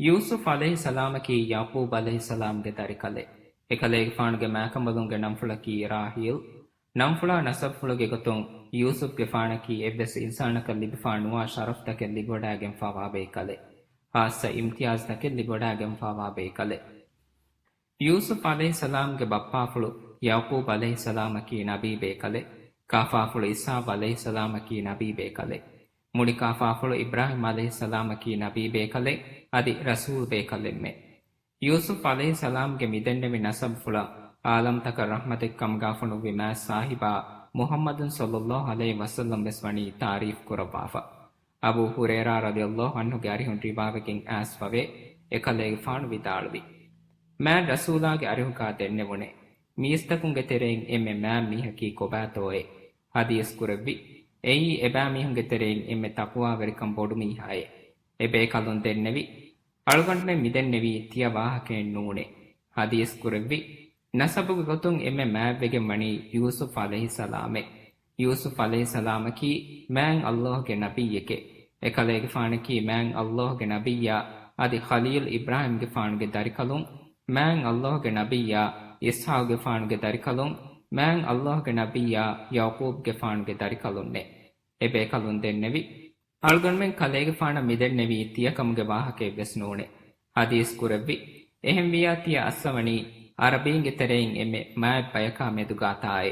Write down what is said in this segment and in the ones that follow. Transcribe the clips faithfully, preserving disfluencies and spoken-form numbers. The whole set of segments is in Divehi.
ޔޫސުފް ޢަލައިހިއްސަލާމަކީ ޔަޢުޤޫބް ޢަލައިހިއްސަލާމްގެ ދަރިކަލެއް. އެކަލޭގެފާނުގެ މާކަނބަލުންގެ ނަންފުޅަކީ ރާޙީލް. ނަންފުޅާ ނަސަބުފުޅުގެ ގޮތުން ޔޫސުފްގެފާނަކީ އެއްވެސް އިންސާނަކަށް ލިބިފާ ނުވާ ޝަރަފްތަކެއް ލިބިވަޑާގެންފާވާ ބޭކަލެއް. ޚާއްޞަ އިމްތިޔާޒްތަކެއް ލިބިވަޑާގެންފާވާ ބޭކަލެއް. ޔޫސުފް ޢަލައިހިއްސަލާމްގެ ބައްޕާފުޅު ޔަޢުޤޫބް ޢަލައިހިއްސަލާމަކީ ނަބީ ބޭކަލެއް. ކާފާފުޅު އިސްޙާޤް ޢަލައިހިއްސަލާމަކީ ނަބީ ބޭކަލެއް. މުނިކާފާފުޅު އިބްރާހީމް ޢަލައިހިއްސަލާމަކީ ނަބީ ބޭކަލެއް އަދި ރަސޫލް ބޭކަލެއްމެ. ޔޫސުފް ޢަލައިހިއްސަލާމްގެ މިދެންނެވި ނަސަބުފުޅަށް ޢާލަމްތަކަށް ރަޙްމަތެއް ކަމުގާ ފޮނުއްވި މާތް ސާހިބާ މުޙައްމަދު ޞައްލައްލާހު ޢަލައިހި ވަސައްލަމް ވެސް ވަނީ ތާރީފް ކުރައްވާފަ. އަބޫ ހުރައިރާ ރަޟިޔައްލާހު ޢަންހުގެ އަރިހުން ރިވާވެގެން އައިސްފަވޭ، އެކަލޭގެފާނު ވިދާޅުވި، މާތް ރަސޫލާގެ އަރިހުގާ ދެންނެވުނޭ، މީސްތަކުންގެ ތެރެއިން އެންމެ މާތް މީހަކީ ކޮބާތޯއޭ؟ ޙަދީޘް ކުރެއްވި، އެއީ އެބައިމީހުންގެ ތެރެއިން އެންމެ ތަޤްވާވެރިކަން ބޮޑު މީހާއޭ. އެބޭކަލުން ދެންނެވި، އަޅުގަނޑުމެން މިދެންނެވީ ތިޔަ ވާހަކައެއް ނޫނޭ. ޙަދީޘް ކުރެއްވި، ނަސަބުގެ ގޮތުން އެންމެ މާތްވެގެން ވަނީ ޔޫސުފް ޢަލައިހިއްސަލާމޭ. ޔޫސުފް ޢަލައިހިއްސަލާމަކީ މާތް ﷲ ގެ ނަބިއްޔެކޭ. އެކަލޭގެފާނަކީ މާތް ﷲ ގެ ނަބިއްޔާ އަދި ޚަލީލް އިބްރާހީމްގެފާނުގެ ދަރިކަލުން، މާތް ﷲ ގެ ނަބިއްޔާ އިސްޙާޤުގެފާނުގެ ދަރިކަލުން، މާތް ﷲ ގެ ނަބިއްޔާ ޔަޢުޤޫބްގެފާނުގެ ދަރިކަލުންނޭ. އެބޭކަލުން ދެންނެވި، އަޅުގަނޑުމެން ކަލޭގެފާނަށް މިދެންނެވީ ތިޔަކަމުގެ ވާހަކައެއްވެސް ނޫނޭ. ޙަދީޘް ކުރެއްވި، އެހެންވިއްޔާ ތިޔަ އައްސަވަނީ ޢަރަބީންގެ ތެރެއިން އެންމެ މާތް ބަޔަކާ މެދުގާތާއޭ.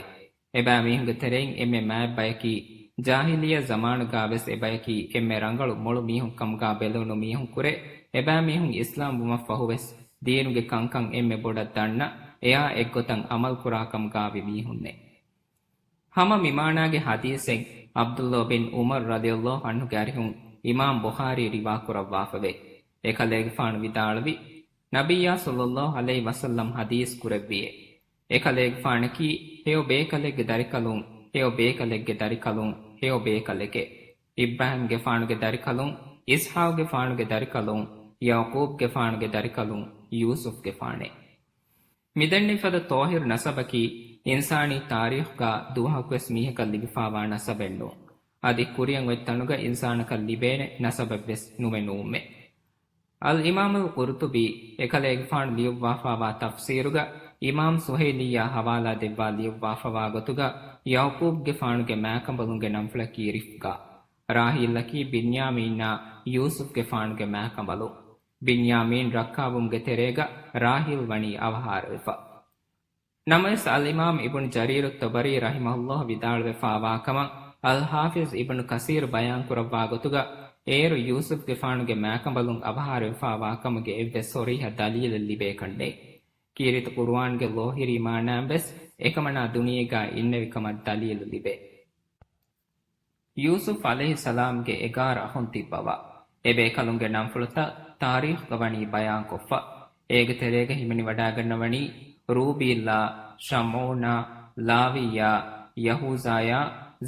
އެބައިމީހުންގެ ތެރެއިން އެންމެ މާތް ބަޔަކީ ޖާހިލިއްޔަ ޒަމާނުގާވެސް އެބަޔަކީ އެންމެ ރަނގަޅު މޮޅު މީހުން ކަމުގާ ބެލުނު މީހުން ކުރެ، އެބައިމީހުން އިސްލާމް ވުމަށްފަހުވެސް ދީނުގެ ކަންކަން އެންމެ ބޮޑަށް ދަންނަ، އެއާ އެއްގޮތަށް ޢަމަލުކުރާ ކަމުގާވި މީހުންނޭ. ހަމަ މިމާނާގެ ޙަދީޘެއް ޢަބްދުﷲ ބިން ޢުމަރު ރަޟިޔަﷲ ޢަންހުގެ އަރިހުން އިމާމް ބުޚާރީ ރިވާކުރައްވާފަވޭ. އެކަލޭގެފާނު ވިދާޅުވި، ނަބިއްޔާ ޞައްލައްލާހު ޢަލައިހި ވަސައްލަމް ޙަދީޘް ކުރެއްވިއޭ. އެކަލޭގެފާނަކީ ހެޔޮ ބޭކަލެއްގެ ދަރިކަލުން، ހެޔޮ ބޭކަލެއްގެ ދަރިކަލުން، ހެޔޮ ބޭކަލެކޭ. އިބްރާހީމްގެފާނުގެ ދަރިކަލުން، އިސްޙާޤުގެފާނުގެ ދަރިކަލުން، ޔަޢުޤޫބްގެފާނުގެ ދަރިކަލުން، ޔޫސުފްގެފާނޭ. މިދެންނެވިފަދަ ޠާހިރު ނަސަބަކީ އިންސާނީ ތާރީޚުގަ ދުވަހަކުވެސް މީހަކަށް ލިބިފާވާ ނަސަބެއްނޫން. އަދި ކުރިއަށް އޮތް ތަނުގަ އިންސާނަކަށް ލިބޭނެ ނަސަބެއްވެސް ނުވެ ނޫންމެ. އަލްއިމާމުލް ޤުރުޠުބީ އެކަލޭގެފާނު ލިޔުއްވާފާވާ ތަފްސީރުގަ އިމާމް ސުހައިލީއާ ހަވާލާ ދެއްވާ ލިޔުއްވާފަވާ ގޮތުގަ ޔަޢުޤޫބްގެފާނުގެ މާކަނބަލުންގެ ނަންފުޅަކީ ރިފްޤާ. ރާޙީލްއަކީ ބިންޔާމީނާ ޔޫސުފްގެފާނުގެ މާކަނބަލުން. ބިންޔާމީން ރައްކާވުމުގެ ތެރޭގަ ރާޙީލް ވަނީ އަވަހާރަވެފަ. ނަމަވެސް، އަލްއިމާމް އިބްނު ޖަރީރު ތަބަރީ ރަޙިމަހުﷲ ވިދާޅުވެފާވާކަމަށް، އަލްޙާފިޒް އިބްނު ކަސީރު ބަޔާންކުރައްވާ ގޮތުގަ، އޭރު ޔޫސުފްގެފާނުގެ މާކަނބަލުން އަވަހާރަވެފާވާ ކަމުގެ އެއްވެސް ޞަރީޙަ ދަލީލެއް ލިބޭކަށް ނެތް. ކީރިތި ޤުރުއާންގެ ލޯހިރީ މާނާއިން ވެސް އެކަމަނާ ދުނިޔޭގަ އިންނެވި ކަމަށް ދަލީލު ލިބޭ. ޔޫސުފް ޢަލައިހިއްސަލާމްގެ އެގާރަ އަޚުން ތިއްބަވާ، އެބޭކަލުންގެ ނަންފުޅުތައް ތާރީޚުގަ ވަނީ ބަޔާންކޮށްފަ. އޭގެ ތެރޭގަ ހިމެނިވަޑާގަންނަވަނީ ރޫބީލްއާ، ޝަމްޢޫނާ، ލާވީއާ، ޔަހޫޒާއާ،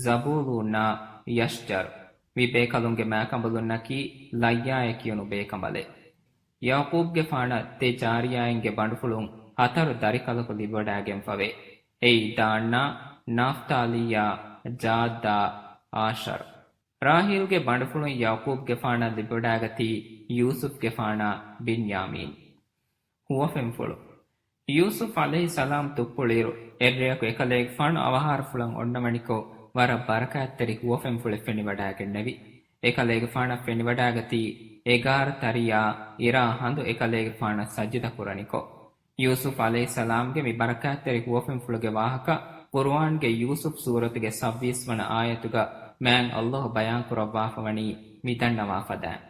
ޒަބޫލޫނާ، ޔަޝްޖަރު. މި ބޭކަލުންގެ މާކަނބަލުންނަކީ ލައްޔާއޭ ކިޔުނު ބޭކަނބަލެއް. ޔަޢުޤޫބްގެފާނަށް ދެ ޒާރިޔާއިންގެ ބަނޑުފުޅުން ހަތަރު ދަރިކަލަކު ލިބިވަޑާގެންފަވޭ. އެއީ ދާންއާ، ނަފްތާލީއާ، ޖާއްދާ، އާޝަރު. ރާޙީލްގެ ބަނޑުފުޅުން ޔަޢުޤޫބްގެފާނަށް ލިބިވަޑާގަތީ ޔޫސުފްގެފާނާ ބިންޔާމީން. ހުވަފެންފުޅު. ޔޫސުފް ޢަލައިހިއްސަލާމް ތުއްޕުޅިއިރު، އެއްރެއަކު އެކަލޭގެފާނު އަވަހާރަފުޅަށް އޮންނަވަނިކޮށް، ވަރަށް ބަރަކާތްތެރި ހުވަފެންފުޅެއް ފެނިވަޑާގެންނެވި. އެކަލޭގެފާނަށް ފެނިވަޑާގަތީ، އެގާރަ ތަރިޔާ އިރާ ހަނދު އެކަލޭގެފާނަށް ސަޖިދަ ކުރަނިކޮށް. ޔޫސުފް ޢަލައިހިއްސަލާމްގެ މި ބަރަކާތްތެރި ހުވަފެންފުޅުގެ ވާހަކަ، ޤުރުއާންގެ ޔޫސުފް ސޫރަތުގެ ސައްބީސް ވަނަ އާޔަތުގަ މާތް ﷲ ބަޔާންކުރައްވާފަވަނީ މިދަންނަވާ ފަދައިން.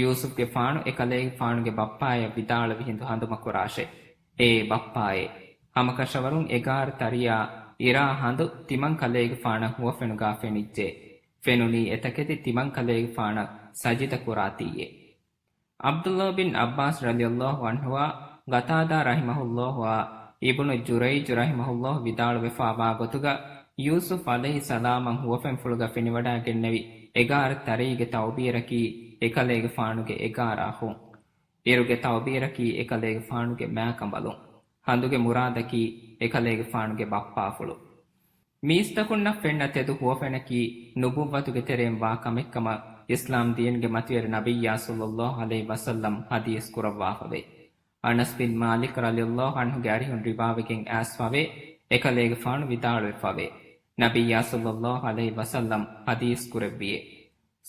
ޔޫސުފްގެފާނު އެކަލޭގެފާނުގެ ބައްޕާޔަށް ވިދާޅުވި ހިނދު ހަނދުމަކުރާށޭ. އޭ ބައްޕާއޭ! ހަމަކަށަވަރުން އެގާރަ ތަރިޔާ އިރާ ހަނދު ތިމަން ކަލޭގެފާނަށް ހުވަފެނުގާ ފެނިއްޖެ. ފެނުނީ އެތަކެތި ތިމަން ކަލޭގެފާނަށް ސަޖިދަ ކުރާތީއޭ. ޢަބްދުﷲ ބިން ޢައްބާސް ރަޟިޔަﷲ ޢަންހުއާ، ޤަތާދާ ރަޙިމަހުﷲ އާ، އިބްނު ޖުރައިޖު ރަޙިމަހުﷲ ވިދާޅުވެފާވާ ގޮތުގަ، ޔޫސުފް ޢަލައިހިއްސަލާމަށް ހުވަފެންފުޅުގަ ފެނިވަޑާގެންނެވި އެގާރަ ތަރީގެ ތަޢުބީރަކީ އެކަލޭގެފާނުގެ އެގާރަ އަޚުން. އިރުގެ ތަޢުބީރަކީ އެކަލޭގެފާނުގެ މާކަނބަލުން. ހަނދުގެ މުރާދަކީ އެކަލޭގެފާނުގެ ބައްޕާފުޅު. މީސްތަކުންނަށް ފެންނަ ތެދު ހުވަފެނަކީ ނުބުއްވަތުގެ ތެރެއިން ވާ ކަމެއްކަމަށް އިސްލާމް ދީންގެ މަތިވެރި ނަބިއްޔާ ޞައްލައްލާހު ޢަލައިހި ވަސައްލަމް ޙަދީޘް ކުރައްވާފަވޭ. އަނަސް ބިން މާލިކް ރަޟިޔައްލާހު ޢަންހުގެ އަރިހުން ރިވާވެގެން އައިސްފަވޭ، އެކަލޭގެފާނު ވިދާޅުވެފަވޭ، ނަބިއްޔާ ޞައްލައްލާހު ޢަލައިހި ވަސައްލަމް ޙަދީޘް ކުރެއްވިއޭ.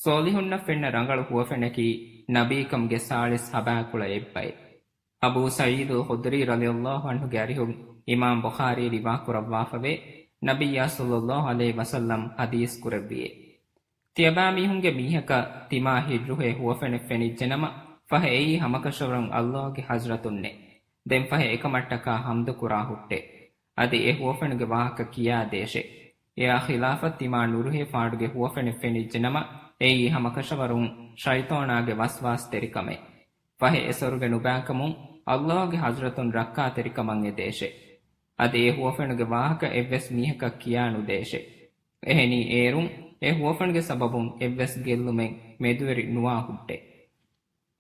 ޞޯލިޙުންނަށް ފެންނަ ރަނގަޅު ހުވަފެނަކީ ނަބީކަމުގެ ސާޅީސް ހަބާކުޅަ އެއްބައެއް. އަބޫ ސަޢީދުލް ޚުދްރީ ރަޟިޔައްލާހު ޢަންހުގެ އަރިހުން އިމާމް ބުޚާރީ ރިވާކުރައްވާފަވޭ، ނަބިއްޔާ ޞައްލައްލާހު ޢަލައިހި ވަސައްލަމް ޙަދީޘް ކުރެއްވިއޭ. ތިޔަބައިމީހުންގެ މީހަކަށް ތިމާ ހިއްރުހޭ ހުވަފެނެއް ފެނިއްޖެނަމަ، ފަހެ އެއީ ހަމަކަށަވަރުން ﷲ ގެ ޙަޟްރަތުންނޭ. ދެން ފަހެ އެކަމަށްޓަކާ ޙަމްދު ކުރާ ހުއްޓޭ. އަދި އެ ހުވަފެނުގެ ވާހަކަ ކިޔާދޭށޭ. އެއާ ޚިލާފަށް ތިމާ ނުރުހޭ ފާޑުގެ ހުވަފެނެއް ފެނިއްޖެނަމަ، އެއީ ހަމަކަށަވަރުން ޝައިޠާނާގެ ވަސްވާސްތެރިކަމޭ. ފަހެ އެ ސޮރުގެ ނުބައިކަމުން ﷲ ގެ ޙަޟްރަތުން ރައްކާތެރިކަމަށް އެދޭށޭ. އަދި އެ ހުވަފެނުގެ ވާހަކަ އެއްވެސް މީހަކަށް ކިޔާ ނުދޭށޭ. އެހެނީ އޭރުން އެ ހުވަފެނުގެ ސަބަބުން އެއްވެސް ގެއްލުމެއް މެދުވެރި ނުވާ ހުއްޓޭ.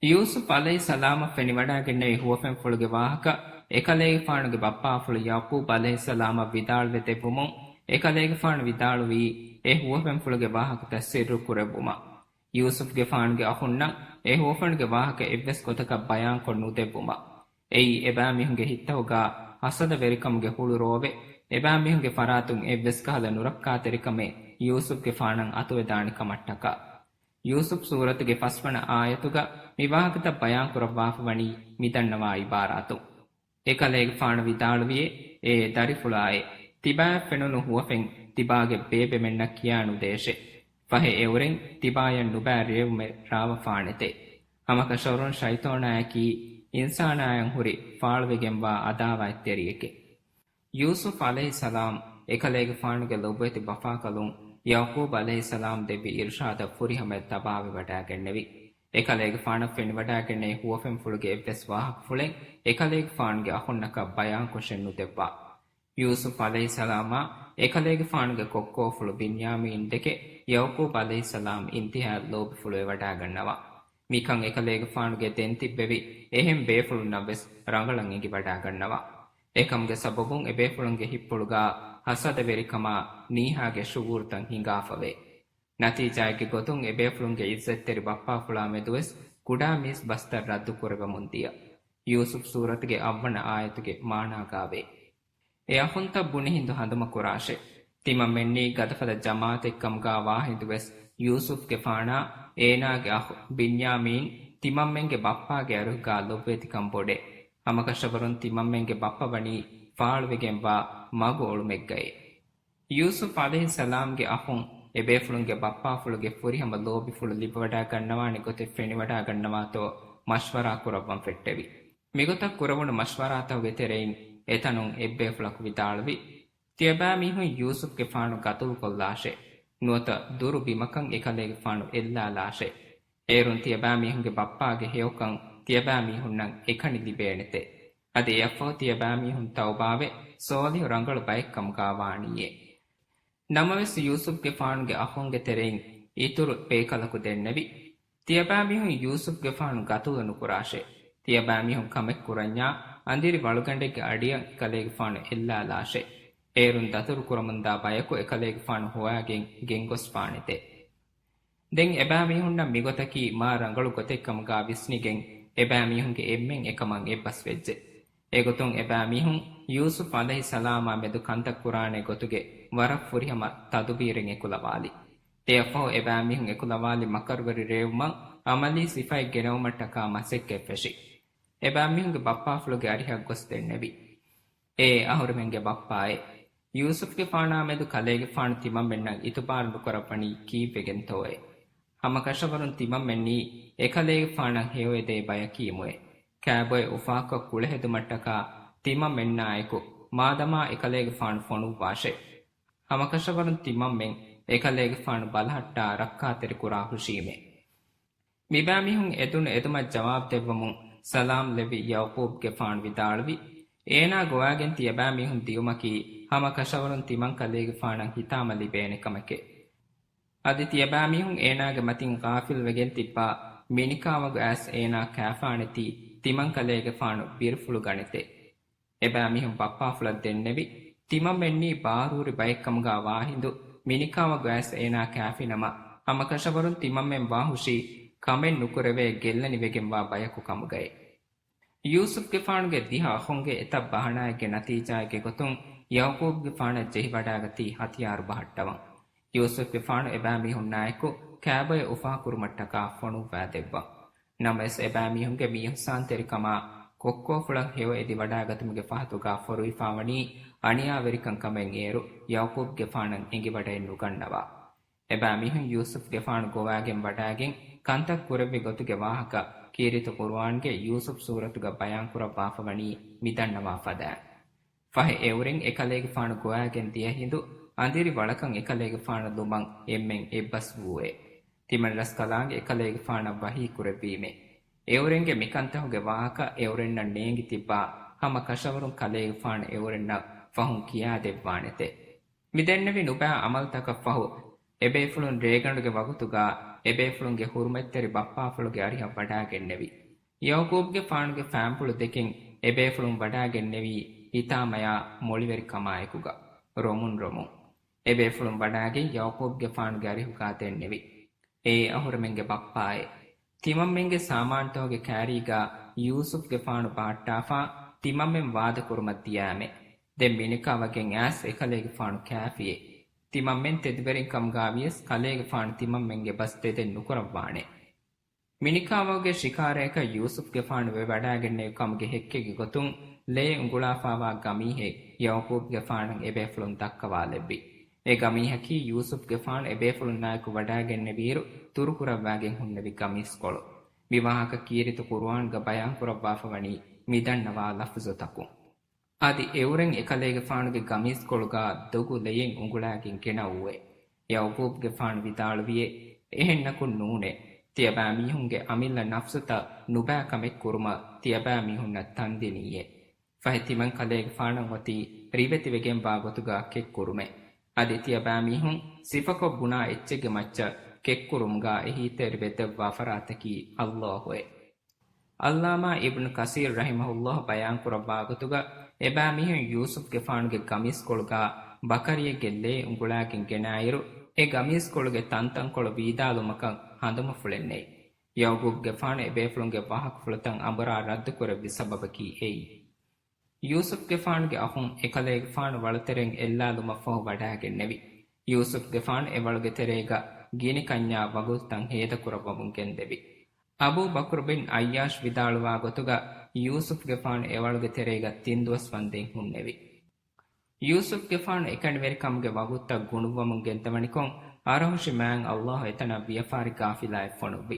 ޔޫސުފް ޢަލައިހިއްސަލާމަށް ފެނިވަޑައިގެންނެވި ހުވަފެންފުޅުގެ ވާހަކަ އެކަލޭގެފާނުގެ ބައްޕާފުޅު ޔަޢުޤޫބް ޢަލައިހިއްސަލާމަށް ވިދާޅުވެ ދެއްވުމުން، އެކަލޭގެފާނު ވިދާޅުވީ އެ ހުވަފެންފުޅުގެ ވާހަކަތައް ސިއްރު ކުރެއްވުމަށް. ޔޫސުފްގެފާނުގެ އަޚުންނަށް އެ ހުވަފެނުގެ ވާހަކަ އެއްވެސް ގޮތަކަށް ބަޔާންކޮށް ނުދެއްވުމަށް. އެއީ އެބައިމީހުންގެ ހިތްތަކުގަ ހަސަދަވެރިކަމުގެ ހުޅު ރޯވެ، އެބައިމީހުންގެ ފަރާތުން އެއްވެސް ކަހަލަ ނުރައްކާތެރިކަމެއް ޔޫސުފްގެފާނަށް އަތުވެދާނެ ކަމަށްޓަކާ. ޔޫސުފް ސޫރަތުގެ ފަސްވަނަ އާޔަތުގަ މި ވާހަކަތައް ބަޔާންކުރައްވާފަވަނީ މިދަންނަވާ ޢިބާރާތުން. އެކަލޭގެފާނު ވިދާޅުވިއޭ، އޭ ދަރިފުޅާއޭ، ތިބާއަށް ފެނުނު ހުވަފެން ތިބާގެ ބޭބެމެންނަށް ކިޔާ ނުދޭށޭ. ފަހެ އެއުރެން ތިބާޔަށް ނުބައި ރޭވުމެއް ރާވަފާނެތޭ. ހަމަކަށަވަރުން ޝައިޠާނާއަކީ އިންސާނާޔަށް ހުރި ފާޅުވެގެންވާ އަދާވާތްތެރިއެކޭ. ޔޫސުފް ޢަލައިހިއްސަލާމް އެކަލޭގެފާނުގެ ލޮބުވެތި ބަފާކަލުން ޔަޢުޤޫބް ޢަލައިހިއްސަލާމް ދެއްވި އިރުޝާދަށް ފުރިހަމަޔަށް ތަބާވެވަޑައިގެންނެވި. އެކަލޭގެފާނަށް ފެނިވަޑައިގެންނެވި ހުވަފެންފުޅުގެ އެއްވެސް ވާހަކަފުޅެއް އެކަލޭގެފާނުގެ އަޚުންނަކަށް ބަޔާންކޮށެއް ނުދެއްވާ. ޔޫސުފް ޢަލައިހިއްސަލާމާ އެކަލޭގެފާނުގެ ކޮއްކޯފުޅު ބިންޔާމީންދެކެ ޔަޢުޤޫބް ޢަލައިހިއްސަލާމް އިންތިހާއަށް ލޯބިފުޅުވެވަޑައިގަންނަވާ. މިކަން އެކަލޭގެފާނުގެ ދެން ތިއްބެވި އެހެން ބޭފުޅުންނަށްވެސް ރަނގަޅަށް އެނގިވަޑައިގަންނަވާ. އެކަމުގެ ސަބަބުން އެބޭފުޅުންގެ ހިތްޕުޅުގަ ހަސަދަވެރިކަމާ ނީހާގެ ޝުޢޫރުތައް ހިނގާފަވޭ. ނަތީޖާއެއްގެ ގޮތުން އެބޭފުޅުންގެ ޢިއްޒަތްތެރި ބައްޕާފުޅާ މެދުވެސް ކުޑަ މީސް ބަސްތައް ރައްދު ކުރެވެމުން ދިޔަ. ޔޫސުފް ސޫރަތުގެ އަށްވަނަ އާޔަތުގެ މާނާގާވޭ. އެ އަޚުންތައް ބުނި ހިނދު ހަނދުމަ ކުރާށޭ. ތިމަންމެންނީ ގަދަފަދަ ޖަމާޢަތެއްކަމުގާ ވާހިނދުވެސް ޔޫސުފްގެފާނާ އޭނާގެ އަޚު ބިންޔާމީން ތިމަންމެންގެ ބައްޕާގެ އަރިހުގާ ލޮބުވެތިކަން ބޮޑޭ. ހަމަކަށަވަރުން ތިމަންމެންގެ ބައްޕަ ވަނީ ފާޅުވެގެންވާ މަގު އޮޅުމެއްގައޭ. ޔޫސުފް ޢަލައިހިއްސަލާމްގެ އަޚުން އެބޭފުޅުންގެ ބައްޕާފުޅުގެ ފުރިހަމަ ލޯބިފުޅު ލިބިވަޑައިގަންނަވާނެ ގޮތެއް ފެނިވަޑައިގަންނަވާތޯ މަޝްވަރާ ކުރައްވަން ފެއްޓެވި. މިގޮތަށް ކުރެވުނު މަޝްވަރާތަކުގެ ތެރެއިން އެތަނުން އެއްބޭފުޅަކު ވިދާޅުވި، ތިޔަބައިމީހުން ޔޫސުފްގެފާނު ގަތުލުކޮށްލާށޭ. ނުވަތަ ދުރު ބިމަކަށް އެކަލޭގެފާނު އެއްލާލާށޭ. އޭރުން ތިޔަބައިމީހުންގެ ބައްޕާގެ ހެޔޮކަން ތިޔަބައިމީހުންނަށް އެކަނި ލިބޭނެތޭ. އަދި އެއަށްފަހު ތިޔަބައިމީހުން ތައުބާވެ، ޞޯލިޙު ރަނގަޅު ބައެއްކަމުގާ ވާނީއޭ. ނަމަވެސް ޔޫސުފްގެފާނުގެ އަޚުންގެ ތެރެއިން އިތުރު ބޭކަލަކު ދެންނެވި، ތިޔަބައިމީހުން ޔޫސުފްގެފާނު ގަތުލު ނުކުރާށޭ. ތިޔަބައިމީހުން ކަމެއް ކުރަންޏާ އަނދިރި ވަޅުގަނޑެއްގެ އަޑިއަށް އެކަލޭގެފާނު އެއްލާލާށޭ. އޭރުން ދަތުރު ކުރަމުންދާ ބަޔަކު އެކަލޭގެފާނު ހޮވާގެން ގެންގޮސްފާނެތޭ. ދެން އެބައިމީހުންނަށް މިގޮތަކީ މާ ރަނގަޅު ގޮތެއްކަމުގާ ވިސްނިގެން، އެބައިމީހުންގެ އެންމެން އެކަމަށް އެއްބަސްވެއްޖެ. އެގޮތުން އެބައިމީހުން ޔޫސުފް ޢަލައިހިއްސަލާމާ މެދު ކަންތައް ކުރާނެ ގޮތުގެ ވަރަށް ފުރިހަމަ ތަދުބީރެއް އެކުލަވާލި. އެއަށްފަހު އެބައިމީހުން އެކުލަވާލި މަކަރުވެރި ރޭވުމަށް ޢަމަލީ ސިފައެއް ގެނައުމަށްޓަކާ މަސައްކަތް ފެށި. އެބައިމީހުންގެ ބައްޕާފުޅުގެ އަރިހަށް ގޮސް ދެންނެވި. އޭ އަހުރެމެންގެ ބައްޕާއޭ! ޔޫސުފްގެފާނާ މެދު ކަލޭގެފާނު ތިމަންމެންނަށް އިތުބާރު ނުކުރައްވަނީ ކީއްވެގެންތޯއޭ؟ ހަމަކަށަވަރުން ތިމަންމެންނީ އެކަލޭގެފާނަށް ހެޔޮއެދޭ ބަޔަކީމުއޭ. ކާބޮއެ އުފާކޮށް ކުޅެހެދުމަށްޓަކާ ތިމަންމެންނާއެކު މާދަމާ އެކަލޭގެފާނު ފޮނުއްވާށޭ. ހަމަކަށަވަރުން ތިމަންމެން އެކަލޭގެފާނު ބަލަހައްޓާ ރައްކާތެރިކުރާ ހުށީމޭ. މިބައިމީހުން އެދުނު އެދުމަށް ޖަވާބު ދެއްވަމުން ސަލާމް ލެއްވި ޔަޢުޤޫބްގެފާނު ވިދާޅުވި، އޭނާ ގޮވާގެން ތިޔަބައިމީހުން ދިޔުމަކީ ހަމަ ކަށަވަރުން ތިމަންކަލޭގެފާނަށް ހިތާމަ ލިބޭނެ ކަމެކޭ. އަދި ތިޔަބައިމީހުން އޭނާގެ މަތިން ޣާފިލްވެގެން ތިއްބާ މިނިކާވަގު އައިސް އޭނާ ކާފާނެތީ ތިމަންކަލޭގެފާނު ބިރުފުޅު ގަނެތޭ. އެބައިމީހުން ބައްޕާފުޅަށް ދެންނެވި، ތިމަންމެންނީ ބާރޫރި ބައެއްކަމުގާ ވާހިނދު މިނިކާވަގު އައިސް އޭނާ ކާފިނަމަ، ހަމަކަށަވަރުން ތިމަންމެން ވާހުށީ ކަމެއް ނުކުރެވޭ ގެއްލަނިވެގެންވާ ބަޔަކު ކަމުގައި. ޔޫސުފްގެފާނުގެ ދިހަ އަޚުންގެ އެތައް ބަހަނާއެއްގެ ނަތީޖާއެއްގެ ގޮތުން ޔަޢުޤޫބްގެފާނަށް ޖެހިވަޑާގަތީ ހަތިޔާރު ބަހައްޓަވަން. ޔޫސުފްގެފާނު އެބައިމީހުންނާއެކު ކައިބޮއެއް އުފާކުރުމަށްޓަކާ ފޮނުއްވާދެއްވަން. ނަމަވެސް އެބައިމީހުންގެ މިއިޙްސާންތެރިކަމާ ކޮއްކޯފުޅަށް ހެޔޮ އެދިވަޑާގަތުމުގެ ފަހަތުގާ ފޮރުވިފާވަނީ އަނިޔާވެރިކަން ކަމެއް އޭރު ޔަޢުޤޫބްގެފާނަށް އެނގިވަޑައެއް ނުގަންނަވާ. އެބައިމީހުން ޔޫސުފްގެފާނު ގޮވާގެން ވަޑާގެން ކަންތައް ކުރެއްވި ގޮތުގެ ވާހަކަ ކީރިތި ޤުރުއާންގެ ޔޫސުފް ސޫރަތުގަ ބަޔާންކުރައްވާފަވަނީ މިދަންނަވާ ފަދައިން. ފަހެ އެއުރެން އެކަލޭގެފާނު ގޮވާގެން ދިޔަ ހިނދު އަނދިރި ވަޅަކަށް އެކަލޭގެފާނަށް ލުމަށް އެންމެން އެއްބަސްވޫއޭ. ތިމަން ރަސްކަލާނގެ އެކަލޭގެފާނަށް ވަޙީ ކުރެއްވީމޭ. އެއުރެންގެ މިކަންތަހުގެ ވާހަކަ އެއުރެންނަށް ނޭނގި ތިއްބާ ހަމަ ކަށަވަރުން ކަލޭގެފާނު އެއުރެންނަށް ފަހުން ކިޔާދެއްވާނެތޭ. މިދެންނެވި ނުބައި އަމަލްތަކަށް ފަހު، އެބޭފުޅުން ރޭގަނޑުގެ ވަގުތުގާ އެބޭފުޅުންގެ ހުރުމަތްތެރި ބައްޕާފުޅުގެ އަރިހަށް ވަޑާގެންނެވި. ޔަޢުޤޫބްގެފާނުގެ ފާންޕުޅު ދެކެން އެބޭފުޅުން ވަޑާގެންނެވީ ހިތާމަޔާ މޮޅިވެރިކަމާއެކުގަ ރޮމުން ރޮމުން. އެބޭފުޅުން ވަޑާގެން ޔަޢުޤޫބްގެފާނުގެ އަރިހުގާ ދެންނެވި. އޭ އަހުރެމެންގެ ބައްޕާއޭ! ތިމަންމެންގެ ސާމާނުތަކުގެ ކާރީގާ ޔޫސުފްގެފާނު ބަހައްޓާފާ ތިމަންމެން ވާދަކުރުމަށް ދިޔާމެ. ދެން މިނިކާވަގެން އައިސް އެކަލޭގެފާނު ކާފިއޭ. ތިމަންމެން ތެދުވެރިން ކަމުގާ ވިޔަސް ކަލޭގެފާނު ތިމަންމެންގެ ބަސް ތެދެއް ނުކުރައްވާނެ. މިނިކާވަގެ ޝިކާރަޔަކަށް ޔޫސުފްގެފާނު ވެވަޑާގެންނެވި ކަމުގެ ހެއްކެއްގެ ގޮތުން ލޭ އުނގުޅާފާވާ ގަމީހެއް ޔަޢުޤޫބްގެފާނަށް އެބޭފުޅުން ދައްކަވާލެއްވި. އެ ގަމީހަކީ ޔޫސުފްގެފާނު އެބޭފުޅުންނާއެކު ވަޑާގެންނެވިއިރު ތުރުކުރައްވާގެން ހުންނެވި ގަމީސްކޮޅު. މި ވާހަކަ ކީރިތި ޤުރުއާންގަ ބަޔާންކުރައްވާފަވަނީ މިދަންނަވާ ލަފުޒުތަކުން. އަދި އެއުރެން އެކަލޭގެފާނުގެ ގަމީސްކޮޅުގާ ދޮގު ލެޔެއް އުނގުޅާގެން ގެނައުއޭ. ޔަޢުޤޫބްގެފާނު ވިދާޅުވިއޭ، އެހެންނަކުން ނޫނޭ. ތިޔަބައިމީހުންގެ އަމިއްލަ ނަފްސުތައް ނުބައި ކަމެއް ކުރުމަށް ތިޔަބައިމީހުންނަށް ތަންދިނީއޭ. ފަހެ ތިމަން ކަލޭގެފާނަށް އޮތީ ރިވެތިވެގެންވާ ގޮތުގާ ކެއްކުރުމޭ. އަދި ތިޔަބައިމީހުން ސިފަކޮށް ބުނާ އެއްޗެއްގެ މައްޗަށް ކެއްކުރުމުގާ އެހީތެރިވެދެއްވާ ފަރާތަކީ ﷲ އޭ. ޢައްލާމާ އިބްނު ކަސީރު ރަޙިމަހުﷲ ބަޔާންކުރައްވާ ގޮތުގަ، އެބައިމީހުން ޔޫސުފްގެފާނުގެ ގަމީސްކޮޅުގާ ބަކަރިއެއްގެ ލޭ އުނގުޅާގެން ގެނައިރު، އެ ގަމީސްކޮޅުގެ ތަންތަންކޮޅު ވީދާލުމަކަށް ހަނދުމަފުޅެއް ނެތް. ޔަޢުޤޫބްގެފާނު އެބޭފުޅުންގެ ވާހަކަފުޅުތައް އަނބުރާ ރައްދުކުރެއްވި ސަބަބަކީ އެއީ. ޔޫސުފްގެފާނުގެ އަޚުން އެކަލޭގެފާނު ވަޅުތެރެއިން އެއްލާލުމަށްފަހު ވަޑާގެންނެވި. ޔޫސުފްގެފާނު އެވަޅުގެ ތެރޭގަ ގިނި ކަންޏާ ވަގުތުތައް ހޭދަކުރައްވަމުން ގެންދެވި. އަބޫ ބަކުރު ބިން އައްޔާޝް ވިދާޅުވާ ގޮތުގަ، ޔޫސުފްގެފާނު އެވަޅުގެ ތެރޭގަ ތިން ދުވަސް ވަންދެން ހުންނެވި. ޔޫސުފްގެފާނު އެކަނިވެރިކަމުގެ ވަގުތުތައް ގުނުއްވަމުން ގެންދަވަނިކޮށް، އަރަހުށި މާތް ﷲ އެތަނަށް ވިޔަފާރި ޤާފިލާއެއް ފޮނުއްވި.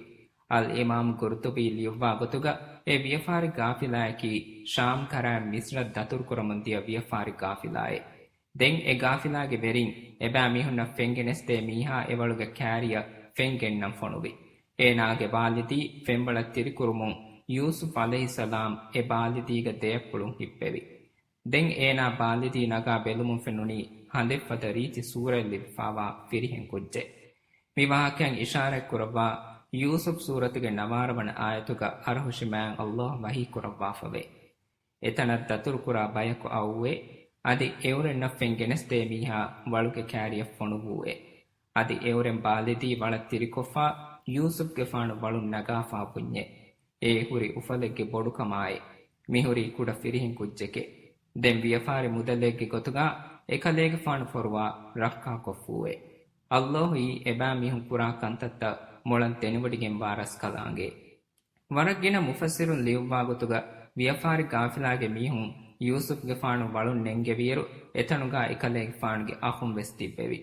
އަލް އިމާމް ޤުރްޠުބީ ލިޔުއްވާ ގޮތުގަ، އެ ވިޔަފާރި ޤާފިލާއަކީ ޝާމް ކަރައިން މިޞްރަށް ދަތުރުކުރަމުން ދިޔަ ވިޔަފާރި ޤާފިލާއެއް. ދެން އެ ޤާފިލާގެ ވެރިން އެބައިމީހުންނަށް ފެންގެނެސްދޭ މީހާ އެވަޅުގެ ކާރިޔަށް ފެން ގެންނަން ފޮނުވި. އޭނާގެ ބާލިދީ ފެންވަޅަށް ތިރިކުރުމުން ޔޫސުފް ޢަލައިހިއްސަލާމް އެ ބާލިދީގެ ދެޔަށްޕުޅުން ހިއްޕެވި. ދެން އޭނާ ބާލިދީ ނަގާ ބެލުމުން ފެނުނީ ހަނދެއްފަދަ ރީތި ސޫރަތް ލިބިފާވާ ފިރިހެން ކުއްޖެއް. މި ވާހަކައިން އިޝާރާތް ކުރައްވާ ޔޫސުފް ސޫރަތުގެ ނަވާރަ ވަނަ އާޔަތުގަ އަރަހުށި މާތް ﷲ ވަޙީ ކުރައްވާފަވޭ. އެތަނަށް ދަތުރުކުރާ ބަޔަކު އައުއޭ، އަދި އެއުރެންނަށް ފެން ގެނެސްދޭ މީހާ ވަޅުގެ ކާރިޔަށް ފޮނުއްވޫއޭ. އަދި އެއުރެން ބާލިދީ ވަޅަށް ތިރިކޮށްފާ ޔޫސުފްގެފާނު ވަޅުން ނަގާފާ ބުންޏޭ. އޭ ހުރި އުފަލެއްގެ ބޮޑުކަމާއޭ. މިހުރީ ކުޑަ ފިރިހެން ކުއްޖެކޭ. ދެން ވިޔަފާރި މުދަލެއްގެ ގޮތުގަ އެކަލޭގެފާނު ފޮރުވާ ރައްކާކޮށްފޫއޭ. ﷲ އީ އެބައިމީހުން ކުރާ ކަންތައްތައް މޮޅަށް ދެނެވޮޑިގެންވާ ރަސްކަލާނގެ. ވަރަށް ގިނަ މުފައްސިރުން ލިޔުއްވާ ގޮތުގަ ވިޔަފާރި ޤާފިލާގެ މީހުން ޔޫސުފްގެފާނު ވަޅުން ނެންގެވިއިރު އެތަނުގާ އެކަލޭގެފާނުގެ އަޚުން ވެސް ތިއްބެވި.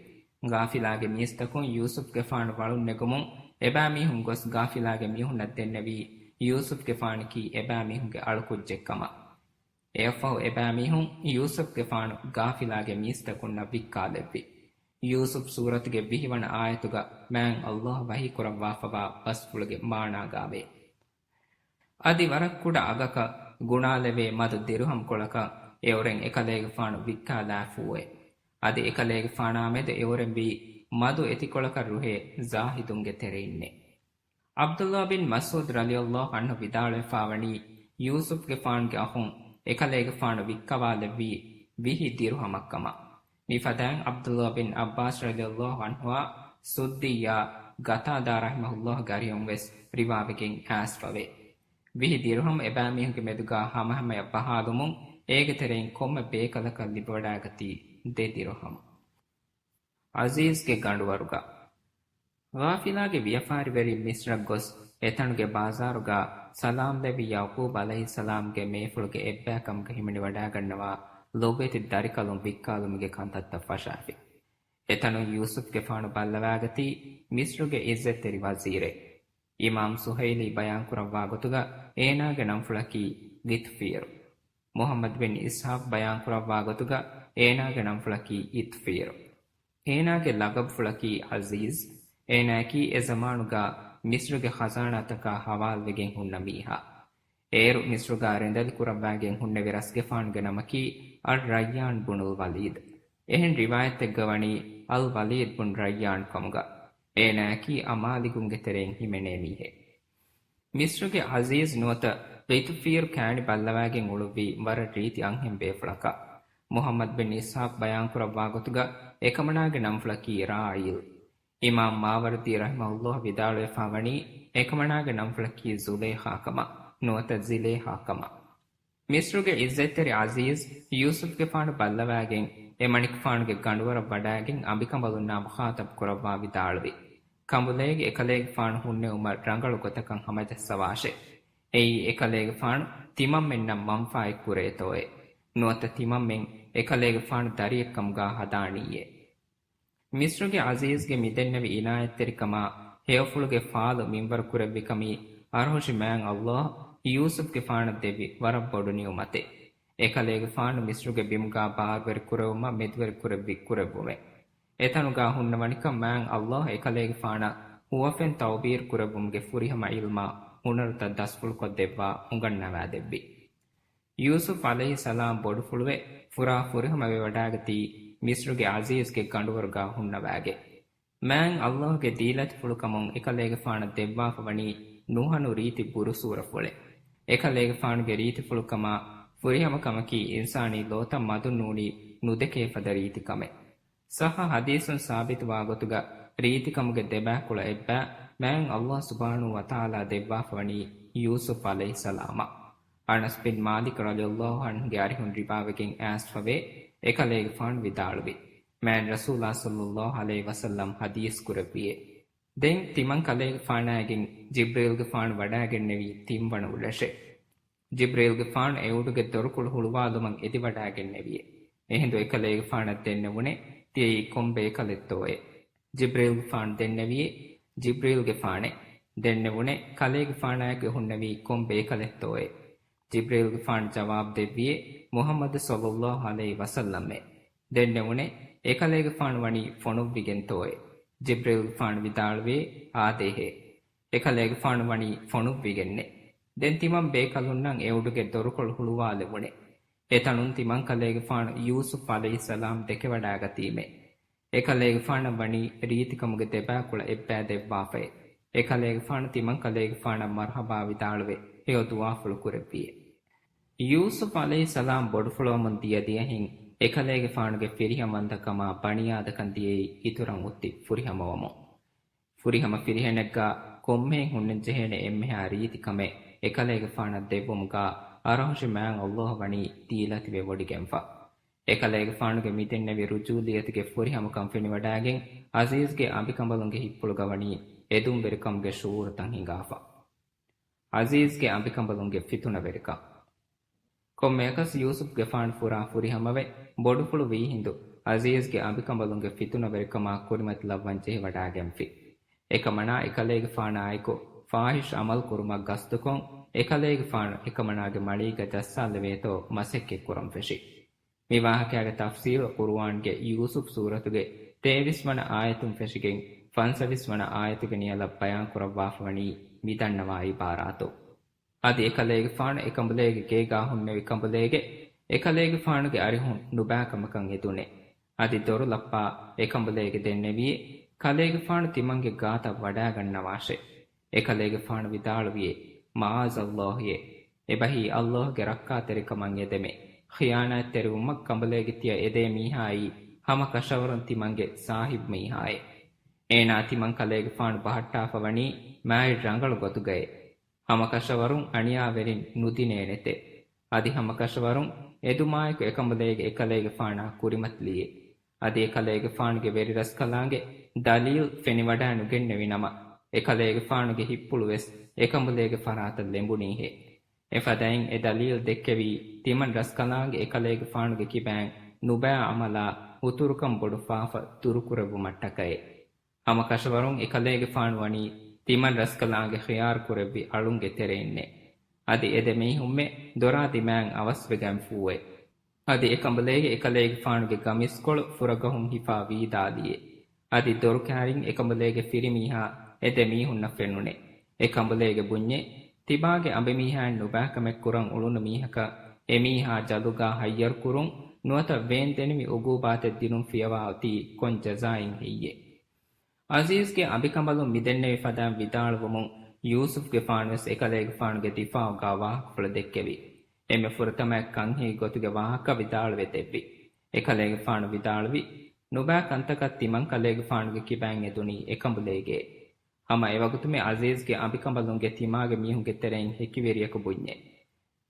ޤާފިލާގެ މީސްތަކުން ޔޫސުފްގެފާނު ވަޅުން ނެގުމުން އެބައިމީހުން ގޮސް ޤާފިލާގެ މީހުންނަށް ދެންނެވީ ޔޫސުފްގެފާނަކީ އެބައިމީހުންގެ އަޅުކުއްޖެއްކަމަށް. އެއަށްފަހު އެބައިމީހުން ޔޫސުފްގެފާނު ޤާފިލާގެ މީސްތަކުންނަށް ވިއްކާލެއްވި. ޔޫސުފް ސޫރަތުގެ ވިހިވަނަ އާޔަތުގަ މާތް ﷲ ވަޙީކުރައްވާފަވާ ބަސްފުޅުގެ މާނާގާވޭ. އަދި ވަރަށް ކުޑަ އަގަކަށް ގުނާލެވޭ މަދު ދިރުހަމްކޮޅަކަށް އެއުރެން އެކަލޭގެފާނު ވިއްކާލާފޫއެ. އަދި އެކަލޭގެފާނާމެދު އެއުރެންވީ މަދު އެތިކޮޅަކަށް ރުހޭ ޒާހިދުންގެ ތެރެއިންނޭ. ޢަބްދުﷲ ބިން މަސްޢޫދު ރަޟިޔަﷲ ޢަންހު ވިދާޅުވެފާވަނީ، ޔޫސުފްގެފާނުގެ އަޚުން އެކަލޭގެފާނު ވިއްކަވާލެއްވީ ވިހި ދިރުހަމަށްކަމަށް. މިފަދައިން ޢަބްދުﷲ ބިން ޢައްބާސް ރަޟިޔަﷲ ޢަންހުއާ ސުއްދިއްޔާ ގަތާދާ ރަޙިމަހުﷲގެ އަރިހުން ވެސް ރިވާވެގެން އައިސްފަވޭ. ވިހި ދިރުހަމް އެބައިމީހުންގެ މެދުގާ ހަމަހަމަޔަށް ބަހާލުމުން އޭގެ ތެރެއިން ކޮންމެ ބޭކަލަކަށް ލިބިވަޑައިގަތީ ދެ ދިރުހަމް. ޢަޒީޒްގެ ގަނޑުވަރުގަ. ގާފިލާގެ ވިޔަފާރިވެރިން މިޞްރަށް ގޮސް، އެތަނުގެ ބާޒާރުގަ ސަލާމް ލެއްވި ޔަޢުޤޫބް ޢަލައިހިއްސަލާމްގެ މޭފުޅުގެ އެއްބައިކަމުގަ ހިމެނިވަޑައިގަންނަވާ ލޮބުވެތި ދަރިކަލުން ވިއްކާލުމުގެ ކަންތައްތައް ފަށާފި. އެތަނުން ޔޫސުފްގެފާނު ބައްލަވާގަތީ މިޞްރުގެ ޢިއްޒަތްތެރި ވަޒީރެއް. އިމާމް ސުހައިލީ ބަޔާންކުރައްވާ ގޮތުގަ އޭނާގެ ނަންފުޅަކީ ގިތުފީރު. މުޙައްމަދު ބިން އިސްޙާޤް ބަޔާންކުރައްވާ ގޮތުގަ އޭނާގެ ނަންފުޅަކީ އިތުފީރު. އޭނާގެ ލަގަބުފުޅަކީ ޢަޒީޒް. އޭނާއަކީ އެ ޒަމާނުގަ މިޞްރުގެ ޚަޒާނާތަކާ ޙަވާލުވެގެން ހުންނަ މީހާ. އޭރު މިޞްރުގަ ރިނދަލި ކުރައްވާގެން ހުންނެވި ރަސްގެފާނުގެ ނަމަކީ އައްރައްޔާން ބުނުލް ވަލީދް. އެހެން ރިވާޔަތެއްގަ ވަނީ އަލް ވަލީދް ބުން ރައްޔާން ކަމުގަ. އޭނާއަކީ އަމާލިގުންގެ ތެރެއިން ހިމެނޭ މީހެއް. މިޞްރުގެ ޢަޒީޒް ނުވަތަ ގިތުފީރު ކާނި ބައްލަވާގެން އުޅުއްވީ ވަރަށް ރީތި އަންހެން ބޭފުޅަކަށް. މުޙައްމަދު ބިން އިސްޙާޤް ބަޔާންކުރައްވާ ގޮތުގަ އެކަމަނާގެ ނަންފުޅަކީ ރާޢީލް. އިމާމް މާވަރްދީ ރަޙިމަހުﷲ ވިދާޅުވެފާ ވަނީ އެކަމަނާގެ ނަންފުޅަކީ ޒުލޭޚާ ކަމަށް ނުވަތަ ޒިލޭހާ ކަމަށް. މިޞްރުގެ ޢިއްޒަތްތެރި ޢަޒީޒް ޔޫސުފްގެފާނު ބައްލަވާގެން އެ މަނިކުފާނުގެ ގަނޑުވަރަށް ވަޑައިގެން އަނބިކަނބަލުންނާ މުޚާޠަބު ކުރައްވާ ވިދާޅުވި. ކަނބުލޭގެ އެކަލޭގެފާނު ހުންނެވުމަށް ރަނގަޅު ގޮތަކަށް ހަމަޖައްސަވާށޭ. އެއީ އެކަލޭގެފާނު ތިމަންމެންނަށް މަންފާއެއް ކުރޭތޯއޭ. ނުވަތަ ތިމަންމެން އެކަލޭގެފާނު ދަރިއެއްކަމުގާ ހަދާނީއޭ. މިޞްރުގެ ޢަޒީޒްގެ މިދެންނެވި އިނާޔަތްތެރިކަމާ ހެޔޮފުޅުގެ ފާލު މިންވަރު ކުރެއްވިކަމީ އަރުހުށި މާތް ﷲ ޔޫސުފްގެފާނަށް ދެއްވި ވަރަށް ބޮޑު ނިޢުމަތެއް. އެކަލޭގެފާނު މިޞްރުގެ ބިމުގާ ބާރުވެރި ކުރެވުމަށް މެދުވެރި ކުރެއްވި ކުރެއްވުމެއް. އެތަނުގާ ހުންނަވަނިކަން މާތް ﷲ އެކަލޭގެފާނަށް ހުވަފެން ތައުބީރު ކުރެއްވުމުގެ ފުރިހަމަ ޢިލްމާ ހުނަރުތައް ދަސްފުޅުކޮށްދެއްވާ އުނގަންނަވާދެއްވި. ޔޫސުފް ޢަލައިހިއްސަލާމް ބޮޑުފުޅުވެ ފުރާ ފުރިހަމަވެވަޑައިގަތީ މިޞްރުގެ ޢަޒީޒްގެ ގަނޑުވަރުގާ ހުންނަވާގެ. މާތް ﷲގެ ދީލަތިފުޅުކަމުން އެކަލޭގެފާނަށް ދެއްވާފަ ވަނީ ނުހަނު ރީތި ބުރުސޫރަފުޅެއް. އެކަލޭގެފާނުގެ ރީތިފުޅުކަމާ ފުރިހަމަކަމަކީ އިންސާނީ ލޯތައް މަދުން ނޫނީ ނުދެކޭފަދަ ރީތިކަމެއް. ޞައްޙަ ޙަދީޘުން ސާބިތުވާ ގޮތުގަ ރީތިކަމުގެ ދެބާކުޅަ އެއްބައި މާތް ﷲ ސުބްޙާނަހޫ ވަތަޢާލާ ދެއްވާފަ ވަނީ ޔޫސުފް ޢަލައިހިއްސަލާމަށް. އަނަސް ބިން މާލިކް ރަޟިޔަﷲ ޢަންހުގެ އަރިހުން ރިވާވެގެން އައިސްފަވޭ، އެކަލޭގެފާނު ވިދާޅުވި، މާތް ރަސޫލާ ޞައްލަﷲ ޢަލައިހި ވަސައްލަމް ޙަދީޘް ކުރެއްވިއޭ. ދެން ތިމަން ކަލޭގެފާނާގެން ޖިބްރީލްގެފާނު ވަޑައިގެންނެވީ ތިންވަނަ އުޅަށެއް. ޖިބްރީލްގެފާނު އެއުޑުގެ ދޮރުކޮޅު ހުޅުވާލުމަށް އެދިވަޑައިގެންނެވިއޭ. އެހިނދު އެކަލޭގެފާނަށް ދެންނެވުނޭ ތިޔައީ ކޮން ބޭކަލެއްތޯއޭ. ޖިބްރީލްގެފާނު ދެންނެވިއޭ، ޖިބްރީލްގެފާނޭ. ދެންނެވުނޭ ކަލޭގެފާނާއެކު ހުންނެވީ ކޮން ބޭކަލެއްތޯއޭ. ޖިބްރީލްގެފާނު ޖަވާބު ދެއްވިއޭ، މުޙައްމަދު ޞައްލަﷲ ޢަލައިހި ވަސައްލަމްއޭ. ދެންނެވުނޭ އެކަލޭގެފާނު ވަނީ ފޮނުއްވިގެންތޯއޭ. ޖިބްރީލްގެފާނު ވިދާޅުވިއޭ، އާދޭހޭ. އެކަލޭގެފާނު ވަނީ ފޮނުއްވިގެންނޭ. ދެން ތިމަން ބޭކަލުންނަށް އެއުޑުގެ ދޮރުކޮޅު ހުޅުވާލެވުނޭ. އެތަނުން ތިމަން ކަލޭގެފާނު ޔޫސުފް ޢަލައިހިއްސަލާމް ދެކެވަޑައިގަތީމޭ. އެކަލޭގެފާނަށް ވަނީ ރީތިކަމުގެ ދެބާކުޅަ އެއްބައި ދެއްވާފައޭ. އެކަލޭގެފާނު ތިމަން ކަލޭގެފާނަށް މަރްޙަބާ ވިދާޅުވެ ހެޔޮ ދުޢާފުޅު ކުރެއްވިއޭ. ޔޫސުފް ޢަލައިހިއްސަލާމް ބޮޑުފުޅުވަމުން ދިޔަ ދިޔަހިން އެކަލޭގެފާނުގެ ފިރިހެންވަންތަކަމާ ބަނިޔާދަކަން ދިޔައީ އިތުރަށް އޮތީ ފުރިހަމަވަމުން. ފުރިހަމަ ފިރިހެނެއްގާ ކޮންމެހެން ހުންނަންޖެހޭނެ އެންމެހާ ރީތި ކަމެއް އެކަލޭގެފާނަށް ދެއްވުމުގާ އަރަހުށި މާތް ﷲ ވަނީ ދީލަތިވެވޮޑިގެންފަ. އެކަލޭގެފާނުގެ މިދެންނެވި ރުޖޫލިއްޔަތުގެ ފުރިހަމަކަން ފެނިވަޑައިގެން ޢަޒީޒްގެ އަނބިކަނބަލުންގެ ހިތްޕުޅުގަ ވަނީ އެދުންވެރިކަމުގެ ޝުޢޫރުތައް ހިނގާފަ. ޢަޒީޒްގެ އަނބިކަނބަލުންގެ ފިތުނަވެރިކަން. ކޮންމެއަކަސް ޔޫސުފްގެފާނު ފުރާ ފުރިހަމަވެ ބޮޑުފުޅު ވީހިނދު ޢަޒީޒްގެ އަނބިކަނބަލުންގެ ފިތުނަވެރިކަމާ ކުރިމަތިލައްވަން ޖެހިވަޑައިގެންފި. އެކަމަނާ އެކަލޭގެފާނާއެކު ފާޙިޝް ޢަމަލު ކުރުމަށް ގަސްދުކޮށް، އެކަލޭގެފާނު އެކަމަނާގެ މަޅީގަ ޖައްސާލެވޭތޯ މަސައްކަތް ކުރަން ފެށި. މި ވާހަކައިގެ ތަފްޞީލު ޤުރުއާންގެ ޔޫސުފް ސޫރަތުގެ ތޭވީސް ވަނަ އާޔަތުން ފެށިގެން ފަންސަވީސް ވަނަ އާޔަތުގެ ނިޔަލަށް ބަޔާން ކުރައްވާފަވަނީ މިދަންނަވާ އިބާރާތު. އަދި އެކަލޭގެފާނު އެކަނބުލޭގެ ގޭގާ ހުންނެވި ކަނބުލޭގެ އެކަލޭގެފާނުގެ އަރިހުން ނުބާކަމަކަށް އެދުނޭ. އަދި ދޮރުލައްޕާ އެކަނބުލޭގެ ދެންނެވިއޭ، ކަލޭގެފާނު ތިމަންގެ ގާތަށް ވަޑައިގަންނަވާށޭ. އެކަލޭގެފާނު ވިދާޅުވިއޭ، މަޢާޛަﷲ އޭ. އެބަހީ ﷲގެ ރައްކާތެރިކަމަށް އެދެމޭ. ޚިޔާނާތްތެރިވުމަށް ކަނބުލޭގެ ތިޔަ އެދޭ މީހާއީ ހަމަ ކަށަވަރުން ތިމަންގެ ސާހިބު މީހާއޭ. އޭނާ ތިމަން ކަލޭގެފާނު ބަހައްޓާފަ ވަނީ މާތް ރަނގަޅު ގޮތުގައޭ. ހަމަކަށަވަރުން އަނިޔާވެރިން ނުދިނޭނެތެ. އަދި ހަމަކަށަވަރުން އެދުމާއެކު އެކަނބުލޭގެ އެކަލޭގެފާނާ ކުރިމަތިލިއޭ. އަދި އެކަލޭގެފާނުގެ ވެރިރަސްކަލާނގެ ދަލީލް ފެނިވަޑާނުގެންނެވިނަމަ، އެކަލޭގެފާނުގެ ހިތްޕުޅުވެސް އެކަނބުލޭގެ ފަރާތަށް ލެނބުނީހޭ. އެފަދައިން އެ ދަލީލް ދެއްކެވީ، ތިމަން ރަސްކަލާނގެ އެކަލޭގެފާނުގެ ކިބައިން ނުބައި އަމަލާ ހުތުރުކަން ބޮޑު ފާފަ ދުރުކުރެއްވުމަށްޓަކައޭ. ހަމަކަށަވަރުން އެކަލޭގެފާނު ވަނީ ތިމަން ރަސްކަލާނގެ ޚިޔާރު ކުރެއްވި އަޅުންގެ ތެރެއިންނޭ. އަދި އެ ދެ މީހުންމެ ދޮރާ ދިމާއިން އަވަސްވެގެންފޫއޭ. އަދި އެކަނބުލޭގެ އެކަލޭގެފާނުގެ ގަމިސްކޮޅު ފުރަގަހުން ހިފާ ވީދާލިއޭ. އަދި ދޮރުކާރިން އެކަނބުލޭގެ ފިރިމީހާ އެ ދެ މީހުންނަށް ފެނުނޭ. އެކަނބުލޭގެ ބުންޏޭ، ތިބާގެ އަނބިމީހާއިން ނުބައިކަމެއް ކުރަން އުޅުނު މީހަކަށް އެމީހާ ޖަލުގާ ހައްޔަރުކުރުން ނުވަތަ ވޭންދެނިވި އުގޫބާތެއް ދިނުން ފިޔަވާ އޮތީ ކޮން ޖަޒާއެއް ހެއްޔޭ؟ އަޒީޒްގެ އަނބިކަނބަލުން މިދެންނެވި ފަދައިން ވިދާޅުވުމުން ޔޫސުފްގެފާނުވެސް އެކަލޭގެފާނުގެ ދިފާއުގާ ވާހަކަފުޅެއް ދެއްކެވި. އެންމެ ފުރަތަމައަށް ކަންހެއް ގޮތުގެ ވާހަކަ ވިދާޅުވެ ދެއްވި. އެކަލޭގެފާނު ވިދާޅުވި، ނުބައި ކަންތަކަށް ތިމަން ކަލޭގެފާނުގެ ކިބައިން އެދުނީ އެކަނބުލޭގެ. ހަމަ އެވަގުތުމެ އަޒީޒްގެ އަނބިކަނބަލުންގެ ތިމާގެ މީހުންގެ ތެރެއިން ހެކިވެރިޔަކު ބުންޏެ.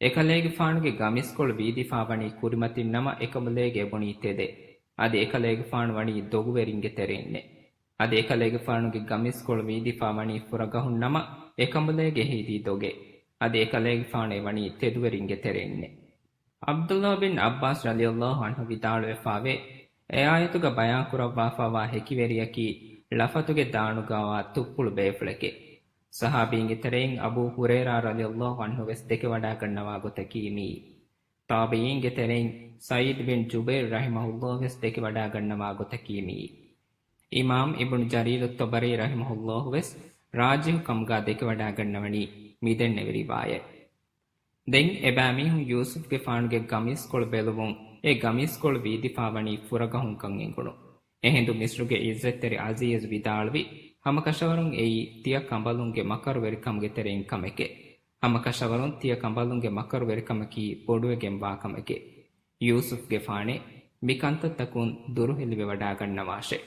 އެކަލޭގެފާނުގެ ގަމިސްކޮޅު ވީދިފާ ވަނީ ކުރިމަތިން ނަމަ އެކަނބުލޭގެ އެބުނީ ތެދެއް. އަދި އެކަލޭގެފާނު ވަނީ ދޮގުވެރިންގެ ތެރެއިންނެއް. އަދި އެކަލޭގެފާނުގެ ގަމިސްކޮޅު ވީދިފާ ވަނީ ފުރަގަހުން ނަމަ އެކަނބުލޭގެ ހެދީ ދޮގެއް. އަދި އެކަލޭގެފާނު އެ ވަނީ ތެދުވެރިންގެ ތެރެއިންނެއް. ޢަބްދުﷲ ބިން ޢައްބާސް ރަޟިޔަﷲ ޢަންހު ވިދާޅުވެފާވޭ، އެ އާޔަތުގަ ބަޔާންކުރައްވާފާވާ ހެކިވެރިޔަކީ ޅަފަތުގެ ދާނުގާވާ ތުއްޕުޅު ބޭފުޅެކޭ. ޞަޙާބީންގެ ތެރެއިން އަބޫ ހުރައިރާ ރަޟިޔަﷲ ޢަންހު ވެސް ދެކެވަޑާގަންނަވާ ގޮތަކީ މިއީ. ތާބިޢީންގެ ތެރެއިން ސަޢީދު ބިން ޖުބައިރު ރަޙިމަހުﷲ ވެސް ދެކެވަޑާގަންނަވާ ގޮތަކީ މިއީ. އިމާމް އިބްނު ޖަރީރު ޠަބަރީ ރަޙިމަހުﷲ ވެސް ރާޖިޙު ކަމުގާ ދެކެވަޑާގަންނަވަނީ މިދެންނެވި ރިވާޔަތް. ދެން އެބައިމީހުން ޔޫސުފްގެފާނުގެ ގަމީސްކޮޅު ބެލުމުން އެ ގަމީސްކޮޅު ވީދިފާވަނީ ފުރަގަހުންކަން އެނގުނު. އެހިނދު މިޞްރުގެ ޢިއްޒަތްތެރި ޢަޒީޒް ވިދާޅުވި، ހަމަކަށަވަރުން އެއީ ތިޔަ ކަނބަލުންގެ މަކަރުވެރިކަމުގެ ތެރެއިން ކަމެކޭ. ހަމަކަށަވަރުން ތިޔަ ކަނބަލުންގެ މަކަރުވެރިކަމަކީ ބޮޑުވެގެންވާ ކަމެކޭ. ޔޫސުފްގެފާނޭ، މި ކަންތައްތަކުން ދުރުހެލިވެވަޑާގަންނަވާށޭ.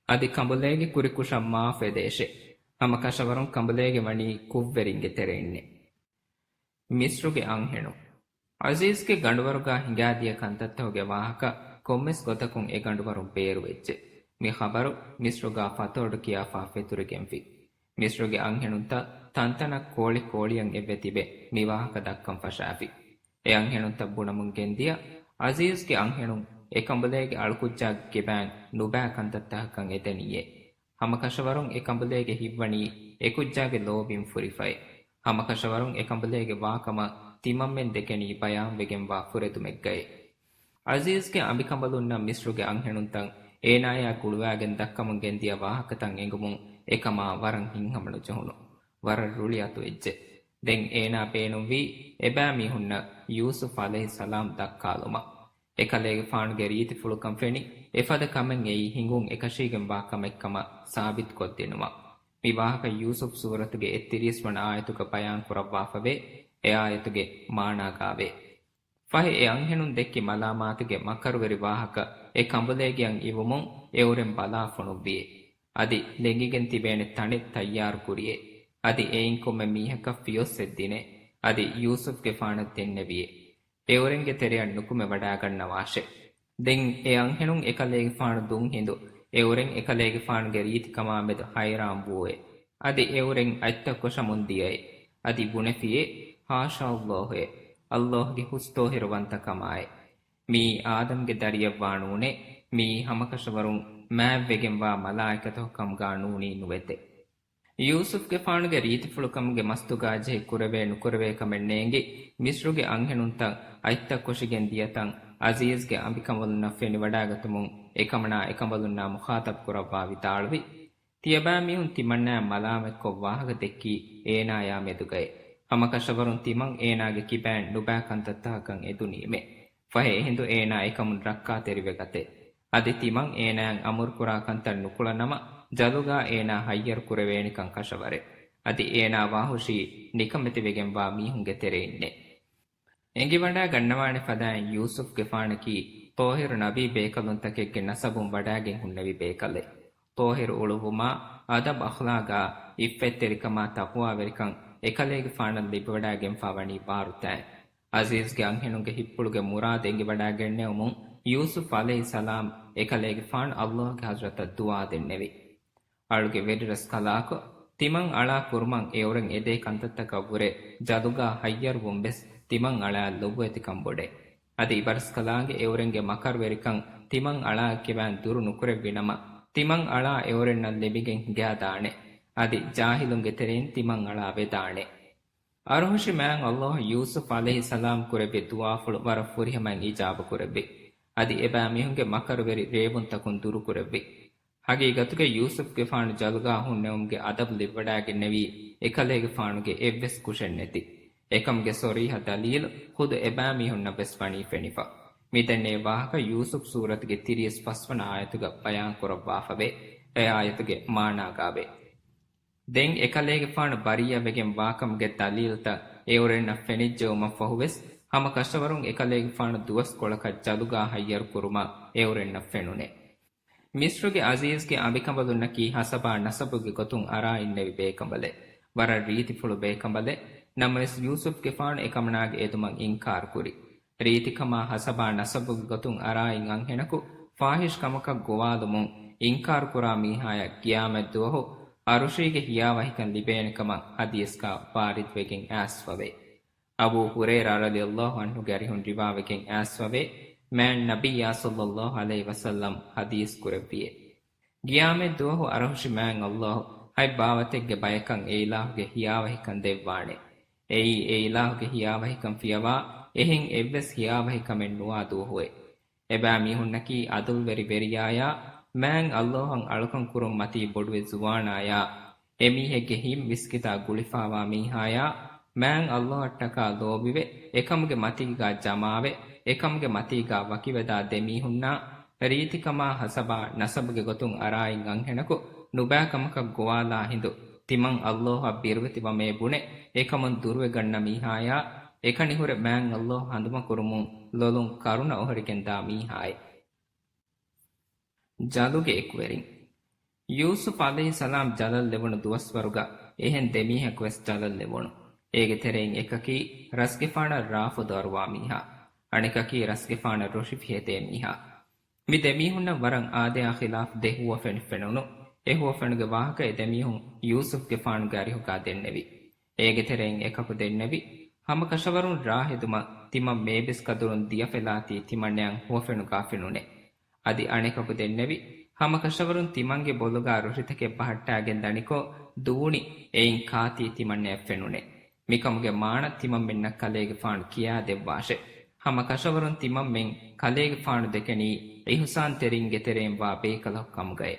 އަދި ކަނބުލޭގެ ކުރިކުށަށް މާފު އެދޭށޭ. ހަމަކަށަވަރުން ކަނބުލޭގެ ވަނީ ކުށްވެރިންގެ ތެރެއިންނޭ. މިޞްރުގެ އަންހެނުން. ޢަޒީޒްގެ ގަނޑުވަރުގާ ހިނގާދިޔަ ކަންތައްތަކުގެ ވާހަކަ ކޮންމެސް ގޮތަކުން އެ ގަނޑުވަރުން ބޭރުވެއްޖެ. މި ޚަބަރު މިޞްރުގާ ފަތޯޑު ކިޔާފާ ފެތުރިގެންފި. މިޞްރުގެ އަންހެނުންތައް ތަންތަނަށް ކޯޅި ކޯޅިއަށް އެއްވެ ތިބެ މި ވާހަކަ ދައްކަން ފަށާފި. އެ އަންހެނުންތައް ބުނަމުން ގެންދިޔަ ޢަޒީޒްގެ އަންހެނުން އެކަނބުލޭގެ އަޅުކުއްޖާގެ ކިބައިން ނުބައި ކަންތައްތަކަކަށް އެދެނީއޭ. ހަމަކަށަވަރުން އެކަނބުލޭގެ ހިތްވަނީ އެކުއްޖާގެ ލޯބިން ފުރިފައި. ހަމަކަށަވަރުން އެކަނބުލޭގެ ވާކަމަށް ތިމަންމެން ދެކެނީ ބަޔާންވެގެންވާ ފުރެދުމެއްގައި. ޢަޒީޒްގެ އަނބިކަނބަލުންނަށް މިޞްރުގެ އަންހެނުންތައް އޭނާޔާ ގުޅުވާގެން ދައްކަމުން ގެންދިޔަ ވާހަކަތައް އެނގުމުން އެކަމާ ވަރަށް ހިތްހަމަނުޖެހުނު. ވަރަށް ރުޅިއަތުވެއްޖެ. ދެން އޭނާ ބޭނުންވީ އެބައިމީހުންނަށް ޔޫސުފް ޢަލައިހިއްސަލާމް ދައްކާލުމަށް. އެކަލޭގެފާނުގެ ރީތިފުޅުކަން ފެނި، އެފަދަ ކަމެއް އެއީ ހިނގުން އެކަށީގެންވާ ކަމެއްކަމަށް ސާބިތުކޮށްދިނުމަށް. މި ވާހަކަ ޔޫސުފް ސޫރަތުގެ އެއްތިރީސް ވަނަ އާޔަތުގަ ބަޔާންކުރައްވާފަވޭ. އެ އާޔަތުގެ މާނާގާވޭ. ފަހެ އެ އަންހެނުން ދެއްކި މަލާމާތުގެ މަކަރުވެރި ވާހަކަ އެ ކަނބުލޭގެއަށް އިވުމުން އެއުރެން ބަލާ ފޮނުއްވިއޭ. އަދި ލެނގިގެން ތިބޭނެ ތަނެއް ތައްޔާރު ކުރިއޭ. އަދި އެއިން ކޮންމެ މީހަކަށް ފިޔޮއްސެއް ދިނޭ. އަދި ޔޫސުފްގެފާނަށް ދެންނެވިއޭ. އެއުރެންގެ ތެރެއަށް ނުކުމެވަޑާގަންނަވާށޭ. ދެން އެ އަންހެނުން އެކަލޭގެފާނު ދުން ހިނދު އެއުރެން އެކަލޭގެފާނުގެ ރީތިކަމާމެދު ހައިރާން ވޫއޭ. އަދި އެއުރެން އަތްތައްކޮށަމުން ދިޔައޭ. އަދި ބުނެފިއޭ، ހާޝާﷲ އޭ، ﷲ ގެ ހުސްތޯހިރުވަންތަކަމާއޭ. މިއީ އާދަމްގެ ދަރިއެއްވާ ނޫނޭ. މިއީ ހަމަކަށަވަރުން މާތްވެގެންވާ މަލާއިކަތަކު ކަމުގާ ނޫނީ ނުވެތެ. ޔޫސުފްގެފާނުގެ ރީތިފުޅުކަމުގެ މަސްތުގާ ޖެހި ކުރެވޭ ނުކުރެވޭ ކަމެއް ނޭނގި، މިޞްރުގެ އަންހެނުންތައް އަތްތައްކޮށިގެން ދިޔަތަން ޢަޒީޒްގެ އަނބިކަނބަލުންނަށް ފެނިވަޑާގަތުމުން އެކަމަނާ އެކަނބަލުންނާ މުޚާޠަބް ކުރައްވާ ވިދާޅުވި، ތިޔަބައިމީހުން ތިމަންނާއަށް މަލާމަތްކޮށް ވާހަކަ ދެއްކީ އޭނާޔާ މެދުގައޭ. ހަމަކަށަވަރުން ތިމަން އޭނާގެ ކިބައިން ނުބައި ކަންތައްތަކަކަށް އެދުނީމޭ. ފަހެ އެހިނދު އޭނާ އެކަމުން ރައްކާތެރިވެގަތޭ. އަދި ތިމަން އޭނާއަށް އަމުރުކުރާ ކަންތައް ނުކުޅަނަމަ، ޖަލުގާ އޭނާ ހައްޔަރު ކުރެވޭނެކަން ކަށަވަރޭ. އަދި އޭނާ ވާހުށީ ނިކަމެތިވެގެންވާ މީހުންގެ ތެރެއިންނޭ. އެނގިވަޑާ ގަންނަވާނެ ފަދައިން ޔޫސުފްގެފާނަކީ ޠާހިރު ނަބީ ބޭކަލުންތަކެއްގެ ނަސަބުން ވަޑާގެން ހުންނެވި ބޭކަލެއް. އަލްލާހަށް އުޅުއްވުމާ، އަދަބު އަޚްލާގާ، އިއްފަތްތެރިކަމާ، ތަޤްވާވެރިކަން އެކަލޭގެފާނަށް ލިބިވަޑައިގެންފާވަނީ ބާރުތައް. އަޒީޒްގެ އަންހެނުންގެ ހިތްޕުޅުގެ މުރާދު އެނގިވަޑައިގެންނެވުމުން، ޔޫސުފް ޢަލައިހިއްސަލާމް އެކަލޭގެފާނު އަލްލާހުގެ ޙަޟްރަތަށް ދުޢާ ދެންނެވި. އަޅުގެ ވެރިރަސްކަލާކޮ، ތިމަން އަޅާ ކުރުމަށް އެއުރެން އެދޭ ކަންތައްތަކަށްވުރެ ޖަލުގާ ހައްޔަރުވުންވެސް ތިމަން އަޅާއަށް ލޮބުވެތިކަން ބޮޑޭ. އަދި އިބަރަސްކަލާނގެ އެއުރެންގެ މަކަރުވެރިކަން ތިމަން އަޅާއަށް ކިބާން ދުރު ނުކުރެއްވިނަމަ، ތިމަން އަޅާ އެއުރެންނަށް ލިބިގެން ހިނގާދާނެ. އަދި ޖާހިލުންގެ ތެރެއިން ތިމަން އަޅާ ވެދާނެ. އަރުހުށި މާތް އަލްލާހު ޔޫސުފް ޢަލައިހިއްސަލާމް ކުރެއްވި ދުޢާފުޅު ވަރަށް ފުރިހަމައިން އިޖާބަ ކުރެއްވި. އަދި އެބައިމީހުންގެ މަކަރުވެރި ރޭވުންތަކުން ދުރުކުރެއްވި. ހަގީގަތުގައި ޔޫސުފްގެފާނު ޖަލުގާ ހުންނެވުމުގެ އަދަބު ލިބިވަޑައިގެންނެވީ އެކަލޭގެފާނުގެ އެއްވެސް ކުށެއް ނެތި. އެކަމުގެ ޞަރީޙަ ދަލީލު ޚުދު އެބައިމީހުންނަށް ވެސް ވަނީ ފެނިފަ. މިދެންނެވި ވާހަކަ ޔޫސުފް ސޫރަތުގެ ތިރީސް ފަސްވަނަ އާޔަތުގަ ބަޔާން ކުރައްވާފަވޭ. އެ އާޔަތުގެ މާނާގާވޭ. ދެން އެކަލޭގެފާނު ބަރީއަވެގެން ވާކަމުގެ ދަލީލުތައް އެއުރެންނަށް ފެނިއްޖެއުމަށްފަހުވެސް، ހަމަކަށަވަރުން އެކަލޭގެފާނު ދުވަސްކޮޅަކަށް ޖަލުގާ ހައްޔަރު ކުރުމަށް އެއުރެންނަށް ފެނުނޭ. މިޞްރުގެ އަޒީޒްގެ އަނބިކަނބަލުންނަކީ ހަސަބާ ނަސަބުގެ ގޮތުން އަރާ އިންނެވި ބޭކަނބަލެއް. ވަރަށް ރީތިފުޅު ބޭކަނބަލެއް. ނަމަވެސް ޔޫސުފްގެފާނު އެކަމަނާގެ އެދުމަށް އިންކާރުކުރި. ރީތިކަމާ ހަސަބާ ނަސަބުގެ ގޮތުން އަރާއިން އަންހެނަކު ފާޙިޝް ކަމަކަށް ގޮވާލުމުން އިންކާރުކުރާ މީހާޔަށް ޤިޔާމަތްދުވަހު އަރުޝީގެ ހިޔާވަހިކަން ލިބޭނެ ކަމަށް ޙަދީޘްގަ ވާރިދުވެގެން އައިސްފަވޭ. އަބޫ ހުރައިރާ ރަޟިޔަﷲ ޢަންހުގެ އަރިހުން ރިވާވެގެން އައިސްފަވޭ، މާތް ނަބިއްޔާ ޞައްލަﷲ ޢަލައިހި ވަސައްލަމް ޙަދީޘް ކުރެއްވިއޭ. ޤިޔާމަތްދުވަހު އަރުޝި މާތް އަލްލާހު ހަތް ބާވަތެއްގެ ބަޔަކަށް އެއިލާހުގެ ހިޔާވަހިކަން ދެއްވާނެ. އެއީ އެއިލާހުގެ ހިޔާވަހިކަން ފިޔަވާ އެހެން އެއްވެސް ހިޔާވަހިކަމެއް ނުވާ ދުވަހުއެއް. އެބައިމީހުންނަކީ ޢަދުލުވެރި ވެރިޔާޔާ މާތް އަލްލާހަށް އަޅުކަން ކުރުން މަތީ ބޮޑުވި ޒުވާނާޔާ، އެމީހެއްގެ ހިތް މިސްކިތާ ގުޅިފާވާ މީހާޔާ، މާތް އަލްލާހަށްޓަކާ ލޯބިވެ، އެކަމުގެ މަތީގާ ޖަމާވެ، އެކަމުގެ މަތީގާ ވަކިވެދާ ދެމީހުންނާ، ރީތިކަމާ ހަސަބާ ނަސަބުގެ ގޮތުން އަރާއިން އަންހެނަކު ނުބައި ކަމަކަށް ގޮވާލާ ހިނދު، ތިމަން އަލްލާހަށް ބިރުވެތިވަމޭ ބުނެ، އެކަމުން ދުރުވެގަންނަ މީހާޔާ، އެކަނި ހުރެ މާތް އަލްލާހު ހަނދުމަކުރުމުން ލޮލުން ކަރުނަ އޮހޮރިގެންދާ މީހާއެއް. ޖަލުގެ އެކުވެރިން. ޔޫސުފް ޢަލައިހިއްސަލާމް ޖަލަށް ލެވުނު ދުވަސްވަރުގަ އެހެން ދެމީހަކުވެސް ޖަލަށް ލެވުނު. އޭގެ ތެރެއިން އެކަކީ ރަސްގެފާނަށް ރާފުދު އަރުވާ މީހާ. އަނެކަކީ ރަސްގެފާނަށް ރޮށިފިހެދޭ މީހާ. މި ދެމީހުންނަށް ވަރަށް އާދަޔާ ޚިލާފް ދެ ހުވަފެން ފެނުނު. އެ ހުވަފެނުގެ ވާހަކަ އެ ދެމީހުން ޔޫސުފްގެފާނުގެ އަރިހުގާ ދެންނެވި. އޭގެ ތެރެއިން އެކަކު ދެންނެވި، ހަމަކަށަވަރުން ރާހެދުމަށް ތިމަން މޭބިސް ކަދުރުން ދިޔަފެލާތީ ތިމަންނަޔަށް ހުވަފެނުގާ ފެނުނެ. އަދި އަނެކަކު ދެންނެވި، ހަމަކަށަވަރުން ތިމަންގެ ބޮލުގާ ރޮށިތަކެއް ބަހައްޓާގެން ދަނިކޮށް ދޫނި އެއިން ކާތީ ތިމަންނަޔަށް ފެނުނެ. މިކަމުގެ މާނަ ތިމަންމެންނަށް ކަލޭގެފާނު ކިޔާދެއްވާށެ. ހަމަކަށަވަރުން ތިމަންމެން ކަލޭގެފާނު ދެކެނީ އިޙުސާންތެރިންގެ ތެރެއިން ވާ ބޭކަލަކު ކަމުގައޭ.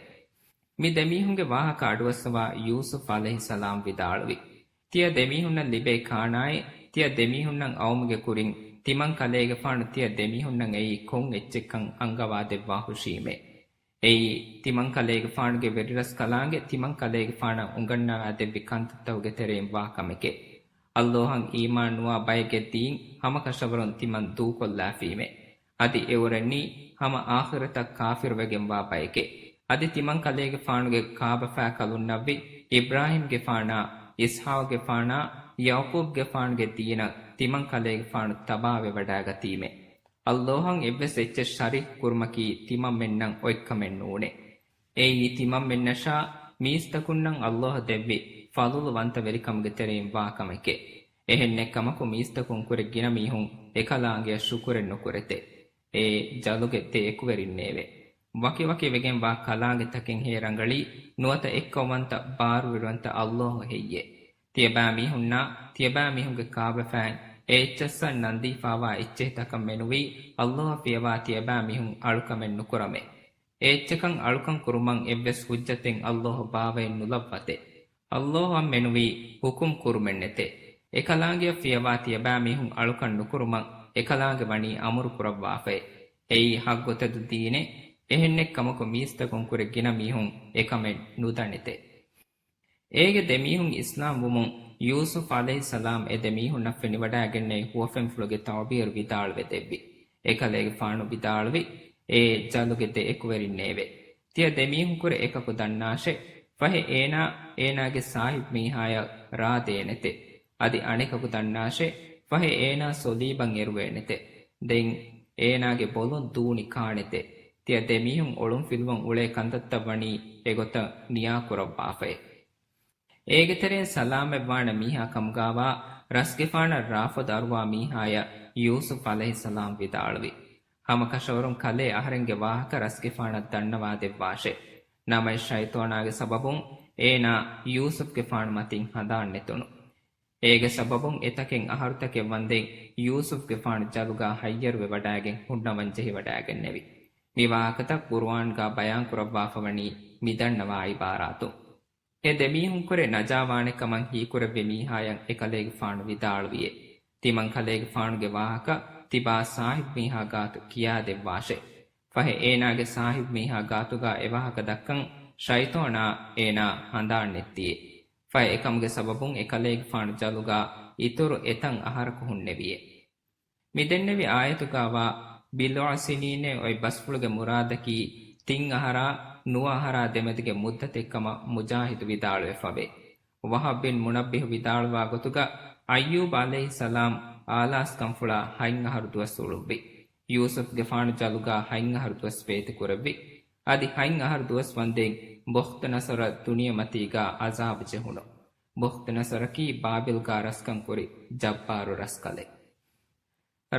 މި ދެމީހުންގެ ވާހަކަ އަޑުއައްސަވާ ޔޫސުފް ޢަލައިހިއްސަލާމް ވިދާޅުވި، ތިޔަ ދެމީހުންނަށް ލިބޭ ކާނާއެއް ތިޔަ ދެމީހުންނަށް އައުމުގެ ކުރިން ތިމަން ކަލޭގެފާނު ތިޔަ ދެމީހުންނަށް އެއީ ކޮން އެއްޗެއްކަން އަންގަވާދެއްވާ ހުށީމޭ. އެއީ، ތިމަން ކަލޭގެފާނުގެ ވެރިރަސްކަލާނގެ ތިމަން ކަލޭގެފާނަށް އުނގަންނަވާދެއްވި ކަންތައްތަކުގެ ތެރެއިން ވާ ކަމެކޭ. އައްލޯހަށް އީމާން ނުވާ ބައެއްގެ ދީން ހަމަކަށަވަރުން ތިމަން ދޫކޮށްލާފީމޭ. އަދި އެއުރެންނީ ހަމަ އާޚިރަތަށް ކާފިރުވެގެންވާ ބައެކޭ. އަދި ތިމަން ކަލޭގެފާނުގެ ކާބަފާ ކަލުންނަށްވި އިބްރާހީމްގެފާނާ، އިސްޙާޤުގެފާނާ، ޔަޢުޤޫބްގެފާނުގެ ދީނަށް ތިމަން ކަލޭގެފާނު ތަބާވެވަޑައިގަތީމޭ. އައްލޯހަށް އެއްވެސް އެއްޗެއް ޝަރީކު ކުރުމަކީ ތިމަންމެންނަށް އޮތްކަމެއް ނޫނޭ. އެއީ ތިމަންމެންނަށާ މީސްތަކުންނަށް އައްލޯހަށް ދެއްވި ފަޟުލުވަންތަވެރިކަމުގެ ތެރެއިން ވާ ކަމެކޭ. އެހެންނެއްކަމަކު މީސްތަކުންކުރެ ގިނަ މީހުން އެކަލާނގެއަށް ޝުކުރެއް ނުކުރެތެ. އެ ޖަލުގެ ދެ އެކުވެރިންނޭވެ. ވަކިވަކި ވެގެންވާ ކަލާނގެތަކެއްހޭ ރަނގަޅީ ނުވަތަ އެއްކައުވަންތަ ބާރުވެރިވަންތަ އައްލޯހު ހެއްޔޭ؟ ތިޔަބައިމީހުންނާ ތިޔަބައިމީހުންގެ ކާބަފައިން އެ އެއްޗަށްސަ ނަންދީފާވާ އެއްޗެހިތަކަށް މެނުވީ އައްލޯހަށް ފިޔަވާ ތިޔަބައިމީހުން އަޅުކަމެއް ނުކުރަމޭ. އެ އެއްޗަކަށް އަޅުކަން ކުރުމަށް އެއްވެސް ޙުއްޖަތެއް އައްލޯހު ބާވައެއް ނުލައްވަތެ. އައްލޯހަށް މެނުވީ ޙުކުމް ކުރުމެއްނެތެ. އެކަލާނގެއަށް ފިޔަވާ ތިޔަބައިމީހުން އަޅުކަން ނުކުރުމަށް އެކަލާނގެ ވަނީ އަމުރު ކުރައްވާފައި. އެއީ ޙައްޤުތެދު ދީނެއް. އެހެންނެއްކަމަކު މީސްތަކުންކުރެ ގިނަ މީހުން އެކަމެއް ނުދަނެތެ. އޭގެ ދެމީހުން އިސްލާމް ވުމުން ޔޫސުފް ޢަލައިހިއްސަލާމް އެ ދެމީހުންނަށް ފެނިވަޑައިގެންނެވި ހުވަފެންފުޅުގެ ތަޢުބީރު ވިދާޅުވެ ދެއްވި. އެކަލޭގެފާނު ވިދާޅުވި، އޭ ޖަލުގެ ދެ އެކުވެރިންނޭވެ. ތިޔަ ދެމީހުންކުރެ އެކަކު ދަންނާށޭ، ފަހެ އޭނާ އޭނާގެ ސާހިބު މީހާޔަށް ރާ ދޭނެތެ. އަދި އަނެކަކު ދަންނާށޭ، ފަހެ އޭނާ ސޮލީބަށް އެރުވޭނެތެ. ދެން އޭނާގެ ބޮލުން ދޫނި ކާނެތެ. ތިޔަ ދެމީހުން އޮޅުންފިލުވަން އުޅޭ ކަންތައްތައް ވަނީ އެގޮތަށް ނިޔާކުރައްވާފައެ. އޭގެތެރެއިން ސަލާމަތްވާނެ މީހާ ކަމުގާވާ ރަސްގެފާނަށް ރާފަދަ އަރުވާ މީހާޔަށް ޔޫސުފް ޢަލައިހިއްސަލާމް ވިދާޅުވި، ހަމަކަށަވަރުން ކަލޭ އަހަރެންގެ ވާހަކަ ރަސްގެފާނަށް ދަންނަވާދެއްވާށޭ. ނަމަވެސް ޝައިޠޯނާގެ ސަބަބުން އޭނާ ޔޫސުފްގެފާނު މަތިން ހަނދާން ނެތުނު. އޭގެ ސަބަބުން އެތަކެއް އަހަރުތަކެއް ވަންދެން ޔޫސުފްގެފާނު ޖަލުގާ ހައްޔަރުވެވަޑައިގެން ހުންނަވަން ޖެހިވަޑައިގެންނެވި. މި ވާހަކަތައް ޤުރުއާންގާ ބަޔާންކުރައްވާފަވަނީ މިދަންނަވާ ޢިބާރާތުން. އެ ދެމީހުންކުރެ ނަޖާވާނެ ކަމަށް ހީކުރެއްވި މީހާޔަށް އެކަލޭގެފާނު ވިދާޅުވިއޭ. ތިމަން ކަލޭގެފާނުގެ ވާހަކަ ތިބާ ސާހިބު މީހާ ގާތު ކިޔާދެއްވާށޭ. ފަހެ އޭނާގެ ސާހިބު މީހާ ގާތުގާ އެވާހަކަ ދައްކަން ޝައިޠޯނާ އޭނާ ހަނދާން ނެއްތިއޭ. ފަހެ އެކަމުގެ ސަބަބުން އެކަލޭގެފާނު ޖަލުގާ އިތުރު އެތަން އަހަރަކު ހުންނެވިއޭ. މި ދެންނެވި އާޔަތުގާވާ ބިޟްޢަ ސިނީނޭ އޮތް ބަސްފުޅުގެ މުރާދަކީ ތިން އަހަރާ ނުވަ އަހަރާ ދެމެދުގެ މުއްދަތެއްކަމަށް މުޖާހިދު ވިދާޅުވެފަވޭ. ވަހަބް ބިން މުނައްބިހު ވިދާޅުވާ ގޮތުގަ، އައްޔޫބް ޢަލައިހިއްސަލާމް އާލާސްކަންފުޅާ ހަތް އަހަރު ދުވަސް އުޅުއްވި. ޔޫސުފްގެފާނު ޖަލުގާ ހަތް އަހަރު ދުވަސް ބޭތިކުރެއްވި. އަދި ހަތް އަހަރު ދުވަސް ވަންދެން ބުޚްތުނަޞަރަށް ދުނިޔެމަތީގާ ޢަޒާބު ޖެހުނު. ބުޚްތުނަޞަރަކީ ބާބިލްގާ ރަސްކަން ކުރި ޖައްބާރު ރަސްކަލެއް.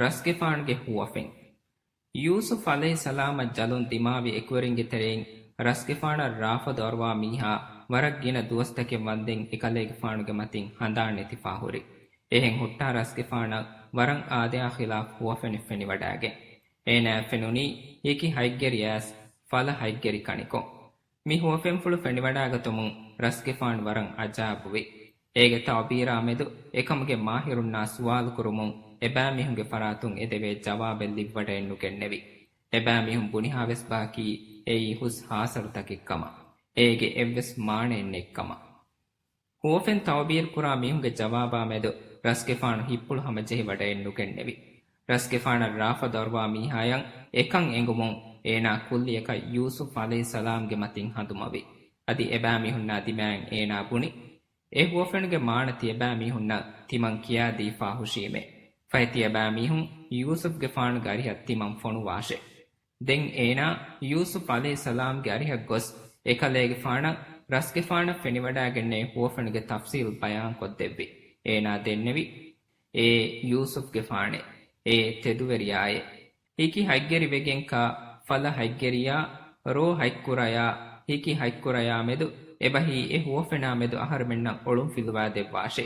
ރަސްގެފާނުގެ ހުވަފެން. ޔޫސުފް ޢަލައިހިއްސަލާމަށް ޖަލުން ދިމާވި އެކުވެރިންގެ ތެރެއިން ރަސްގެފާނަށް ރާފަދަ އަރުވާ މީހާ ވަރަށް ގިނަ ދުވަސްތަކެއް ވަންދެން އެކަލޭގެފާނުގެ މަތިން ހަނދާން ނެތިފާ ހުރި. އެހެން ހުއްޓާ ރަސްގެފާނަށް ވަރަށް އާދަޔާ ޚިލާފު ހުވަފެނެއް ފެނިވަޑައިގެން. އޭނާއަށް ފެނުނީ ހިކި ހަތްގެރިޔާސް ފަލަ ހަތްގެރި ކަނިކޮށް. މި ހުވަފެންފުޅު ފެނިވަޑައިގަތުމުން ރަސްގެފާނު ވަރަށް އަޖާބުވި. އޭގެ ތަޢުބީރާ މެދު އެކަމުގެ މާހިރުންނާ ސުވާލުކުރުމުން އެބައިމީހުންގެ ފަރާތުން އެދެވޭ ޖަވާބެއް ލިބިވަޑައެއްނުގެންނެވި. އެބައިމީހުން ބުނިހާވެސް ބަހަކީ އެއީ ހުސް ހާސަރުތަކެއްކަމަށް. އޭގެ އެއްވެސް މާނައެއް ނެތްކަމަށް. ހުވަފެން ތަޢުބީރުކުރާ މީހުންގެ ޖަވާބާ މެދު ރަސްގެފާނު ހިތްޕުޅު ހަމަޖެހިވަޑައެއްނުގެންނެވި. ރަސްގެފާނަށް ރާފަދަ އަރުވާ މީހާޔަށް އެކަން އެނގުމުން އޭނާ ކުއްލިއަކަށް ޔޫސުފް ޢަލައިހިއްސަލާމްގެ މަތިން ހަނދުމަވި. އަދި އެބައިމީހުންނާ ދިމާއިން އޭނާ ބުނި، އެ ހުވަފެނުގެ މާނަ ތިޔަބައިމީހުންނަށް ތިމަން ކިޔާދީފާ ހުށީމޭ. ފަހެ ތިޔަބައިމީހުން ޔޫސުފްގެފާނުގެ އަރިހަށް ތިމަން ފޮނުވާށޭ. ދެން އޭނާ ޔޫސުފް ޢަލައިހިއްސަލާމްގެ އަރިހަށް ގޮސް، އެކަލޭގެފާނަށް ރަސްގެފާނަށް ފެނިވަޑައިގެންނެވި ހުވަފެނުގެ ތަފްޞީލް ބަޔާންކޮށްދެއްވި. އޭނާ ދެންނެވި، އޭ ޔޫސުފްގެފާނޭ، އޭ ތެދުވެރިޔާއޭ. ހިކި ހަތްގެރިވެގެން ކާ، ފަލަ ހަތްގެރިޔާ، ރޯ ހަތްކުރަޔާ، ހިކި ހަތްކުރަޔާ މެދު އެބަހީ އެ ހުވަފެނާ މެދު އަހަރުމެންނަށް އޮޅުން ފިލުވާދެއްވާށޭ.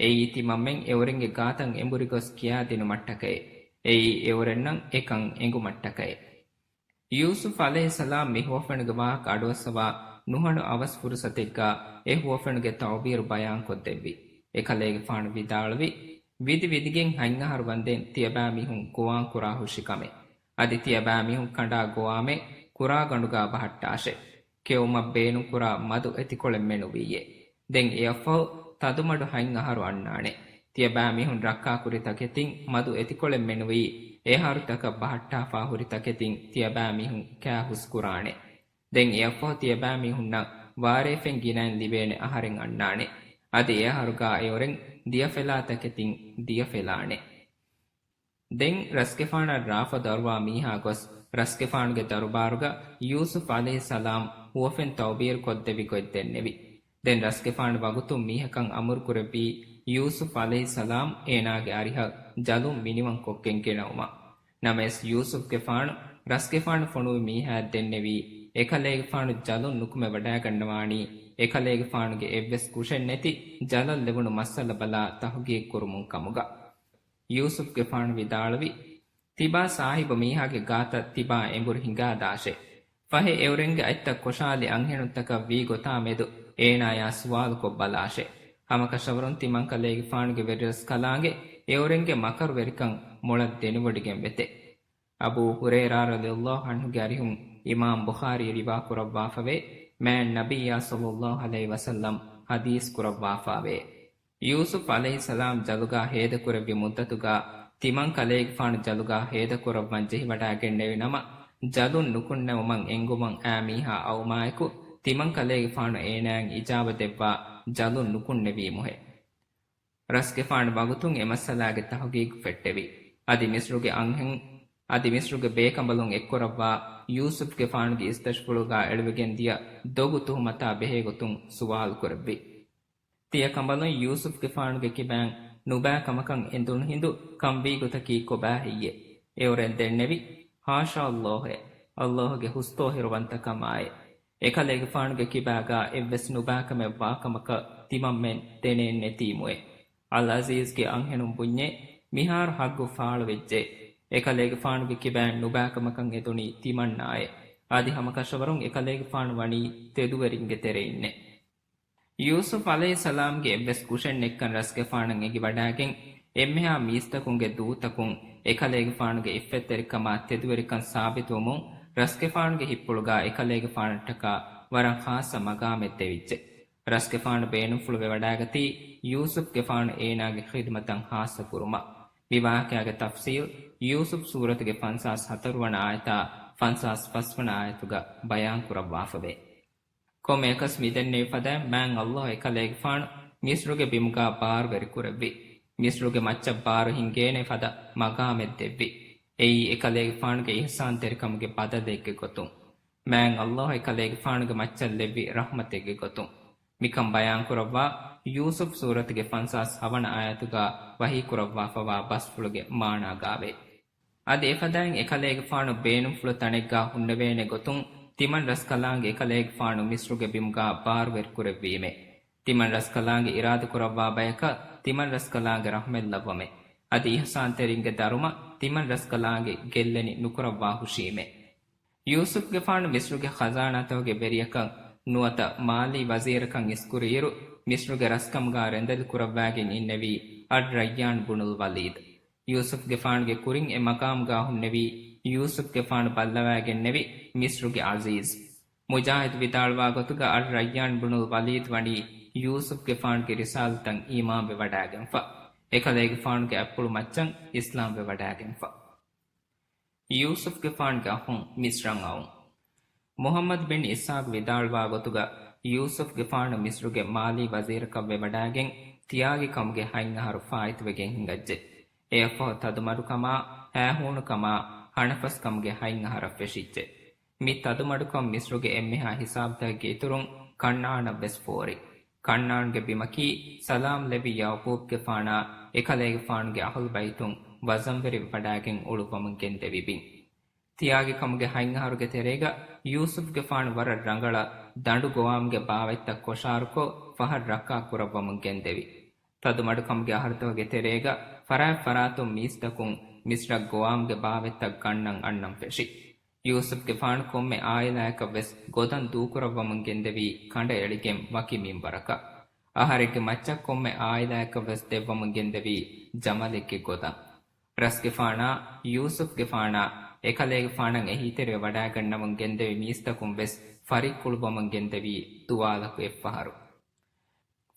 އެއީ ތިމަންމެން އެއުރެންގެ ގާތަށް އެނބުރިގޮސް ކިޔާދިނުމަށްޓަކައޭ. އެއީ އެއުރެންނަށް އެކަން އެނގުމަށްޓަކައޭ. ޔޫސުފް ޢަލައިހިއްސަލާމް މި ހުވަފެނުގެ ވާހަކަ އަޑުއައްސަވާ ނުހަނު އަވަސް ފުރުސަތެއްގާ އެ ހުވަފެނުގެ ތަޢުބީރު ބަޔާންކޮށްދެއްވި. އެކަލޭގެފާނު ވިދާޅުވި، ވިދި ވިދިގެން ހަތް އަހަރު ވަންދެން ތިޔަބައިމީހުން ގޮވާން ކުރާ ހުށިކަމެއް. އަދި ތިޔަބައިމީހުން ކަނޑާ ގޮވާމެ ކުރާގަނޑުގާ ބަހައްޓާށޭ. ކެއުމަށް ބޭނުންކުރާ މަދު އެތިކޮޅެއް މެނުވީއޭ. ދެން އެއަށްފަހު ތަދުމަޑު ހަތް އަހަރު އަންނާނެ. ތިޔަބައިމީހުން ރައްކާކުރި ތަކެތިން މަދު އެތިކޮޅެއް މެނުވީ، އެއަހަރުތަކަށް ބަހައްޓާފާ ހުރި ތަކެތިން ތިޔަބައިމީހުން ކާ ހުސްކުރާނެ. ދެން އެއަށްފަހު ތިޔަބައިމީހުންނަށް ވާރޭފެން ގިނައިން ލިބޭނެ އަހަރެއް އަންނާނެ. އަދި އެއަހަރުގާ އެއުރެން ދިޔަފެލާ ތަކެތިން ދިޔަފެލާނެ. ދެން ރަސްގެފާނަށް ރާފަދަ އަރުވާ މީހާ ގޮސް، ރަސްގެފާނުގެ ދަރުބާރުގަ ޔޫސުފް ޢަލައިހިއްސަލާމް ހުވަފެން ތައުބީރު ކޮށްދެއްވި ގޮތް ދެންނެވި. ދެން ރަސްގެފާނު ވަގުތުން މީހަކަށް އަމުރުކުރެއްވީ، ޔޫސުފް ޢަލައިހިއްސަލާމް އޭނާގެ އަރިހަށް ޖަލުން މިނިވަން ކޮށްގެން ގެނައުމަށް. ނަމަވެސް ޔޫސުފްގެފާނު ރަސްގެފާނު ފޮނުވި މީހާއަށް ދެންނެވީ، އެކަލޭގެފާނު ޖަލުން ނުކުމެ ވަޑައިގަންނަވާނީ، އެކަލޭގެފާނުގެ އެއްވެސް ކުށެއް ނެތި ޖަލަށް ލެވުނު މައްސަލަ ބަލާ ތަހުގީގު ކުރުމުން ކަމުގަ. ޔޫސުފްގެފާނު ވިދާޅުވި، ތިބާ ސާހިބު މީހާގެ ގާތަށް ތިބާ އެނބުރި ހިނގާދާށޭ. ފަހެ އެއުރެންގެ އަތްތައް ކޮށާލި އަންހެނުންތަކަށް ވީ ގޮތާ މެދު އޭނާޔާ ސުވާލުކޮށް ބަލާށޭ. ހަމަކަށަވަރުން ތިމަންކަލޭގެފާނުގެ ވެރިރަސްކަލާނގެ އެއުރެންގެ މަކަރުވެރިކަން މޮޅަށް ދެނެވޮޑިގެން ވެތެ. އަބޫ ހުރައިރާ ރަޟިޔަﷲ ޢަންހުގެ އަރިހުން އިމާމް ބުޚާރީ ރިވާ ކުރައްވާފަވޭ، މާތް ނަބިއްޔާ ޞައްލަﷲ ޢަލައިހި ވަސައްލަމް ޙަދީޘް ކުރައްވާފާވޭ. ޔޫސުފް ޢަލައިހިއްސަލާމް ޖަލުގާ ހޭދަކުރެއްވި މުއްދަތުގާ ތިމަން ކަލޭގެފާނު ޖަލުގާ ހޭދަކުރައްވަން ޖެހިވަޑައިގެންނެވި ނަމަ، ޖަލުން ނުކުންނެވުމަށް އެންގުމަށް އައި މީހާ އައުމާއެކު، ތިމަން ކަލޭގެފާނު އޭނާއަށް އިޖާބަ ދެއްވާ ޖަލުން ނުކުންނެވީމުހޭ. ރަސްގެފާނު ވަގުތުން އެ މައްސަލާގެ ތަހުގީގު ފެއްޓެވި. އަދި މިސްރުގެ އަންހެން، އަދި މިސްރުގެ ބޭކަނބަލުން އެއްކުރައްވާ ޔޫސުފްގެފާނުގެ އިސްތަށިފުޅުގާ އެޅިވެގެން ދިޔަ ދޮގު ތުހުމަތާ ބެހޭ ގޮތުން ސުވާލު ކުރެއްވި. ތިޔަ ކަނބަލުން ޔޫސުފްގެފާނުގެ ކިބައިން ނުބައި ކަމަކަށް އެނދުނު ހިނދު ކަންވީ ގޮތަކީ ކޮބާ ހެއްޔޭ؟ އެއުރެން ދެންނެވި، ހާޝާ ﷲ އޭ، ﷲ ގެ ހުސްތޯހިރުވަންތަކަމާއޭ. އެކަލޭގެފާނުގެ ކިބާގާ އެއްވެސް ނުބައިކަމެއް ވާކަމަކަށް ތިމަންމެން ދެނޭން ނެތީމުއޭ. އަލްއަޒީޒްގެ އަންހެނުން ބުންޏޭ، މިހާރު ހައްގު ފާޅުވެއްޖެ. އެކަލޭގެފާނުގެ ކިބައިން ނުބައިކަމަކަށް އެދުނީ ތިމަންނާއޭ. އަދި ހަމަކަށަވަރުން އެކަލޭގެފާނު ވަނީ ތެދުވެރިންގެ ތެރެއިންނޭ. ޔޫސުފް ޢަލައިހިއްސަލާމްގެ އެއްވެސް ކުށެއް ނެތްކަން ރަސްގެފާނަށް އެނގިވަޑާގެން، އެންމެހާ މީސްތަކުންގެ ދޫތަކުން އެކަލޭގެފާނުގެ އިއްފަތްތެރިކަމާ ތެދުވެރިކަން ސާބިތުވުމުން، ރަސްގެފާނުގެ ހިތްޕުޅުގާ އެކަލޭގެފާނަށްޓަކާ ވަރަށް ޚާއްޞަ މަގާމެއް ދެވިއްޖެ. ރަސްގެފާނު ބޭނުންފުޅު ވެވަޑާގަތީ، ޔޫސުފްގެފާނު އޭނާގެ ޚިދުމަތަށް ޚާއްޞަ ކުރުމަށް. މި ވާޤިޢާގެ ތަފްޞީލް ޔޫސުފް ސޫރަތުގެ ފަންސާސް ހަތަރު ވަނަ އާޔަތާ ފަންސާސް ފަސް ވަނަ އާޔަތުގަ ބަޔާން ކުރައްވާފަވޭ. ކޮންމެއަކަސް މިދެންނެވި ފަދައިން މާތް ﷲ އެކަލޭގެފާނު މިސްރުގެ ބިމުގާ ބާރުވެރި ކުރެއްވި. މިސްރުގެ މައްޗަށް ބާރު ހިންގޭނެ ފަދަ މަގާމެއް ދެއްވި. އެއީ އެކަލޭގެފާނުގެ އިޙްސާންތެރިކަމުގެ ބަދަލެއްގެ ގޮތުން. މާތް ﷲ އެކަލޭގެފާނުގެ މައްޗަށް ލެއްވި ރަޙްމަތެއްގެ ގޮތުން. މިކަން ބަޔާން ކުރައްވާ ޔޫސުފް ސޫރަތުގެ ފަންސާސް ހަވަނަ އާޔަތުގާ ވަޙީ ކުރައްވާފަވާ ބަސްފުޅުގެ މާނާގާވޭ. އަދި އެފަދައިން އެކަލޭގެފާނު ބޭނުންފުޅު ތަނެއްގާ ހުންނެވޭނެ ގޮތުން ތިމަން ރަސްކަލާނގެ އެކަލޭގެފާނު މިސްރުގެ ބިމުގާ ބާރުވެރި ކުރެއްވީމޭ. ތިމަން ރަސްކަލާނގެ އިރާދަކުރައްވާ ބަޔަކަށް ތިމަން ރަސްކަލާނގެ ރަޙްމަތް ލައްވަމޭ. އަދި އިޙްސާންތެރިންގެ ދަރުމަ ތިމަން ރަސްކަލާނގެ ގެއްލެނި ނުކުރައްވާ ހުށީމޭ. ޔޫސުފްގެފާނު މިސްރުގެ ޚަޒާނާތަކުގެ ވެރިޔަކަށް ނުވަތަ މާލީ ވަޒީރަކަށް އިސްކުރިއިރު، މިސްރުގެ ރަސްކަމުގާ ރެނދެލި ކުރައްވާގެން އިންނެވީ އައްރައްޔާން ބުނުލް ވަލީދު. ޔޫސުފްގެފާނުގެ ކުރިން އެ މަގާމުގާ ހުންނެވީ ޔޫސުފްގެފާނު ބައްލަވާގެންނެވި މިސްރުގެ ޢަޒީޒް. މުޖާހިދު ވިދާޅުވާ ގޮތުގަ އައްރައްޔާން ބުނުލް ވަލީދު ވަނީ ޔޫސުފްގެފާނުގެ ރިސާލަތަށް އީމާންވެވަޑާގެންފަ. އެކަލޭގެފާނުގެ އަތްޕުޅު މައްޗަށް އިސްލާމްވެވަޑާގެންފަ. ޔޫސުފްގެފާނުގެ އަޚުން މިސްރަށް އައުން. މުޙައްމަދު ބިން އިސްޙާޤް ވިދާޅުވާ ގޮތުގަ، ޔޫސުފްގެފާނު މިސްރުގެ މާލީ ވަޒީރަކަށް ވެވަޑާގެން ތިޔާގި ކަމުގެ ހަތް އަހަރު ފާއިތުވެގެން ހިނގައްޖެ. އެއަށްފަހު ތަދުމަޑުކަމާ، ހައިހޫނުކަމާ، ހަނަފަސްކަމުގެ ހަތް އަހަރަށް ފެށިއްޖެ. މި ތަދުމަޑުކަން މިސްރުގެ އެންމެހާ ހިސާބުތަކެއްގެ އިތުރުން ކަންޢާނަށްވެސް ފޯރި. ކަންޢާންގެ ބިމަކީ ސަލާމް ލެއްވި ޔަޢުޤޫބްގެފާނާ އެކަލޭގެފާނުގެ އަހުލުބައިތުން ވަޒަންވެރިވެވަޑާގެން އުޅުއްވަމުން ގެންދެވި ބިން. ތިޔާގި ކަމުގެ ހަތް އަހަރުގެ ތެރޭގަ ޔޫސުފްގެފާނު ވަރަށް ރަނގަޅަށް ދަނޑު ގޮވާމުގެ ބާވަތްތައް ކޮށާރުކޮށް ފަހަށް ރައްކާ ކުރައްވަމުން ގެންދެވި. ތަދުމަޑުކަމުގެ އަހަރުތަކުގެ ތެރޭގަ ފަރާތް ފަރާތުން މީސްތަކުން މިސްރަށް ގޮވާމުގެ ބާވަތްތައް ގަންނަން އަންނަން ފެށި. ޔޫސުފްގެފާނު ކޮންމެ އާއިލާއަކަށްވެސް ގޮދަން ދޫކުރައްވަމުން ގެންދެވީ ކަނޑައެޅިގެން ވަކި މިންވަރަކަށް. އަހަރެއްގެ މައްޗަށް ކޮންމެ އާއިލާއަކަށްވެސް ދެއްވަމުން ގެންދެވީ ޖަމަލެއްގެ ގޮދަން. ރަސްގެފާނާ، ޔޫސުފްގެފާނާ، އެކަލޭގެފާނަށް އެހީތެރިވެވަޑާގަންނަމުން ގެންދެވި މީސްތަކުން ވެސް ފަރިއްކުޅުއްވަމުން ގެންދެވީ ދުވާލަކު އެއްފަހަރު.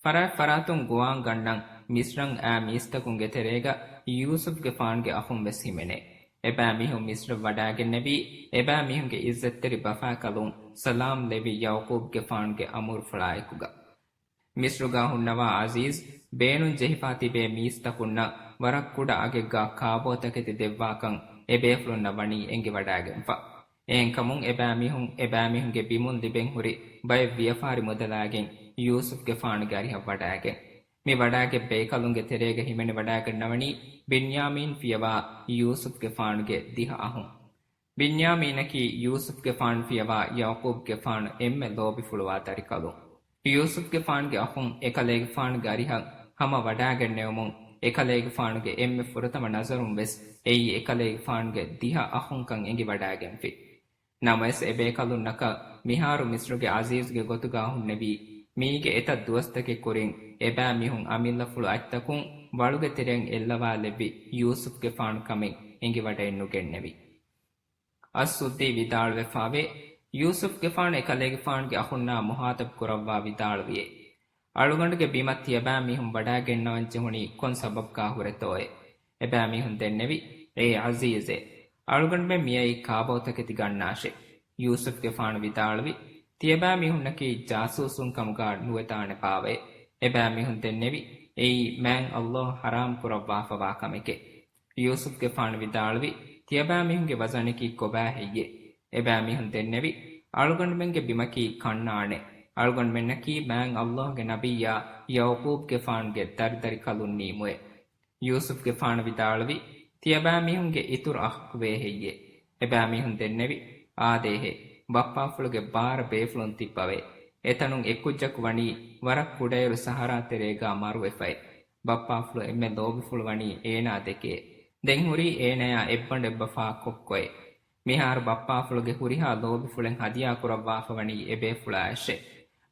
ފަރާތް ފަރާތުން ގޮވާން ގަންނަން މިސްރަށް އައި މީސްތަކުންގެ ތެރޭގަ ޔޫސުފްގެފާނުގެ އަޚުން ވެސް ހިމެނޭ. އެބައިމީހުން މިސްރަށް ވަޑާގެންނެވީ، އެބައިމީހުންގެ އިއްޒަތްތެރި ބަފާކަލުން ސަލާމް ލެއްވި ޔަޢުޤޫބްގެފާނުގެ އަމުރުފުޅާއެކުގަ. މިސްރުގާ ހުންނަވާ ޢަޒީޒް ބޭނުން ޖެހިފާ ތިބޭ މީސްތަކުންނަށް ވަރަށް ކުޑަ އަގެއްގާ ކާބޯތަކެތި ދެއްވާކަން އެބޭފުޅުންނަށް ވަނީ އެނގިވަޑާގެންފަ. އެހެންކަމުން އެބައިމީހުން، އެބައިމީހުންގެ ބިމުން ލިބެން ހުރި ބައެއް ވިޔަފާރި މުދަލާގެން ޔޫސުފްގެފާނުގެ އަރިހަށް ވަޑާގެން. މި ވަޑާގެ ބޭކަލުންގެ ތެރޭގަ ހިމެނިވަޑާގަންނަވަނީ ބިންޔާމީން ފިޔަވާ ޔޫސުފްގެފާނުގެ ދިހަ އަހުން. ބިންޔާމީނަކީ ޔޫސުފްގެފާނު ފިޔަވާ ޔަޢުޤޫބްގެފާނު އެންމެ ލޯބިފުޅުވާ ދަރިކަލުން. ޔޫސުފްގެފާނުގެ އަޚުން އެކަލޭގެފާނުގެ އަރިހަށް ހަމަ ވަޑާގެންނެވުމުން، އެކަލޭގެފާނުގެ އެންމެ ފުރަތަމަ ނަޒަރުން ވެސް އެއީ އެކަލޭގެފާނުގެ ދިހަ އަޚުންކަން އެނގިވަޑާގެންފި. ނަމަވެސް އެބޭކަލުންނަކަށް މިހާރު މިސްރުގެ ޢަޒީޒުގެ ގޮތުގާ ހުންނެވީ، މީގެ އެތައް ދުވަސްތަކެއް ކުރިން އެބައިމީހުން އަމިއްލަފުޅު އަތްތަކުން ވަޅުގެ ތެރެއަށް އެއްލަވާލެއްވި ޔޫސުފްގެފާނު ކަމެއް އެނގިވަޑައެއްނުގެންނެވި. އައްސުއްދީ ވިދާޅުވެފާވޭ، ޔޫސުފްގެފާނު އެކަލޭގެފާނުގެ އަޚުންނާ މުހާތަބް ކުރައްވާ ވިދާޅުވިއޭ، އަޅުގަނޑުގެ ބިމަށް ތިޔަބައިމީހުން ވަޑާގެންނަވަން ޖެހުނީ ކޮން ސަބަބްގާ ހުރެތޯއޭ؟ އެބައިމީހުން ދެންނެވި، އޭ ޢަޒީޒޭ، އަޅުގަނޑުމެން މިއައީ ކާބޯތަކެތި ގަންނާށޭ. ޔޫސުފްގެފާނު ވިދާޅުވި، ތިޔަބައިމީހުންނަކީ ޖާސޫސުން ކަމުގަ ނުވެދާނެބާވައޭ. އެބައިމީހުން ދެންނެވި، އެއީ މާތް ﷲ ޙަރާމް ކުރައްވާފަވާ ކަމެކޭ. ޔޫސުފްގެފާނު ވިދާޅުވި، ތިޔަބައިމީހުންގެ ވަޒަނަކީ ކޮބާ ހެއްޔޭ؟ އެބައިމީހުން ދެންނެވި، އަޅުގަނޑުމެންގެ ބިމަކީ ކަންނާނެ. އަޅުގަނޑުމެންނަކީ މާތް ﷲގެ ނަބިއްޔާ ޔަޢުޤޫބްގެފާނުގެ ދަރިދަރިކަލުންނީމުއޭ. ޔޫސުފްގެފާނު ވިދާޅުވި، ތިޔަބައިމީހުންގެ އިތުރު އަޚަކު ވޭ ހެއްޔޭ؟ އެބައިމީހުން ދެންނެވި، އާދޭހޭ، ބައްޕާފުޅުގެ ބާރަ ބޭފުޅުން ތިއްބަވޭ. އެތަނުން އެއްކުއްޖަކު ވަނީ ވަރަށް ކުޑައިރު ސަހަރާ ތެރޭގަ މަރުވެފައޭ. ބައްޕާފުޅު އެންމެ ލޯބިފުޅު ވަނީ އޭނާ ދެކެ. ދެން ހުރީ އޭނަޔާ އެއްބަނޑެއްބަފާ ކޮއްކޮއެ. މިހާރު ބައްޕާފުޅުގެ ހުރިހާ ލޯބިފުޅެއް ހަދިޔާ ކުރައްވާފަ ވަނީ އެބޭފުޅާއަށެ.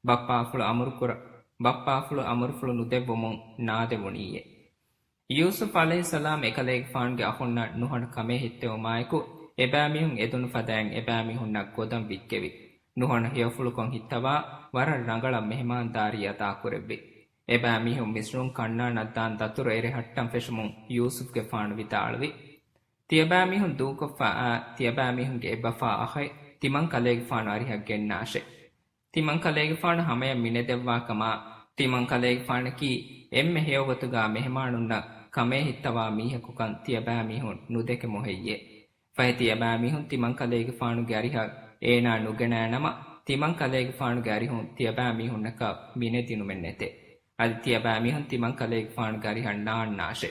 ބައްޕާފުޅު އަމުރުކުރ-، ބައްޕާފުޅު އަމުރުފުޅު ނުދެއްވުމުން ނާދެވުނީއެ. ޔޫސުފް ޢަލައިހިއްސަލާމް އެކަލޭގެފާނުގެ އަޚުންނަށް ނުހަނު ކަމޭ ހިއްތެވުމާއެކު، އެބައިމީހުން އެދުނު ފަދައިން އެބައިމީހުންނަށް ގޮދަން ވިއްކެވި. ނުހަނު ހެޔޮފުޅުކޮށް ހިއްތަވާ ވަރަށް ރަނގަޅަށް މެހެމާންދާރީ އަދާކުރެއްވި. އެބައިމީހުން މިސްރުން ކަންނާނަށް ދާން ދަތުރު އެރެހައްޓަން ފެށުމުން ޔޫސުފްގެފާނު ވިދާޅުވި، ތިޔަބައިމީހުން ދޫކޮށްފަ އާ ތިޔަބައިމީހުންގެ އެއްބަފާ އަޚައެއް ތިމަން ކަލޭގެފާނު އަރިހަށް ގެންނާށޭ. ތިމަން ކަލޭގެފާނު ހަމަޔަށް މިނެދެއްވާ ކަމާ، ތިމަން ކަލޭގެފާނަކީ އެންމެ ހެޔޮ ގޮތުގަ މެހެމާނުންނަށް ކަމޭ ހިއްތަވާ މީހަކުކަން ތިޔަބައިމީހުން ނުދެކެމު ހެއްޔޭ؟ ފަހެ ތިޔަބައިމީހުން ތިމަން ކަލޭގެފާނުގެ އަރިހަށް އޭނާ ނުގެނައި ނަމަ، ތިމަން ކަލޭގެފާނުގެ އަރިހުން ތިޔަބައިމީހުންނަކަށް މިނެދިނުމެއް ނެތެ. އަދި ތިޔަބައިމީހުން ތިމަން ކަލޭގެފާނުގެ އަރިހަށް ނާންނާށޭ.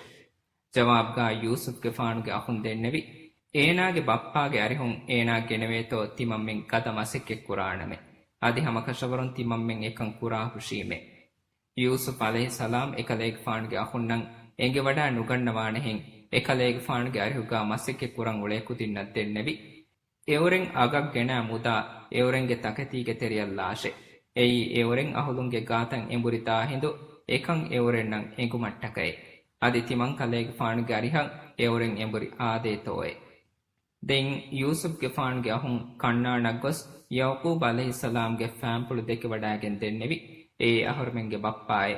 ޖަވާބުގަ ޔޫސުފްގެފާނުގެ އަޚުން ދެންނެވި، އޭނާގެ ބައްޕާގެ އަރިހުން އޭނާ ގެނެވޭތޯ ތިމަންމެން ގަދަ މަސައްކަތް ކުރާނަމޭ. އަދި ހަމަކަށަވަރުން ތިމަންމެން އެކަން ކުރާހުށީމޭ. ޔޫސުފް ޢަލައިހިއްސަލާމް އެކަލޭގެފާނުގެ އަޚުންނަށް އެނގިވަޑައި ނުގަންނަވާނެހެން، އެކަލޭގެފާނުގެ އަރިހުގަ މަސައްކަތް ކުރަން އުޅޭ ކުދިންނަށް ދެންނެވި، އެއުރެން އަގަށް ގެނައި މުދާ އެއުރެންގެ ތަކެތީގެ ތެރެއަށް ލާށޭ. އެއީ އެއުރެން އަހުލުންގެ ގާތަށް އެނބުރި ދާ ހިނދު އެކަން އެއުރެންނަށް އެނގުމަށްޓަކައި. އަދި ތިމަން ކަލޭގެފާނުގެ އަރިހަށް އެއުރެން އެނބުރި އާދޭތޯއޭ. ދެން ޔޫސުފްގެފާނުގެ އަހުން ކަންނާނަށް ގޮސް ޔަޢުޤޫބް ޢަލައިހިއްސަލާމްގެ ފާންޕުޅު ދެކެވަޑައިގެން ދެންނެވި، އޭ އަހަރުމެންގެ ބައްޕާއޭ.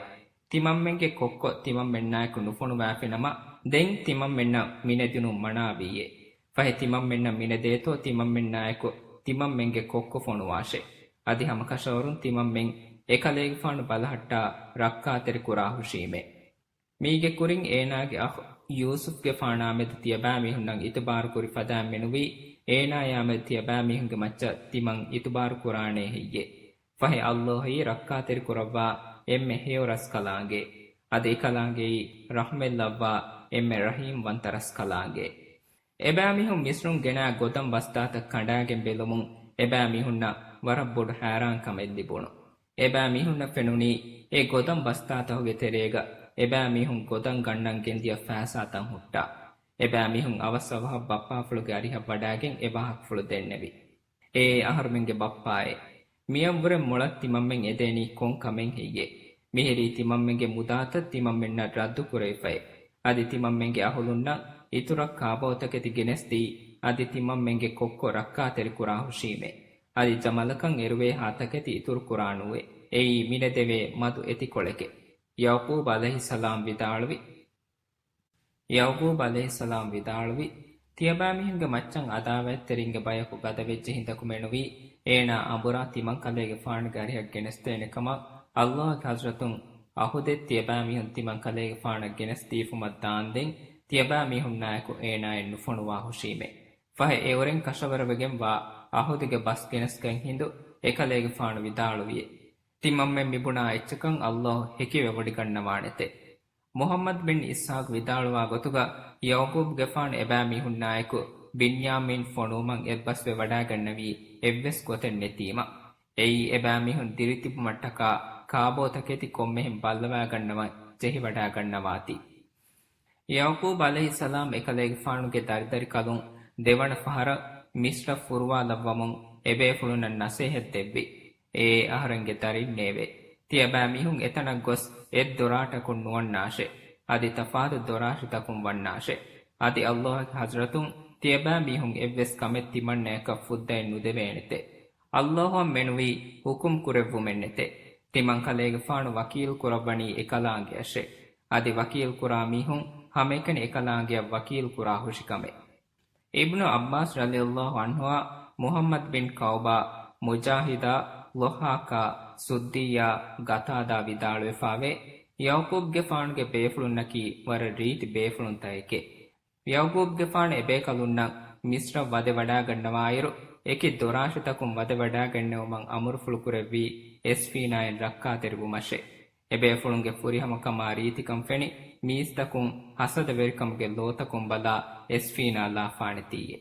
ތިމަންމެންގެ ކޮއްކޮ ތިމަންމެންނާއެކު ނުފޮނުވާފިނަމަ، ދެން ތިމަންމެންނަށް މިނެދިނުން މަނާވީއޭ. ފަހެ ތިމަންމެންނަށް މިނެދޭތޯ ތިމަންމެންނާއެކު ތިމަންމެންގެ ކޮއްކޮ ފޮނުވާށޭ. އަދި ހަމަކަށަވަރުން ތިމަންމެން އެކަލޭގެފާނު ބަލަހައްޓާ ރައްކާތެރި ކުރާހުށީމޭ. މީގެ ކުރިން އޭނާގެ އަޚް ޔޫސުފްގެފާނާމެދު ތިޔަބައިމީހުންނަށް އިތުބާރު ކުރި ފަދައިން މެނުވީ، އޭނާޔާމެދު ތިޔަބައިމީހުންގެ މައްޗަށް ތިމަން އިތުބާރު ކުރާނޭ ހެއްޔޭ؟ ފަހެ ﷲ އީ ރައްކާތެރި ކުރައްވާ އެންމެ ހެޔޮ ރަސްކަލާނގެ. އަދި އެކަލާނގެއީ ރަޙްމަތްލައްވާ އެންމެ ރަޙީމް ވަންތަ ރަސްކަލާނގެ. އެބައިމީހުން މިސްރުން ގެނައި ގޮދަން ބަސްތާތައް ކަނޑާގެން ބެލުމުން އެބައިމީހުންނަށް ވަރަށް ބޮޑު ހައިރާންކަމެއް ލިބުނު. އެބައިމީހުންނަށް ފެނުނީ އެ ގޮދަން ބަސްތާތަކުގެ ތެރޭގަ އެބައިމީހުން ގޮދަން ގަންނަން ގެންދިޔަ ފައިސާތައް ހުއްޓާ. އެބައިމީހުން އަވަސްއަވަހަށް ބައްޕާފުޅުގެ އަރިހަށް ވަޑައިގެން އެ ވާހަކަފުޅު ދެންނެވި. އޭ އަހަރުމެންގެ ބައްޕާއޭ! މިއަށްވުރެ މޮޅަށް ތިމަންމެން އެދޭނީ ކޮން ކަމެއް ހެއްޔޭ؟ މިހިރީ ތިމަންމެންގެ މުދާތައް ތިމަންމެންނަށް ރައްދު ކުރެވިފައި. އަދި ތިމަންމެންގެ އަހުލުންނަށް އިތުރަށް ކާބޯތަކެތި ގެނެސްދީ، އަދި ތިމަންމެންގެ ކޮއްކޮ ރައްކާތެރި ކުރާހުށީމޭ. އަދި ޖަމަލަކަށް އެރުވޭހާ ތަކެތި އިތުރު ކުރާނޫވޭ. އެއީ މިނެދެވޭ މަދު އެތިކޮޅެކޭ. ޔަޢުޤޫބް ޢަލައިހިއްސަލާމް ވިދާޅުވި، ޔަޢުޤޫބް ޢަލައިހިއްސަލާމް ވިދާޅުވި، ތިޔަބައިމީހުންގެ މައްޗަށް އަދާވަތްތެރިންގެ ބަޔަކު ގަދަވެއްޖެ ހިނދަކު މެނުވީ، އޭނާ އަނބުރާ ތިމަންކަލޭގެފާނުގެ އަރިހަށް ގެނެސްދޭނެ ކަމަށް ﷲގެ ޙަޟްރަތުން ޢަހުދެއް ތިޔަބައިމީހުން ތިމަންކަލޭގެފާނަށް ގެނެސްދީފުމަށް ދާންދެން، ތިޔަބައިމީހުންނާއެކު އޭނާއެއް ނުފޮނުވާހުށީމޭ. ފަހެ އެއުރެން ކަށަވަރުވެގެންވާ ޢަހުދުގެ ބަސް ގެނެސްގެން ހިނދު އެކަލޭގެފާނު ވިދާޅުވިއެ، ތިމަންމެން މިބުނާ އެއްޗަކަށް ﷲ ހެކިވެވޮޑިގަންނަވާނެތެ. މުޙައްމަދު ބިން އިސްޙާޤް ވިދާޅުވާ ގޮތުގަ، ޔަޢުޤޫބްގެފާނު އެބައިމީހުންނާއެކު ބިންޔާމީން ފޮނުވުމަށް އެއްބަސްވެވަޑައިގަންނަވީ އެއްވެސް ގޮތެއް ނެތީމަ. އެއީ އެބައިމީހުން ދިރިތިބުމަށްޓަކާ ކާބޯތަކެތި ކޮންމެހެން ބައްލަވައިގަންނަވަން ޖެހިވަޑައިގަންނަވާތީ. ޔަޢުޤޫބް ޢަލައިހިއްސަލާމް އެކަލޭގެފާނުގެ ދަރިދަރިކަލުން ދެވަނަ ފަހަރަށް މިޞްރަށް ފުރުވާލައްވަމުން އެބޭފުޅުންނަށް ނަޞޭޙަތް ދެއްވި. އޭ އަހަރެންގެ ދަރިންނޭވެ! ތިޔަބައިމީހުން އެތަނަށް ގޮސް އެއްދޮރާޓަކުން ނުވަންނާށޭ. އަދި ތަފާތު ދޮރާށިތަކުން ވަންނާށޭ. އަދި ﷲގެ ޙަޟްރަތުން ތިޔަބައިމީހުން އެއްވެސް ކަމެއް ތިމަންނަޔަކަށް ފުއްދައެއް ނުދެވޭނެތެ. ﷲއަށް މެނުވީ ޙުކުމް ކުރެއްވުމެއްނެތެ. ތިމަންކަލޭގެފާނު ވަކީލު ކުރައްވަނީ އެކަލާނގެއަށޭ. އަދި ވަކީލު ކުރާ މީހުން ހަމައެކަނި އެކަލާނގެއަށް ވަކީލު ކުރާ ހުށިކަމެއް. އިބްނު ޢައްބާސް ރަޟިޔަﷲ ޢަންހުއާ، މުޙައްމަދު ބިން ކަޢުބާ، މުޖާހިދާ، ޟަޙާކާ، ސުއްދީއާ، ޤަތާދާ ވިދާޅުވެފާވޭ، ޔަޢުޤޫބުގެފާނުގެ ބޭފުޅުންނަކީ ވަރަށް ރީތި ބޭފުޅުންތަކެކޭ. ޔަޢުޤޫބުގެފާނު އެބޭކަލުންނަށް މިޞްރަށް ވަދެވަޑާގަންނަވާއިރު، އެކި ދޮރާށިތަކުން ވަދެވަޑާގެންނެވުމަށް އަމުރުފުޅުކުރެއްވީ އެސްފީނާއިން ރައްކާތެރިވުމަށޭ. އެބޭފުޅުންގެ ފުރިހަމަކަމާ ރީތިކަން ފެނި، މީސްތަކުން ހަސަދަވެރިކަމުގެ ލޯތަކުން ބަލާ އެސްފީނާ ލާފާނެތީއޭ.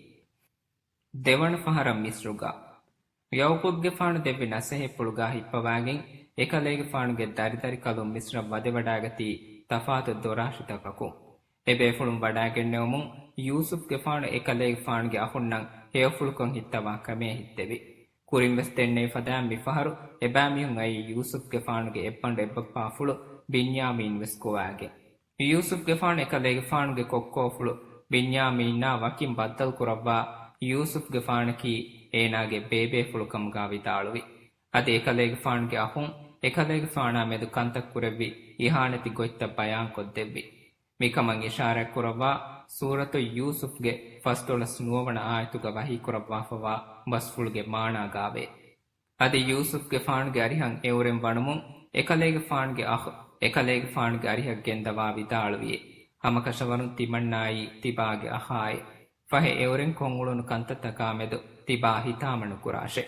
ދެވަނަ ފަހަރަށް މިޞްރުގަ. ޔަޢުޤޫބުގެފާނު ދެއްވި ނަޞޭޙަތްޕުޅުގާ ހިއްޕަވާގެން، އެކަލޭގެފާނުގެ ދަރިދަރިކަލުން މިޞްރަށް ވަދެވަޑާގަތީ ތަފާތު ދޮރާށިތަކަކުން. އެބޭފުޅުން ވަޑާގެންނެވުމުން ޔޫސުފްގެފާނު އެކަލޭގެފާނުގެ އަޚުންނަށް ހެޔޮފުޅުކޮށް ހިއްތަވާ ކަމޭ ހިއްތެވި. ކުރިންވެސް ދެންނެވި ފަދައިން މިފަހަރު އެބައިމީހުން އައީ ޔޫސުފްގެފާނުގެ އެއްބަނޑު އެއްބައްޕާފުޅު ބިންޔާމީން ވެސް ގޮވާގެން. ޔޫސުފްގެފާނު އެކަލޭގެފާނުގެ ކޮއްކޯފުޅު ބިންޔާމީނާ ވަކިން ބައްދަލުކުރައްވާ، ޔޫސުފްގެފާނަކީ އޭނާގެ ބޭބޭފުޅުކަމުގާ ވިދާޅުވި. އަދި އެކަލޭގެފާނުގެ އަޚުން އެކަލޭގެފާނާ މެދު ކަންތައް ކުރެއްވި އިހާނެތި ގޮތްތައް ބަޔާންކޮށްދެއްވި. މިކަމަށް އިޝާރާތްކުރައްވާ ސޫރަތު ޔޫސުފްގެ ފަސްދޮޅަސް ނުވަވަނަ އާޔަތުގަ ވަޙީކުރައްވާފަވާ ބަސްފުޅުގެ މާނާގާވޭ. އަދި ޔޫސުފްގެފާނުގެ އަރިހަށް އެއުރެން ވަނުމުން އެކަލޭގެފާނުގެ އަޚު އެކަލޭގެފާނުގެ އަރިހަށް ގެންދަވާ ވިދާޅުވިއޭ. ހަމަކަށަވަރުން ތިމަންނާއީ ތިބާގެ އަޚާއޭ. ފަހެ އެއުރެން ކޮށްއުޅުނު ކަންތައްތަކާމެދު ތިބާ ހިތާމަ ނުކުރާށޭ.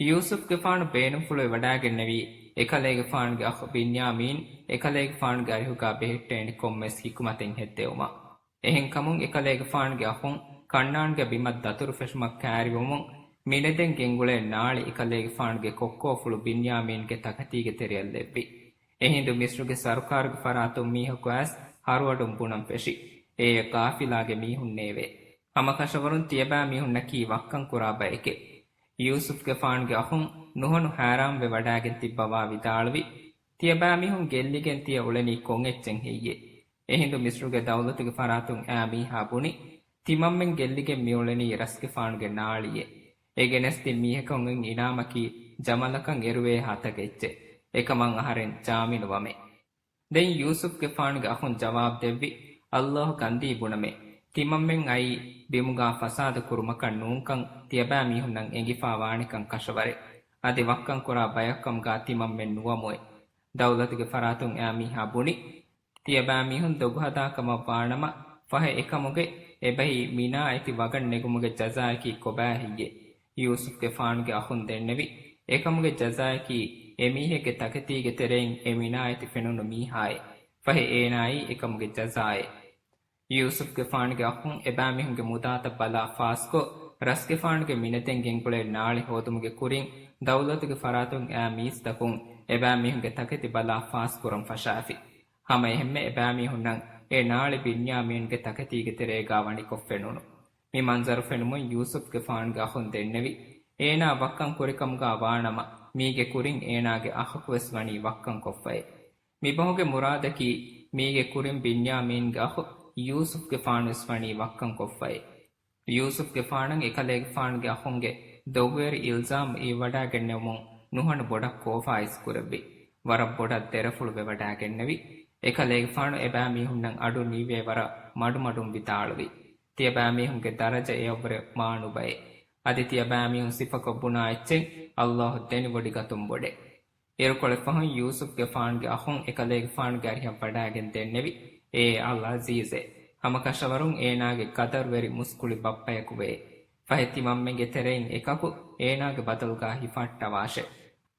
ޔޫސުފްގެފާނު ބޭނުންފުޅުވެވަޑާގެންނެވީ، އެކަލޭގެފާނުގެ އަޚު ބިންޔާމީން އެކަލޭގެފާނުގެ އަރިހުގާ ބެހެއްޓޭނެ ކޮންމެސް ހިކުމަތެއް ހެއްދެވުމަށް. އެހެންކަމުން އެކަލޭގެފާނުގެ އަޚުން ކަންނާންގެ ބިމަށް ދަތުރުފެށުމަށް ކައިރިވުމުން މިނެދެން ގެންގުޅޭ ނާޅި އެކަލޭގެފާނުގެ ކޮއްކޯފުޅު ބިންޔާމީންގެ ތަކެތީގެ ތެރެއަށް ލެއްވި. އެހިނދު މިޞްރުގެ ސަރުކާރުގެ ފަރާތުން މީހަކު އައިސް ހަރުއަޑުން ބުނަން ފެށި. އެއީ ޤާފިލާގެ މީހުންނޭވެ. ހަމަކަށަވަރުން ތިޔަބައިމީހުންނަކީ ވައްކަން ކުރާ ބައެކޭ. ޔޫސުފްގެފާނުގެ އަޚުން ނުހަނު ހައިރާންވެ ވަޑާގެން ތިއްބަވާ ވިދާޅުވި، ތިޔަބައިމީހުން ގެއްލިގެން ތިޔަ އުޅެނީ ކޮން އެއްޗެއް ހެއްޔޭ؟ އެހިނދު މިޞްރުގެ ދައުލަތުގެ ފަރާތުން އައި މީހާ ބުނި، ތިމަންމެން ގެއްލިގެން މިއުޅެނީ ރަސްގެފާނުގެ ނާޅިއޭ. އެ ގެނެސްދިން މީހަކަށް އޮތް އިނާމަކީ ޖަމަލަކަށް އެރުވޭހާ ތަކެއްޗެއް. އެކަމަށް އަހަރެން ޖާމިނުވަމޭ. ދެން ޔޫސުފްގެފާނުގެ އަޚުން ޖަވާބު ދެއްވި، ﷲ ކަންދީ ބުނަމޭ. ތިމަންމެން އައީ ބިމުގާ ފަސާދަ ކުރުމަކަށް ނޫންކަން ތިޔަބައިމީހުންނަށް އެނގިފާވާނެކަން ކަށަވަރޭ. އަދި ވައްކަން ކުރާ ބަޔަކުކަމުގާ ތިމަންމެން ނުވަމުއޭ. ދައުލަތުގެ ފަރާތުން އައި މީހާ ބުނި، ތިޔަބައިމީހުން ދޮގުހަދާ ކަމަށް ވާނަމަ، ފަހެ އެކަމުގެ އެބަހީ މިނާ އެތި ވަގަށް ނެގުމުގެ ޖަޒާއަކީ ކޮބާ ހެއްޔޭ؟ ޔޫސުފްގެފާނުގެ އަޚުން ދެންނެވި، އެކަމުގެ ޖަޒާއަކީ އެމީހެއްގެ ތަކެތީގެ ތެރެއިން އެ މިނާ އެތި ފެނުނު މީހާއޭ. ފަހެ އޭނާއީ އެކަމުގެ ޖަޒާއޭ. ޔޫސުފްގެފާނުގެ އަޚުން އެބައިމީހުންގެ މުދާތައް ބަލާ ފާސްކޮށް، ރަސްގެފާނުގެ މިނެދެން ގެންގުޅޭ ނާޅި ހޯދުމުގެ ކުރިން ދައުލަތުގެ ފަރާތުން އައި މީސްތަކުން އެބައިމީހުންގެ ތަކެތި ބަލާ ފާސްކުރަން ފަށާފި. ހަމައެހެންމެ އެބައިމީހުންނަށް އެ ނާޅި ބިންޔާމީންގެ ތަކެތީގެ ތެރޭގާ ވަނިކޮށް ފެނުނު. މި މަންޒަރު ފެނުމުން ޔޫސުފްގެފާނުގެ އަޚުން ދެންނެވި، އޭނާ ވައްކަން ކުރިކަމުގާ ވާނަމަ، މީގެ ކުރިން އޭނާގެ އަޚަކުވެސް ވަނީ ވައްކަން ކޮށްފައޭ. މިބަހުގެ މުރާދަކީ، މީގެ ކުރިން ބިންޔާމީންގެ އަޚު ޔޫސުފްގެފާނުވެސް ވަނީ ވައްކަން ކޮށްފައޭ. ޔޫސުފްގެފާނަށް އެކަލޭގެފާނުގެ އަޚުންގެ ދޮގުވެރި އިލްޒާމް އިއްވަޑާގެންނެވުމުން ނުހަނު ބޮޑަށް ކޯފާއިސް ކުރެއްވި. ވަރަށް ބޮޑަށް ދެރަފުޅު ވެވަޑާގެންނެވި. އެކަލޭގެފާނު އެބައިމީހުންނަށް އަޑު ނީވޭ ވަރަށް މަޑުމަޑުން ވިދާޅުވި. ތިޔަބައިމީހުންގެ ދަރަޖަ އެއަށްވުރެ މާ ނުބައޭ. އަދި ތިޔަބައިމީހުން ސިފަކޮށް ބުނާ އެއްޗެއް ﷲ ދެނިވޮޑިގަތުން ބޮޑޭ. އިރުކޮޅެއް ފަހުން ޔޫސުފްގެފާނުގެ އަޚުން އެކަލޭގެފާނުގެ އަރިހަށް ވަޑާގެން ދެންނެވި، އޭ އަލްޢަޒީޒޭ! ހަމަކަށަވަރުން އޭނާގެ ޤަދަރުވެރި މުސްކުޅި ބައްޕަޔަކު ވޭ. ފަހެ ތިމަންމެންގެ ތެރެއިން އެކަކު އޭނާގެ ބަދަލުގާ ހިފަހައްޓަވާށޭ.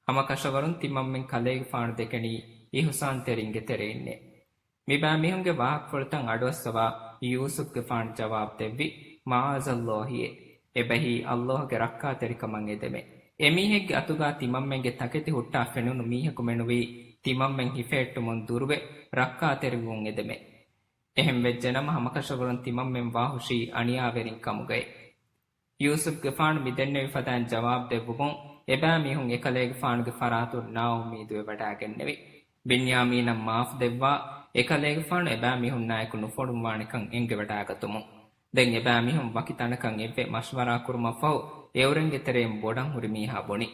ހަމަކަށަވަރުން ތިމަންމެން ކަލޭގެފާނު ދެކެނީ އިޙުސާންތެރިންގެ ތެރެއިންނޭ. މިބައިމީހުންގެ ވާހަކަފުޅުތައް އަޑުއައްސަވާ ޔޫސުފްގެފާނު ޖަވާބު ދެއްވި، މަޢާޛައްލާހިއޭ! އެބަހީ ﷲގެ ރައްކާތެރިކަމަށް އެދެމޭ. އެމީހެއްގެ އަތުގާ ތިމަންމެންގެ ތަކެތި ހުއްޓާ ފެނުނު މީހަކު މެނުވީ ތިމަންމެން ހިފެހެއްޓުމުން ދުރުވެ ރައްކާތެރިވުމުން އެދެމޭ. އެހެން ވެއްޖެނަމަ ހަމަކަށަވަރުން ތިމަންމެން ވާހުށީ އަނިޔާވެރިން ކަމުގައި. ޔޫސުފްގެފާނު މިދެންނެވި ފަދައިން ޖަވާބު ދެއްވުމުން، އެބައިމީހުން އެކަލޭގެފާނުގެ ފަރާތުން ނާއުއްމީދުވެވަޑާގެންނެވި. ބިންޔާމީނަށް މާފު ދެއްވާ، އެކަލޭގެފާނު އެބައިމީހުންނާއެކު ނުފޮނުއްވާނެކަން އެންގެވަޑާގަތުމުން. ދެން އެބައިމީހުން ވަކި ތަނަކަށް އެއްވެ މަޝްވަރާ ކުރުމަށްފަހު، އެއުރެންގެ ތެރެއިން ބޮޑަށް ހުރި މީހާ ބުނި.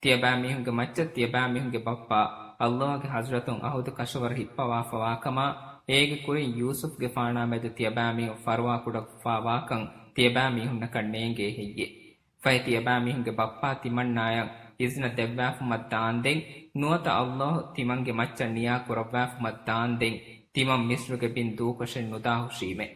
ތިޔަބައިމީހުންގެ މައްޗަށް ތިޔަބައިމީހުންގެ ބައްޕާ ﷲގެ ޙަޟްރަތުން ޢަހުދު ކަށަވަރު ހިއްޕަވާފަވާކަމާ، އޭގެ ކުރިން ޔޫސުފްގެފާނާ މެދު ތިޔަބައިމީހުން ފަރުވާކުޑަކޮށްފާވާކަން ތިޔަބައިމީހުންނަކަށް ނޭނގޭ ހެއްޔޭ؟ ފަހެ ތިޔަބައިމީހުންގެ ބައްޕަ ތިމަންނާޔަށް އިޒްނަ ދެއްވާފުމަށް ދާންދެން، ނުވަތަ ﷲ ތިމަންގެ މައްޗަށް ނިޔާ ކުރައްވާފުމަށް ދާންދެން، ތިމަން މިޞްރުގެ ބިން ދޫކޮށެއް ނުދާހުށީމޭ.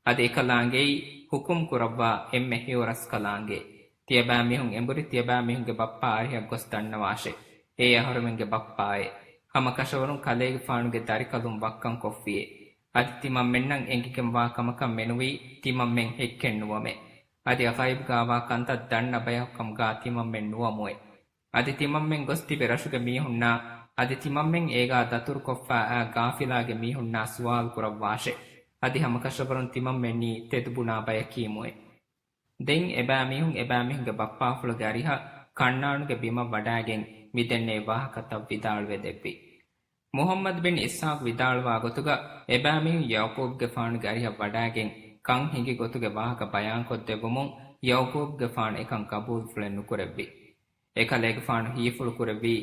އަދި އެކަލާނގެއީ ޙުކުމް ކުރައްވާ އެންމެ ހެޔޮ ރަސްކަލާނގެ. ތިޔަބައިމީހުން އެނބުރި ތިޔަބައިމީހުންގެ ބައްޕަ އަރިހަށް ގޮސް ދަންނަވާށޭ. އޭ އަހަރުމެންގެ ބައްޕާއޭ. ހަމަކަށަވަރުން ކަލޭގެފާނުގެ ދަރިކަލުން ވައްކަން ކޮށްފިއޭ. އަދި ތިމަންމެންނަށް އެނގިގެންވާ ކަމަކަށް މެނުވީ ތިމަންމެން ހެއްކެއް ނުވަމޭ. އަދި ޣައިބުގާވާ ކަންތައް ދަންނަ ބަޔަކު ކަމުގާ ތިމަންމެން ނުވަމުއޭ. އަދި ތިމަންމެން ގޮސް ތިބި ރަށުގެ މީހުންނާ، އަދި ތިމަންމެން އޭގާ ދަތުރުކޮށްފާ އާ ގާފިލާގެ މީހުންނާ ސުވާލު ކުރައްވާށޭ. އަދި ހަމަކަށަވަރުން ތިމަންމެންނީ ތެދުބުނާ ބަޔަކީމުއޭ. ދެން އެބައިމީހުން އެބައިމީހުންގެ ބައްޕާފުޅުގެ އަރިހަށް ކަންނާނުގެ ބިމަށް ވަޑާގެން މި ދެންނެވި ވާހަކަތައް ވިދާޅުވެ ދެއްވި. މުޙައްމަދު ބިން އިސްޙާޤް ވިދާޅުވާ ގޮތުގަ، އެބައިމީހުން ޔަޢުޤޫބުގެފާނުގެ އަރިހަށް ވަޑާގެން ކަން ހިނގި ގޮތުގެ ވާހަކަ ބަޔާންކޮށްދެއްވުމުން، ޔަޢުޤޫބުގެފާނު އެކަން ޤަބޫލުފުޅެއް ނުކުރެއްވި. އެކަލޭގެފާނު ހީފުޅު ކުރެއްވީ،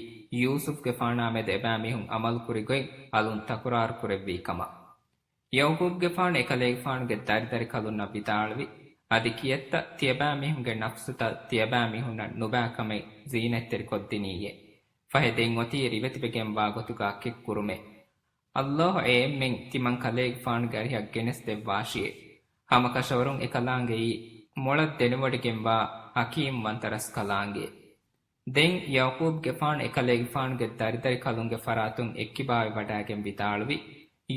ޔޫސުފްގެފާނާ މެދު އެބައިމީހުން ޢަމަލުކުރި ގޮތް އަލުން ތަކުރާރު ކުރެއްވީ ކަމަށް. ޔަޢުޤޫބުގެފާނު އެކަލޭގެފާނުގެ ދަރިދަރިކަލުންނަށް ވިދާޅުވި، އަދި ކިއެއްތަ ތިޔަބައިމީހުންގެ ނަފްސުތައް ތިޔަބައިމީހުންނަށް ނުބައި ކަމެއް ޒީނަތްތެރިކޮށްދިނީއޭ. ފަހެ ދެން އޮތީ ރިވެތިވެގެންވާ ގޮތުގާ ކެއްކުރުމޭ. ﷲ އެއެންމެން ތިމަން ކަލޭގެފާނުގެ އަރިހަށް ގެނެސްދެއްވާށިއޭ. ހަމަކަށަވަރުން އެކަލާނގެއީ މޮޅަށް ދެނެވޮޑިގެންވާ ޙަކީމްވަންތަ ރަސްކަލާނގެ. ދެން ޔަޢުޤޫބުގެފާނު އެކަލޭގެފާނުގެ ދަރިދަރިކަލުންގެ ފަރާތުން އެއްކިބާވެވަޑާގެން ވިދާޅުވި،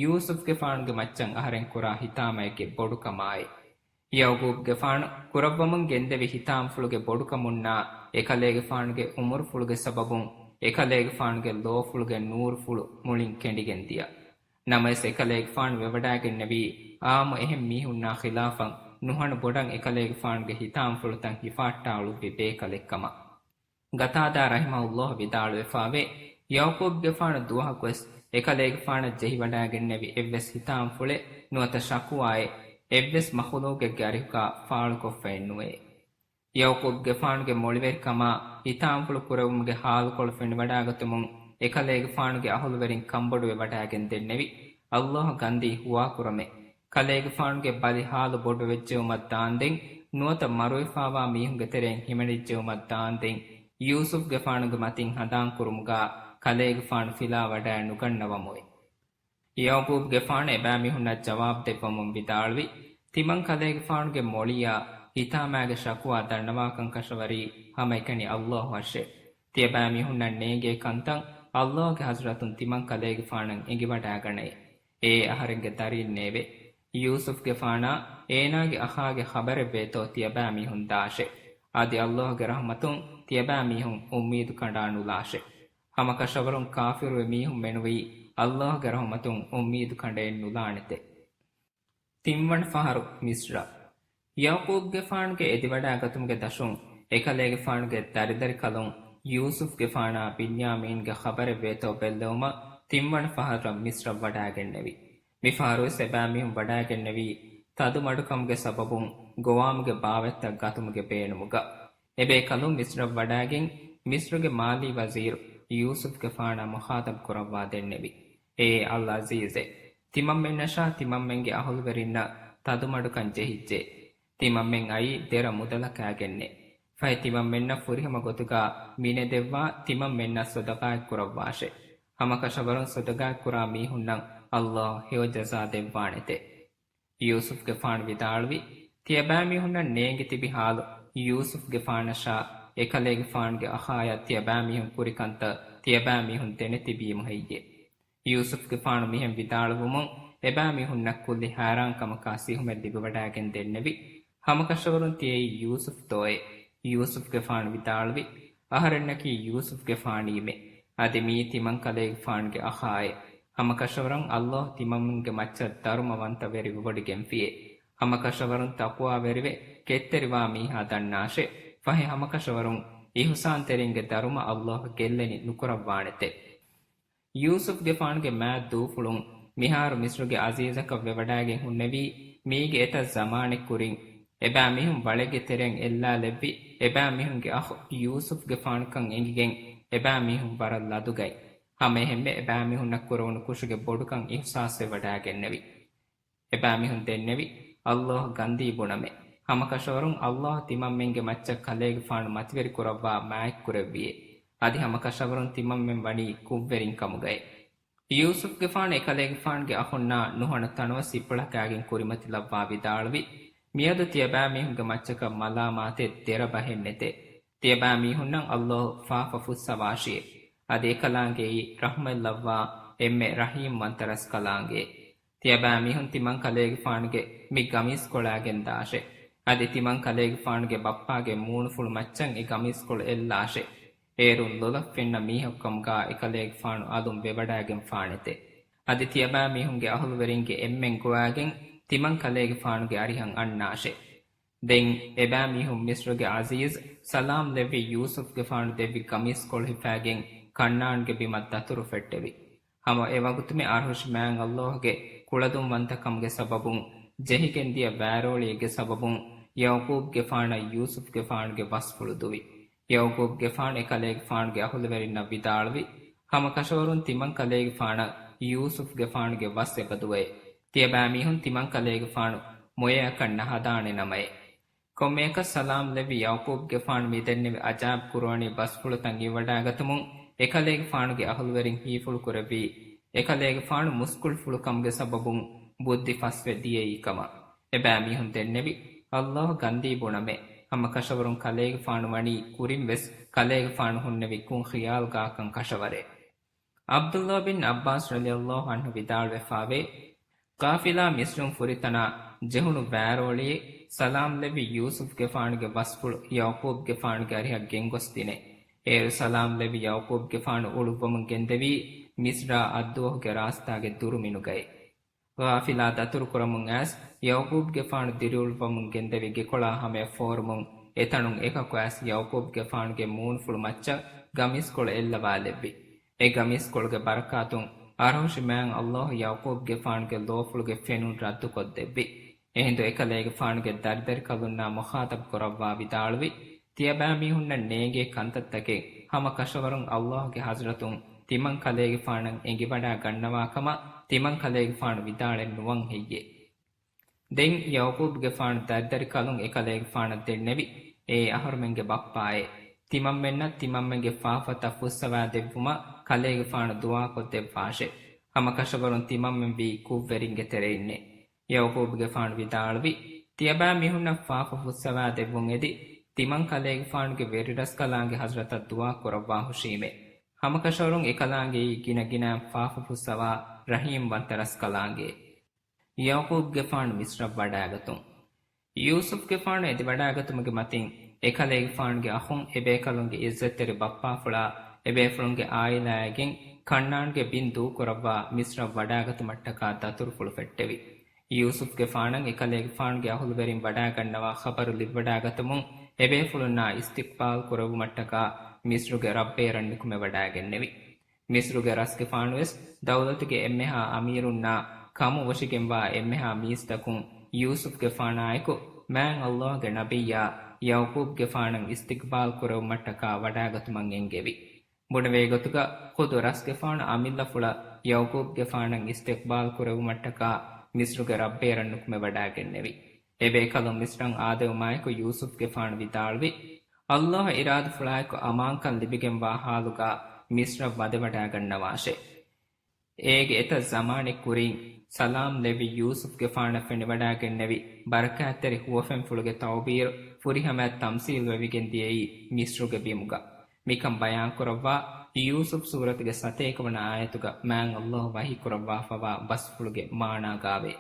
ޔޫސުފްގެފާނުގެ މައްޗަށް އަހަރެން ކުރާ ހިތާމައެއްގެ ބޮޑުކަމާއި. ޔަޢުޤޫބުގެފާނު ކުރައްވަމުން ގެންދެވި ހިތާމަފުޅުގެ ބޮޑުކަމުންނާ އެކަލޭގެފާނުގެ އުމުރުފުޅުގެ ސަބަބުން އެކަލޭގެފާނުގެ ލޯފުޅުގެ ނޫރުފުޅު މުޅިން ކެނޑިގެން ދިޔަ. ނަމަވެސް އެކަލޭގެފާނު ވެވަޑާގެންނެވީ އާއްމު އެހެން މީހުންނާ ޚިލާފަށް ނުހަނު ބޮޑަށް އެކަލޭގެފާނުގެ ހިތާމަފުޅުތައް ހިފާއްޓާ އުޅުއްވި ބޭކަލެއްކަމަށް. ގަތާދާ ރަޙިމަހުﷲ ވިދާޅުވެފާވޭ، ޔަޢުޤޫބުގެފާނު ދުވަހަކުވެސް އެކަލޭގެފާނަށް ޖެހިވަޑާގެންނެވި އެއްވެސް ހިތާމަފުޅެއް ނުވަތަ ޝަކުވާއެއް އެއްވެސް މަޚުލޫޤެއްގެ އަރިހުގާ ފާޅުކޮށްފައެއްނުވޭ. ޔަޢުޤޫބުގެފާނުގެ މޮޅިވެރިކަމާ ހިތާމަފުޅު ކުރެވުމުގެ ޙާލުކޮޅު ފެނިވަޑާގަތުމުން އެކަލޭގެފާނުގެ އަހުލުވެރިން ކަންބޮޑުވެވަޑާގެން ދެންނެވި، ﷲ ގަންދީ ހުވާކުރަމޭ. ކަލޭގެފާނުގެ ބަލި ޙާލު ބޮޑުވެއްޖެއުމަށް ދާންދެން، ނުވަތަ މަރުވެފާވާ މީހުންގެ ތެރެއިން ހިމެނިއްޖެއުމަށް ދާންދެން، ޔޫސުފްގެފާނުގެ މަތިން ހަނދާންކުރުމުގާ ކަލޭގެފާނު ފިލާވަޑައެއް ނުގަންނަވަމުވެ. ޔަޢުޤޫބުގެފާނު އެބައިމީހުންނަށް ޖަވާބު ދެއްވަމުން ވިދާޅުވި، ތިމަން ކަލޭގެފާނުގެ މޮޅިއާ ހިތާމާގެ ޝަކުވާ ދަންނަވާކަން ކަށަވަރީ ހަމައެކަނި ﷲ އަށެ. ތިޔަބައިމީހުންނަށް ނޭނގޭ ކަންތައް ﷲގެ ޙަޟްރަތުން ތިމަން ކަލޭގެފާނަށް އެނގިވަޑާގަނެ. އޭ އަހަރެންގެ ދަރީންނޭވެ! ޔޫސުފްގެފާނާ އޭނާގެ އަޚާގެ ޚަބަރެއްވޭތޯ ތިޔަބައިމީހުން ދާށެ. އަދި ﷲގެ ރަޙްމަތުން ތިޔަބައިމީހުން އުއްމީދު ކަނޑާ ނުލާށެ. ހަމަކަށަވަރުން ކާފިރުވި މީހުން މެނުވީ ﷲގެ ރަޙްމަތުން އުއްމީދު ކަނޑައެއް ނުލާނެތެ. ތިންވަނަ ފަހަރު މިޞްރަށް. ޔަޢުޤޫބުގެފާނުގެ އެދިވަޑާގަތުމުގެ ދަށުން އެކަލޭގެފާނުގެ ދަރިދަރިކަލުން ޔޫސުފްގެފާނާ ބިންޔާމީންގެ ޚަބަރެއްވޭތޯ ބެއްލެވުމަށް ތިންވަނަ ފަހަރަށް މިޞްރަށް ވަޑާގެންނެވި. މިފަހަރުވެސް އެބައިމީހުން ވަޑާގެންނެވީ ތަދުމަޑުކަމުގެ ސަބަބުން ގޮވާމުގެ ބާވަތްތައް ގަތުމުގެ ބޭނުމުގަ. އެބޭކަލުން މިޞްރަށް ވަޑާގެން މިޞްރުގެ މާލީ ވަޒީރު ޔޫސުފްގެފާނާ މުޚާޠަބު ކުރައްވާ ދެންނެވި. އޭ އަލްޢަޒީޒޭ! ތިމަންމެންނަށާ ތިމަންމެންގެ އަހުލުވެރިންނަށް ތަދުމަޑުކަން ޖެހިއްޖެ. ތިމަންމެން އައީ ދެރަ މުދަލަކާގެންނޭ. ފަހެ ތިމަންމެންނަށް ފުރިހަމަ ގޮތުގާ މިނެދެއްވާ ތިމަންމެންނަށް ޞަދަޤާތް ކުރައްވާށެ. ހަމަކަށަވަރުން ޞަދަޤާތް ކުރާ މީހުންނަށް ﷲ ހެޔޮ ޖަޒާ ދެއްވާނެތެ. ޔޫސުފްގެފާނު ވިދާޅުވި، ތިޔަބައިމީހުންނަށް ނޭނގި ތިބި ޙާލު، ޔޫސުފްގެފާނަށާ އެކަލޭގެފާނުގެ އަޚާޔަށް ތިޔަބައިމީހުން ކުރި ކަންތައް ތިޔަބައިމީހުން ދެނެތިބީމު ހެއްޔެ؟ ޔޫސުފްގެފާނު މިހެން ވިދާޅުވުމުން އެބައިމީހުންނަށް ކުއްލި ހައިރާންކަމަކާ ސިހުމެއް ލިބިވަޑާގެން ދެންނެވި. ހަމަކަށަވަރުން ތިޔައީ ޔޫސުފް ދޯއޭ؟ ޔޫސުފްގެފާނު ވިދާޅުވި، އަހަރެންނަކީ ޔޫސުފްގެފާނީމެ. އަދި މިއީ ތިމަން ކަލޭގެފާނުގެ އަޚާއޭ. ހަމަކަށަވަރުން ﷲ ތިމަންމެންގެ މައްޗަށް ދަރުމަވަންތަވެރިވެވޮޑިގެންފިއޭ. ހަމަކަށަވަރުން ތަޤްވާވެރިވެ ކެތްތެރިވާ މީހާ ދަންނާށޭ. ފަހެ ހަމަކަށަވަރުން އިޙުސާންތެރިންގެ ދަރުމަ ﷲ ގެއްލެނި ނުކުރައްވާނެތެ. ޔޫސުފްގެފާނުގެ މާތް ދޫފުޅުން މިހާރު މިޞްރުގެ ޢަޒީޒަކަށް ވެވަޑާގެން ހުންނެވީ މީގެ އެތައް ޒަމާނެއް ކުރިން. އެބައިމީހުން ވަޅެއްގެ ތެރެއިން އެއްލާލެއްވި އެބައިމީހުންގެ އަޚު ޔޫސުފްގެފާނުކަން އެނގިގެން އެބައިމީހުން ވަރަށް ލަދުގަތް. ހަމައެހެންމެ އެބައިމީހުންނަށް ކުރެވުނު ކުށުގެ ބޮޑުކަން އިޙްސާސްވެވަޑައިގެންނެވި. އެބައިމީހުން ދެންނެވި، ﷲ ގަންދީ ބުނަމޭ. ހަމަކަށަވަރުން ﷲ ތިމަންމެންގެ މައްޗަށް ކަލޭގެފާނު މަތިވެރި ކުރައްވާ މާތްކުރެއްވިއޭ. އަދި ހަމަކަށަވަރުން ތިމަންމެން ވަނީ ކުށްވެރިން ކަމުގައޭ. ޔޫސުފްގެފާނު އެކަލޭގެފާނުގެ އަޚުންނާ ނުހަނު ތަނަވަސް ހިއްޕުޅަކާގެން ކުރިމަތިލައްވާ ވިދާޅުވި، މިއަދު ތިޔަބައިމީހުންގެ މައްޗަކަށް މަލާމާތެއް ދެރަ ބަހެއް ނެތޭ. ތިޔަބައިމީހުންނަށް ﷲ ފާފަ ފުއްސަވާށިއޭ. އަދި އެކަލާނގެއީ ރަޙްމަތްލައްވާ އެންމެ ރަޙީމްވަންތަ ރަސްކަލާނގެއޭ. ތިޔަބައިމީހުން ތިމަން ކަލޭގެފާނުގެ މި ގަމީސްކޮޅާގެން ދާށޭ. އަދި ތިމަން ކަލޭގެފާނުގެ ބައްޕާގެ މޫނުފުޅު މައްޗަށް އެ ގަމީސްކޮޅު އެއްލާށޭ. އޭރުން ލޮލަށް ފެންނަ މީހަކު ކަމުގާ އެކަލޭގެފާނު އަލުން ވެވަޑައިގެންފާނެތޭ. އަދި ތިޔަބައިމީހުންގެ އަހުލުވެރިންގެ އެންމެން ގޮވާގެން ތިމަން ކަލޭގެފާނުގެ އަރިހަށް އަންނާށޭ. ދެން އެބައިމީހުން މިޞްރުގެ ޢަޒީޒް ސަލާމް ލެއްވި ޔޫސުފްގެފާނު ދެއްވި ގަމީސްކޮޅު ހިފާގެން ކަންނާންގެ ބިމަށް ދަތުރު ފެއްޓެވި. ހަމަ އެވަގުތު މި އަރުހުށި މާތް ﷲ ގެ ކުޅަދުންވަންތަކަމުގެ ސަބަބުން ޖެހިގެން ދިޔަ ވާރޯޅިއެއްގެ ސަބަބުން ޔަޢުޤޫބްގެފާނަށް ޔޫސުފްގެފާނުގެ ބަސްފުޅު ދުވި. ޔަޢުޤޫބްގެފާނު އެކަލޭގެފާނުގެ އަހުލުވެރިންނަށް ވިދާޅުވި، ހަމަ ކަށަވަރުން ތިމަން ކަލޭގެފާނަށް ޔޫސުފްގެފާނުގެ ވަސް އެބަދުވައޭ. ތިޔަބައިމީހުން ތިމަން ކަލޭގެފާނު މޮޔައަކަށް ނަހަދާނެ ނަމައޭ. ކޮންމެއަކަށް ސަލާމް ލެއްވި ޔަޢުޤޫބްގެފާނު މި ދެންނެވި އަޖާއިބް ކުރުވަނީ ބަސްފުޅުތައް އިވިވަޑައިގަތުމުން އެކަލޭގެފާނުގެ އަހުލުވެރިން ހީފުޅު ކުރެއްވީ، އެކަލޭގެފާނު މުސްކުޅިފުޅު ކަމުގެ ސަބަބުން ބުއްދި ފަސްވެ ދިޔައީ ކަމަށް. އެބައިމީހުން ދެންނެވި، ﷲ ގަންދީ ބުނަމޭ. ހަމަ ކަށަވަރުން ކަލޭގެފާނު ވަނީ ކުރިން ވެސް ކަލޭގެފާނު ހުންނެވި ކުން ޚިޔާލުގާކަން ކަށަވަރޭ. ޢަބްދުﷲ ބިން ޢައްބާސް ރަޟިޔަﷲ ޢަންހު ވިދާޅުވެފާވޭ، ޤާފިލާ މިޞްރުން ފުރިތަނާ ޖެހުނު ވާރޯޅިއެއް ސަލާމް ލެއްވި ޔޫސުފްގެފާނުގެ ބަސްފުޅު ޔަޢުޤޫބްގެފާނުގެ އަރިހަށް ގެންގޮސް ދިނޭ. އޭރު ސަލާމް ލެއްވި ޔަޢުޤޫބްގެފާނު އުޅުއްވަމުން ގެންދެވީ މިޞްރާ އައްދުވަހުގެ ރާސްތާގެ ދުރުމިނުގައި. ޤާފިލާ ދަތުރުކުރަމުން އައިސް ޔަޢުޤޫބްގެފާނު ދިރިއުޅުއްވަމުން ގެންދެވި ގެކޮޅާ ހަމަޔަށް ފޯރުމުން އެތަނުން އެކަކު އައިސް ޔަޢުޤޫބްގެފާނުގެ މޫނުފުޅު މައްޗަށް ގަމީސްކޮޅު އެއްލަވާލެއްވި. އެ ގަމީސްކޮޅުގެ ބަރަކާތުން އަރުހުށި މާތް ﷲ ޔަޢުޤޫބްގެފާނުގެ ލޯފުޅުގެ ފެނުން ރައްދުކޮށްދެއްވި. އެހިނދު އެކަލޭގެފާނުގެ ދަރިދަރިކަލުންނާ މުޚާޠަބް ކުރައްވާ ވިދާޅުވި، ތިޔަބައިމީހުންނަށް ނޭނގޭ ކަންތައްތަކެއް ހަމަ ކަށަވަރުން ﷲ ގެ ޙަޟްރަތުން ތިމަން ކަލޭގެފާނަށް އެނގިވަޑާ ގަންނަވާ ކަމަށް ތިމަން ކަލޭގެފާނު ވިދާޅެއް ނުވަން ހެއްޔޭ؟ ދެން ޔަޢުޤޫބްގެފާނު ދަރިދަރިކަލުން އެކަލޭގެފާނަށް ދެންނެވި، އޭ އަހަރުމެންގެ ބައްޕާއޭ! ތިމަންމެންނަށް ތިމަންމެންގެ ފާފަތައް ފުއްސަވާ ދެއްވުމަށް ކަލޭގެފާނު ދުޢާކޮށްދެއްވާށޭ. ހަމަ ކަށަވަރުން ތިމަންމެން ވީ ކުށްވެރިންގެ ތެރެއިންނޭ. ޔަޢުޤޫބްގެފާނު ވިދާޅުވި، ތިޔަބައިމީހުންނަށް ފާފަ ފުއްސަވާ ދެއްވުން އެދި، ތިމަން ކަލޭގެފާނުގެ ވެރިރަސްކަލާނގެ ޙަޟްރަތަށް ދުޢާ ކުރައްވާ ހުށީމޭ. ހަމަކަށަވަރުން އެކަލާނގެއީ ގިނަގިނައިން ފާފަ ފުއްސަވާ ރަޙީމްވަންތަ ރަސްކަލާނގެ. ޔަޢުޤޫބްގެފާނު މިޞްރަށް ވަޑައިގަތުން. ޔޫސުފްގެފާނު އެދިވަޑައިގަތުމުގެ މަތިން އެކަލޭގެފާނުގެ އަޚުން އެބޭކަލުންގެ ޢިއްޒަތްތެރި ބައްޕާފުޅާ އެބޭފުޅުންގެ ޢާއިލާއެއްގެން ކަންނާންގެ ބިން ދޫކުރައްވާ މިޞްރަށް ވަޑައިގަތުމަށްޓަކާ ދަތުރުފުޅު ފެއްޓެވި. ޔޫސުފްގެފާނަށް އެކަލޭގެފާނުގެ އަހުލުވެރިން ވަޑައިގަންނަވާ ޚަބަރު ލިބިވަޑައިގަތުމުން އެބޭފުޅުންނާ އިސްތިޤްބާލް ކުރެއްވުމަށްޓަކާ މިޞްރުގެ ރަށްބޭރަށް ނުކުމެވަޑައިގެންނެވި. މިޞްރުގެ ރަސްގެފާނުވެސް ދައުލަތުގެ އެންމެހާ އަމީރުންނާ ކަމުވޮށިގެންވާ އެންމެހާ މީސްތަކުން ޔޫސުފްގެފާނާއެކު މާތް ﷲ ގެ ނަބިއްޔާ ޔަޢުޤޫބްގެފާނަށް އިސްތިޤްބާލް ކުރެވުމަށްޓަކާ ވަޑައިގަތުމަށް އެންގެވި. ބުނެވޭ ގޮތުގަ ޚުދު ރަސްގެފާނު އަމިއްލަފުޅަށް ޔަޢުޤޫބްގެފާނަށް އިސްތިޤްބާލް ކުރެވުމަށްޓަކާ މިޞްރުގެ ރަށްބޭރަށް ނުކުމެވަޑައިގެންނެވި. އެބޭކަލުން މިޞްރަށް އާދެވުމާއެކު ޔޫސުފްގެފާނު ވިދާޅުވި، ﷲ އިރާދަފުޅާއެކު އަމާންކަން ލިބިގެންވާ ޙާލުގަ މިޞްރަށް ވަދެވަޑައިގަންނަވާށޭ. އޭގެ އެތައް ޒަމާނެއް ކުރިން ސަލާމް ލެއްވި ޔޫސުފްގެފާނަށް ފެނިވަޑައިގެންނެވި ބަރަކާތްތެރި ހުވަފެންފުޅުގެ ތައުބީރު ފުރިހަމަޔަށް ތަމްސީލްވެވިގެން ދިޔައީ މިޞްރުގެ ބިމުގަ. މިކަން ބަޔާންކުރައްވާ ޔޫސުފް ސޫރަތުގެ ސަތޭކަވަނަ އާޔަތުގަ މާތް ﷲ ވަޙީކުރައްވާފަވާ ބަސްފުޅުގެ މާނާގާވޭ.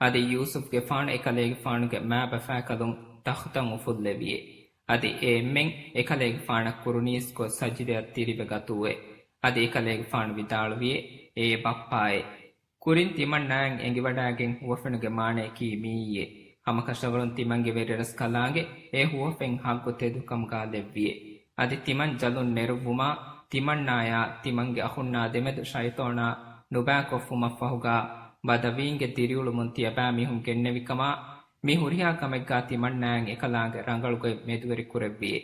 އަދި ޔޫސުފްގެފާނު އެކަލޭގެފާނުގެ މާބަފާކަލުން ތަޚްތަށް އުފުއްލެވިއޭ. އަދި އެ އެންމެން އެކަލޭގެފާނަށް ކުރުނީސްކޮށް ސަޖިދަޔަށް ތިރިވެގަތުއޭ. އަދި އެކަލޭގެފާނު ވިދާޅުވިއޭ، އޭ ބައްޕާއޭ! ކުރިން ތިމަންނާއަށް އެނގިވަޑައިގެން ހުވަފެނުގެ މާނަޔަކީ މިއީއޭ. ހަމަކަށަވަރުން ތިމަންގެ ވެރިރަސްކަލާނގެ އެ ހުވަފެން ޙައްޤު ތެދުކަމުގާ ލެއްވިއޭ. އަދި ތިމަން ޖަލުން ނެރުއްވުމާ، ތިމަންނާޔާ ތިމަންގެ އަޚުންނާ ދެމެދު ޝައިޠޯނާ ނުބައިކޮށްފުމަށްފަހުގާ، ބަދަވީންގެ ދިރިއުޅުމުން ތިޔަބައިމީހުން ގެންނެވިކަމާ، މި ހުރިހާ ކަމެއްގާ ތިމަންނާއަށް އެކަލާނގެ ރަނގަޅުގޮތް މެދުވެރި ކުރެއްވިއޭ.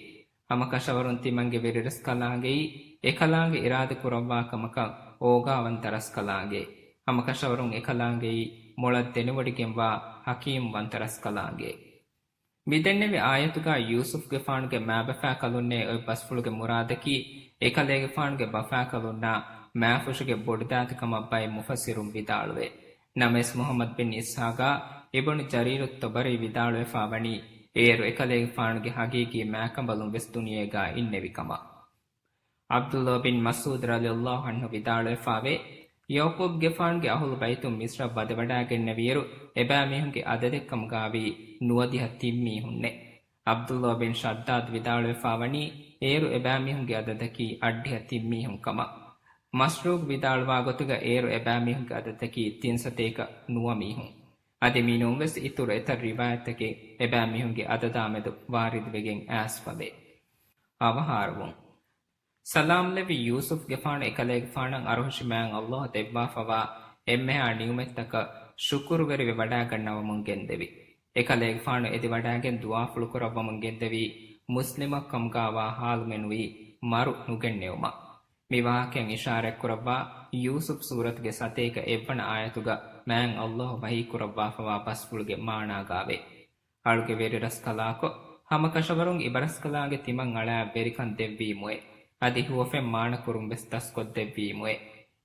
ހަމަކަށަވަރުން ތިމަންގެ ވެރިރަސްކަލާނގެއީ އެކަލާނގެ އިރާދަ ކުރައްވާ ކަމަކަށް އޯގާވަންތަ ރަސްކަލާނގެ. ހަމަކަށަވަރުން އެކަލާނގެއީ މޮޅަށް ދެނެވޮޑިގެންވާ ޙަކީމް ވަންތަ ރަސްކަލާނގެ. މިދެންނެވި އާޔަތުގަ ޔޫސުފްގެފާނުގެ މާބަފާކަލުންނޭ އޮތް ބަސްފުޅުގެ މުރާދަކީ، އެކަލޭގެފާނުގެ ބަފާކަލުންނާ މާފުށުގެ ބޮޑުދައިތިކަމަށް ބައެއް މުފައްސިރުން ވިދާޅުވޭ. ނަމަވެސް މުޙައްމަދު ބިން އިސްޙާޤާ އިބްނު ޖަރީރުއް ޠަބަރީ ވިދާޅުވެފާ ވަނީ، އޭރު އެކަލޭގެފާނުގެ ޙަޤީޤީ މާކަނބަލުން ވެސް ދުނިޔޭގަ އިންނެވި ކަމަށް. ޢަބްދުﷲ ބިން މަސްޢޫދު ރަޟިޔަﷲ ޢަންހު ވިދާޅުވެފާވޭ، ޔަޢުޤޫބްގެފާނުގެ އަހުލު ބައިތުން މިޞްރަށް ވަދެވަޑައިގެންނެވިއިރު، އެބައިމީހުންގެ ޢަދަދެއްކަމުގައި ނުވަދިހަ ތިން މީހުންނޭ. ޢަބްދުﷲ ބިން ޝައްދާދު ވިދާޅުވެފާވަނީ، އޭރު އެބައިމީހުންގެ ޢަދަދަކީ އަށްޑިހަ ތިން މީހުން ކަމަށް. މަސްރޫޤު ވިދާޅުވާ ގޮތުގަ އޭރު އެބައިމީހުންގެ ޢަދަދަކީ ތިން ސަތޭކަ ނުވަ މީހުން. އަދި މިނޫންވެސް އިތުރު އެތައް ރިވާޔަތްތަކެއް އެބައިމީހުންގެ ޢަދަދާމެދު ވާރިދުވެގެން އައިސްފަވޭ. އަވަހާރަވުން. ސަލާމް ލެއްވި ޔޫސުފްގެފާނު އެކަލޭގެފާނަށް އަރުހަށި މާތް ﷲ ދެއްވާފަވާ އެންމެހާ ނިޢުމަތްތަކަށް ޝުކުރުވެރިވެވަޑައިގަންނަވަމުން ގެންދެވި. އެކަލޭގެފާނު އެދިވަޑައިގެން ދުޢާފުޅުކުރައްވަމުން ގެންދެވީ، މުސްލިމަށްކަމުގައިވާ ޙާލު މެނުވީ މަރު ނުގެންނެވުމަށް. މި ވާހަކައިން އިޝާރާތްކުރައްވާ ޔޫސުފް ސޫރަތުގެ ސަތޭކަ އެއްވަނަ އާޔަތުގަ މާތް ﷲ ވަޙީކުރައްވާފަވާ ބަސްފުޅުގެ މާނާގައިވޭ. އަޅުގެ ވެރިރަސްކަލާކޮ، ހަމަކަށަވަރުން އިބަރަސްކަލާނގެ ތިމަން އަޅާ ވެރިކަން ދެއްވީމުއޭ. އަދި ހުވަފެން މާނަކުރުން ވެސް ދަސްކޮށްދެއްވީމުއޭ.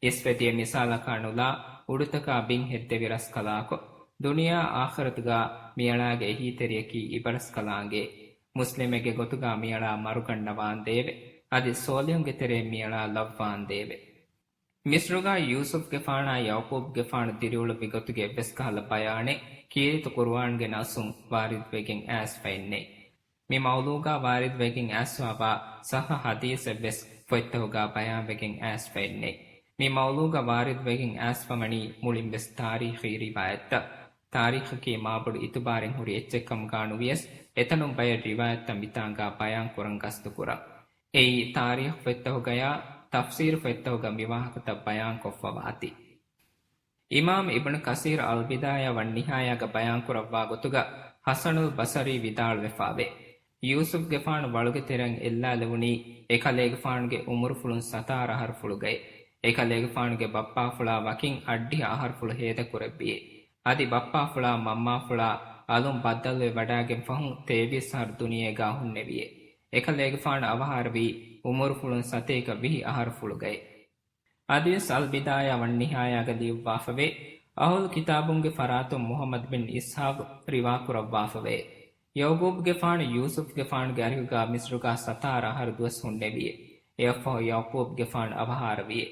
އިސްވެދިޔަ މިސާލަކާ ނުލާ އުޑުތަކާ ބިން ހެއްދެވި ރަސްކަލާކޮ، ދުނިޔާ އާޚިރަތުގަ މިއަޅާގެ އެހީތެރިޔަކީ އިބަރަސްކަލާނގެ. މުސްލިމެއްގެ ގޮތުގަ މިއަޅާ މަރުގަންނަވާނދޭވެ. އަދި ޞޯލިޙުންގެ ތެރެއިން މިއަޅާ ލައްވާނދޭވެ. މިޞްރުގަ ޔޫސުފްގެފާނާ ޔަޢުޤޫބްގެފާނު ދިރިއުޅުއްވި ގޮތުގެ އެއްވެސް ކަހަލަ ބަޔާނެއް ކީރިތި ޤުރުއާންގެ ނަޞުން ވާރިދުވެގެން އައިސްފައެއްނެތް. މި މައުޟޫޢުގަ ވާރިދުވެގެން އައިސްފަވާ ޞައްޙަ ޙަދީޘެއްވެސް ފޮތްތަކުގަ ބަޔާންވެގެން އައިސްފައެއްނެތް. މި މައުޟޫޢުގަ ވާރިދުވެގެން އައިސްފަވަނީ މުޅިންވެސް ތާރީޚީ ރިވާޔަތްތައް. ތާރީޚަކީ މާބޮޑު އިތުބާރެއް ހުރި އެއްޗެއްކަމުގަ ނުވިޔަސް، އެތަނުން ބައެއް ރިވާޔަތްތައް މިތާނގަ ބަޔާން ކުރަން ގަސްތުކުރަން. އެއީ، ތާރީޚު ފޮތްތަކުގަޔާ ތަފްސީރު ފޮތްތަކުގަ މިވާހަކަތައް ބަޔާންކޮށްފަވާތީ. އިމާމް އިބްނު ކަސީރު އަލްބިދާޔާ ވައްނިހާޔާގަ ބަޔާންކުރައްވާ ގޮތުގަ ޙަސަނުލް ބަޞަރީ ވިދާޅުވެފާވޭ، ޔޫސުފްގެފާނު ވަޅުގެ ތެރެއިން އެއްލާލެވުނީ އެކަލޭގެފާނުގެ އުމުރުފުޅުން ސަތާރަ އަހަރުފުޅުގައި. އެކަލޭގެފާނުގެ ބައްޕާފުޅާ ވަކިން އަށްޑިހަ އަހަރުފުޅު ހޭދަކުރެއްވިއޭ. އަދި ބައްޕާފުޅާ މަންމާފުޅާ އަލުން ބައްދަލުވެވަޑައިގެން ފަހުން ތޭވީސް އަހަރު ދުނިޔޭގަ ހުންނެވިއޭ. އެކަލޭގެފާނު އަވަހާރަވީ އުމުރުފުޅުން ސަތޭކަ ވިހި އަހަރުފުޅުގައި. އަދިވެސް އަލްބިދާޔާ ވައްނިހާޔާގަ ލިޔުއްވާފަވޭ، އަހުލު ކިތާބުންގެ ފަރާތުން މުޙައްމަދު ބިން އިސްޙާޤު ރިވާކުރައްވާފަވޭ، ޔަޢުޤޫބްގެފާނު ޔޫސުފްގެފާނުގެ އަރިހުގަ މިޞްރުގަ ސަތާރަ އަހަރު ދުވަސް ހުންނެވިއޭ. އެއަށްފަހު ޔަޢުޤޫބްގެފާނު އަވަހާރަވިއޭ.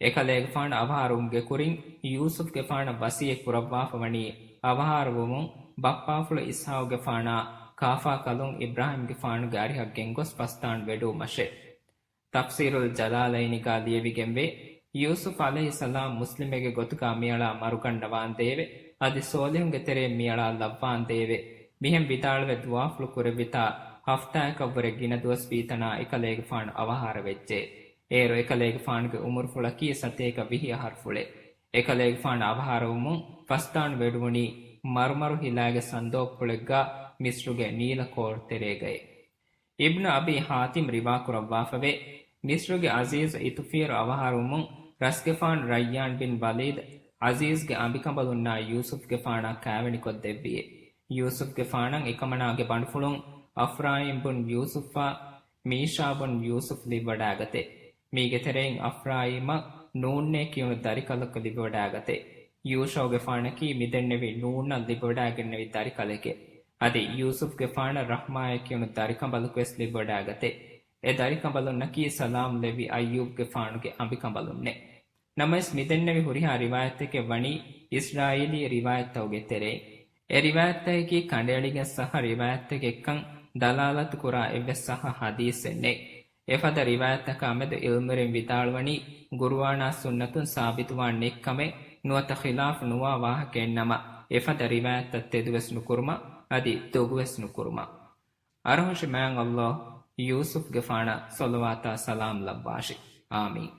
އެކަލޭގެފާނު އަވަހާރަވުމުގެ ކުރިން ޔޫސުފްގެފާނަށް ވަޞިއްޔަތް ކުރައްވާފަވަނީ އަވަހާރަވުމުން ބައްޕާފުޅު އިސްޙާޤުގެފާނާ ކާފާ ކަލުން އިބްރާހީމްގެފާނުގެ އަރިހަށް ގެންގޮސް ފަސްދާން ވެޑުވުމަށޭ. ތަފްސީރުލް ޖަލާލައިނިގަ ލިޔެވިގެންވޭ، ޔޫސުފް ޢަލައިހިއްސަލާމް މުސްލިމެއްގެ ގޮތުގަ މިއަޅާ މަރުގަންނަވާނދޭވެ! އަދި ޞޯލިޙުންގެ ތެރެއިން މިއަޅާ ލައްވާނދޭވެ! މިހެން ވިދާޅުވެ ދުޢާފުޅު ކުރެއްވިތާ ހަފްތާއަކަށްވުރެ ގިނަ ދުވަސް ވީތަނާ އެކަލޭގެފާނު އަވަހާރަވެއްޖެ. އޭރު އެކަލޭގެފާނުގެ އުމުރުފުޅަކީ ސަތޭކަ ވިހި އަހަރުފުޅެއް. އެކަލޭގެފާނު އަވަހާރަވުމުން ފަސްދާން ވެޑުވުނީ މަރުމަރު ހިލާގެ ސަނދޯބުފުޅެއްގަ މިޞްރުގެ ނީލަ ކޯރު ތެރޭގައި. އިބްނު އަބީ ޙާތިމް ރިވާކުރައްވާފަވޭ، މިޞްރުގެ ޢަޒީޒު އިތުފިއިރު އަވަހާރަވުމުން ރަސްގެފާނު ރައްޔާން ބިން ވަލީދު ޢަޒީޒްގެ އަނބިކަނބަލުންނާ ޔޫސުފްގެފާނާ ކާވެނިކޮށްދެއްވިއޭ. ޔޫސުފްގެފާނަށް އެކަމަނާގެ ބަނޑުފުޅުން އަފްރާއީމް ބުން ޔޫސުފާ، މީޝާ ބުން ޔޫސުފް ލިބިވަޑައިގަތޭ. މީގެ ތެރެއިން އަފްރާއީމަށް ނޫންނޭ ކިޔުނު ދަރިކަލަކު ލިބިވަޑައިގަތޭ. ޔޫޝައުގެފާނަކީ މިދެންނެވި ނޫންއަށް ލިބިވަޑައިގެންނެވި ދަރިކަލެކޭ. އަދި ޔޫސުފްގެފާނަށް ރަޙްމާއޭ ކިޔުނު ދަރިކަނބަލަކުވެސް ލިބިވަޑައިގަތޭ. އެ ދަރިކަނބަލުންނަކީ ސަލާމް ލެއްވި އައްޔޫބްގެފާނުގެ އަނބިކަނބަލުންނޭ. ނަމަވެސް މިދެންނެވި ހުރިހާ ރިވާޔަތްތަކެއް ވަނީ އިސްރާއީލީ ރިވާޔަތްތަކުގެ ތެރެއިން. އެ ރިވާޔަތްތަކަކީ ކަނޑައެޅިގެން ޞައްޙަ ރިވާޔަތްތަކެއްކަން ދަލާލަތު ކުރާ އެއްވެސް ޞައްޙަ ޙަދީޘެއް ނެތް. އެފަދަ ރިވާޔަތްތަކާ މެދު ޢިލްމުވެރިން ވިދާޅުވަނީ، ޤުރުއާނާ ސުންނަތުން ސާބިތުވާން ނެތްކަމެއް، ނުވަތަ ޚިލާފު ނުވާ ވާހަކައެއްނަމަ، އެފަދަ ރިވާޔަތްތައް ތެދުވެސް ނުކުރުމަށް، އަދި ދޮގުވެސް ނުކުރުމަށް. އަރުހަށި މާތް ﷲ ޔޫސުފްގެފާނަށް ޞަލަވާތާ ސަލާމް ލައްވާށި. އާމީން.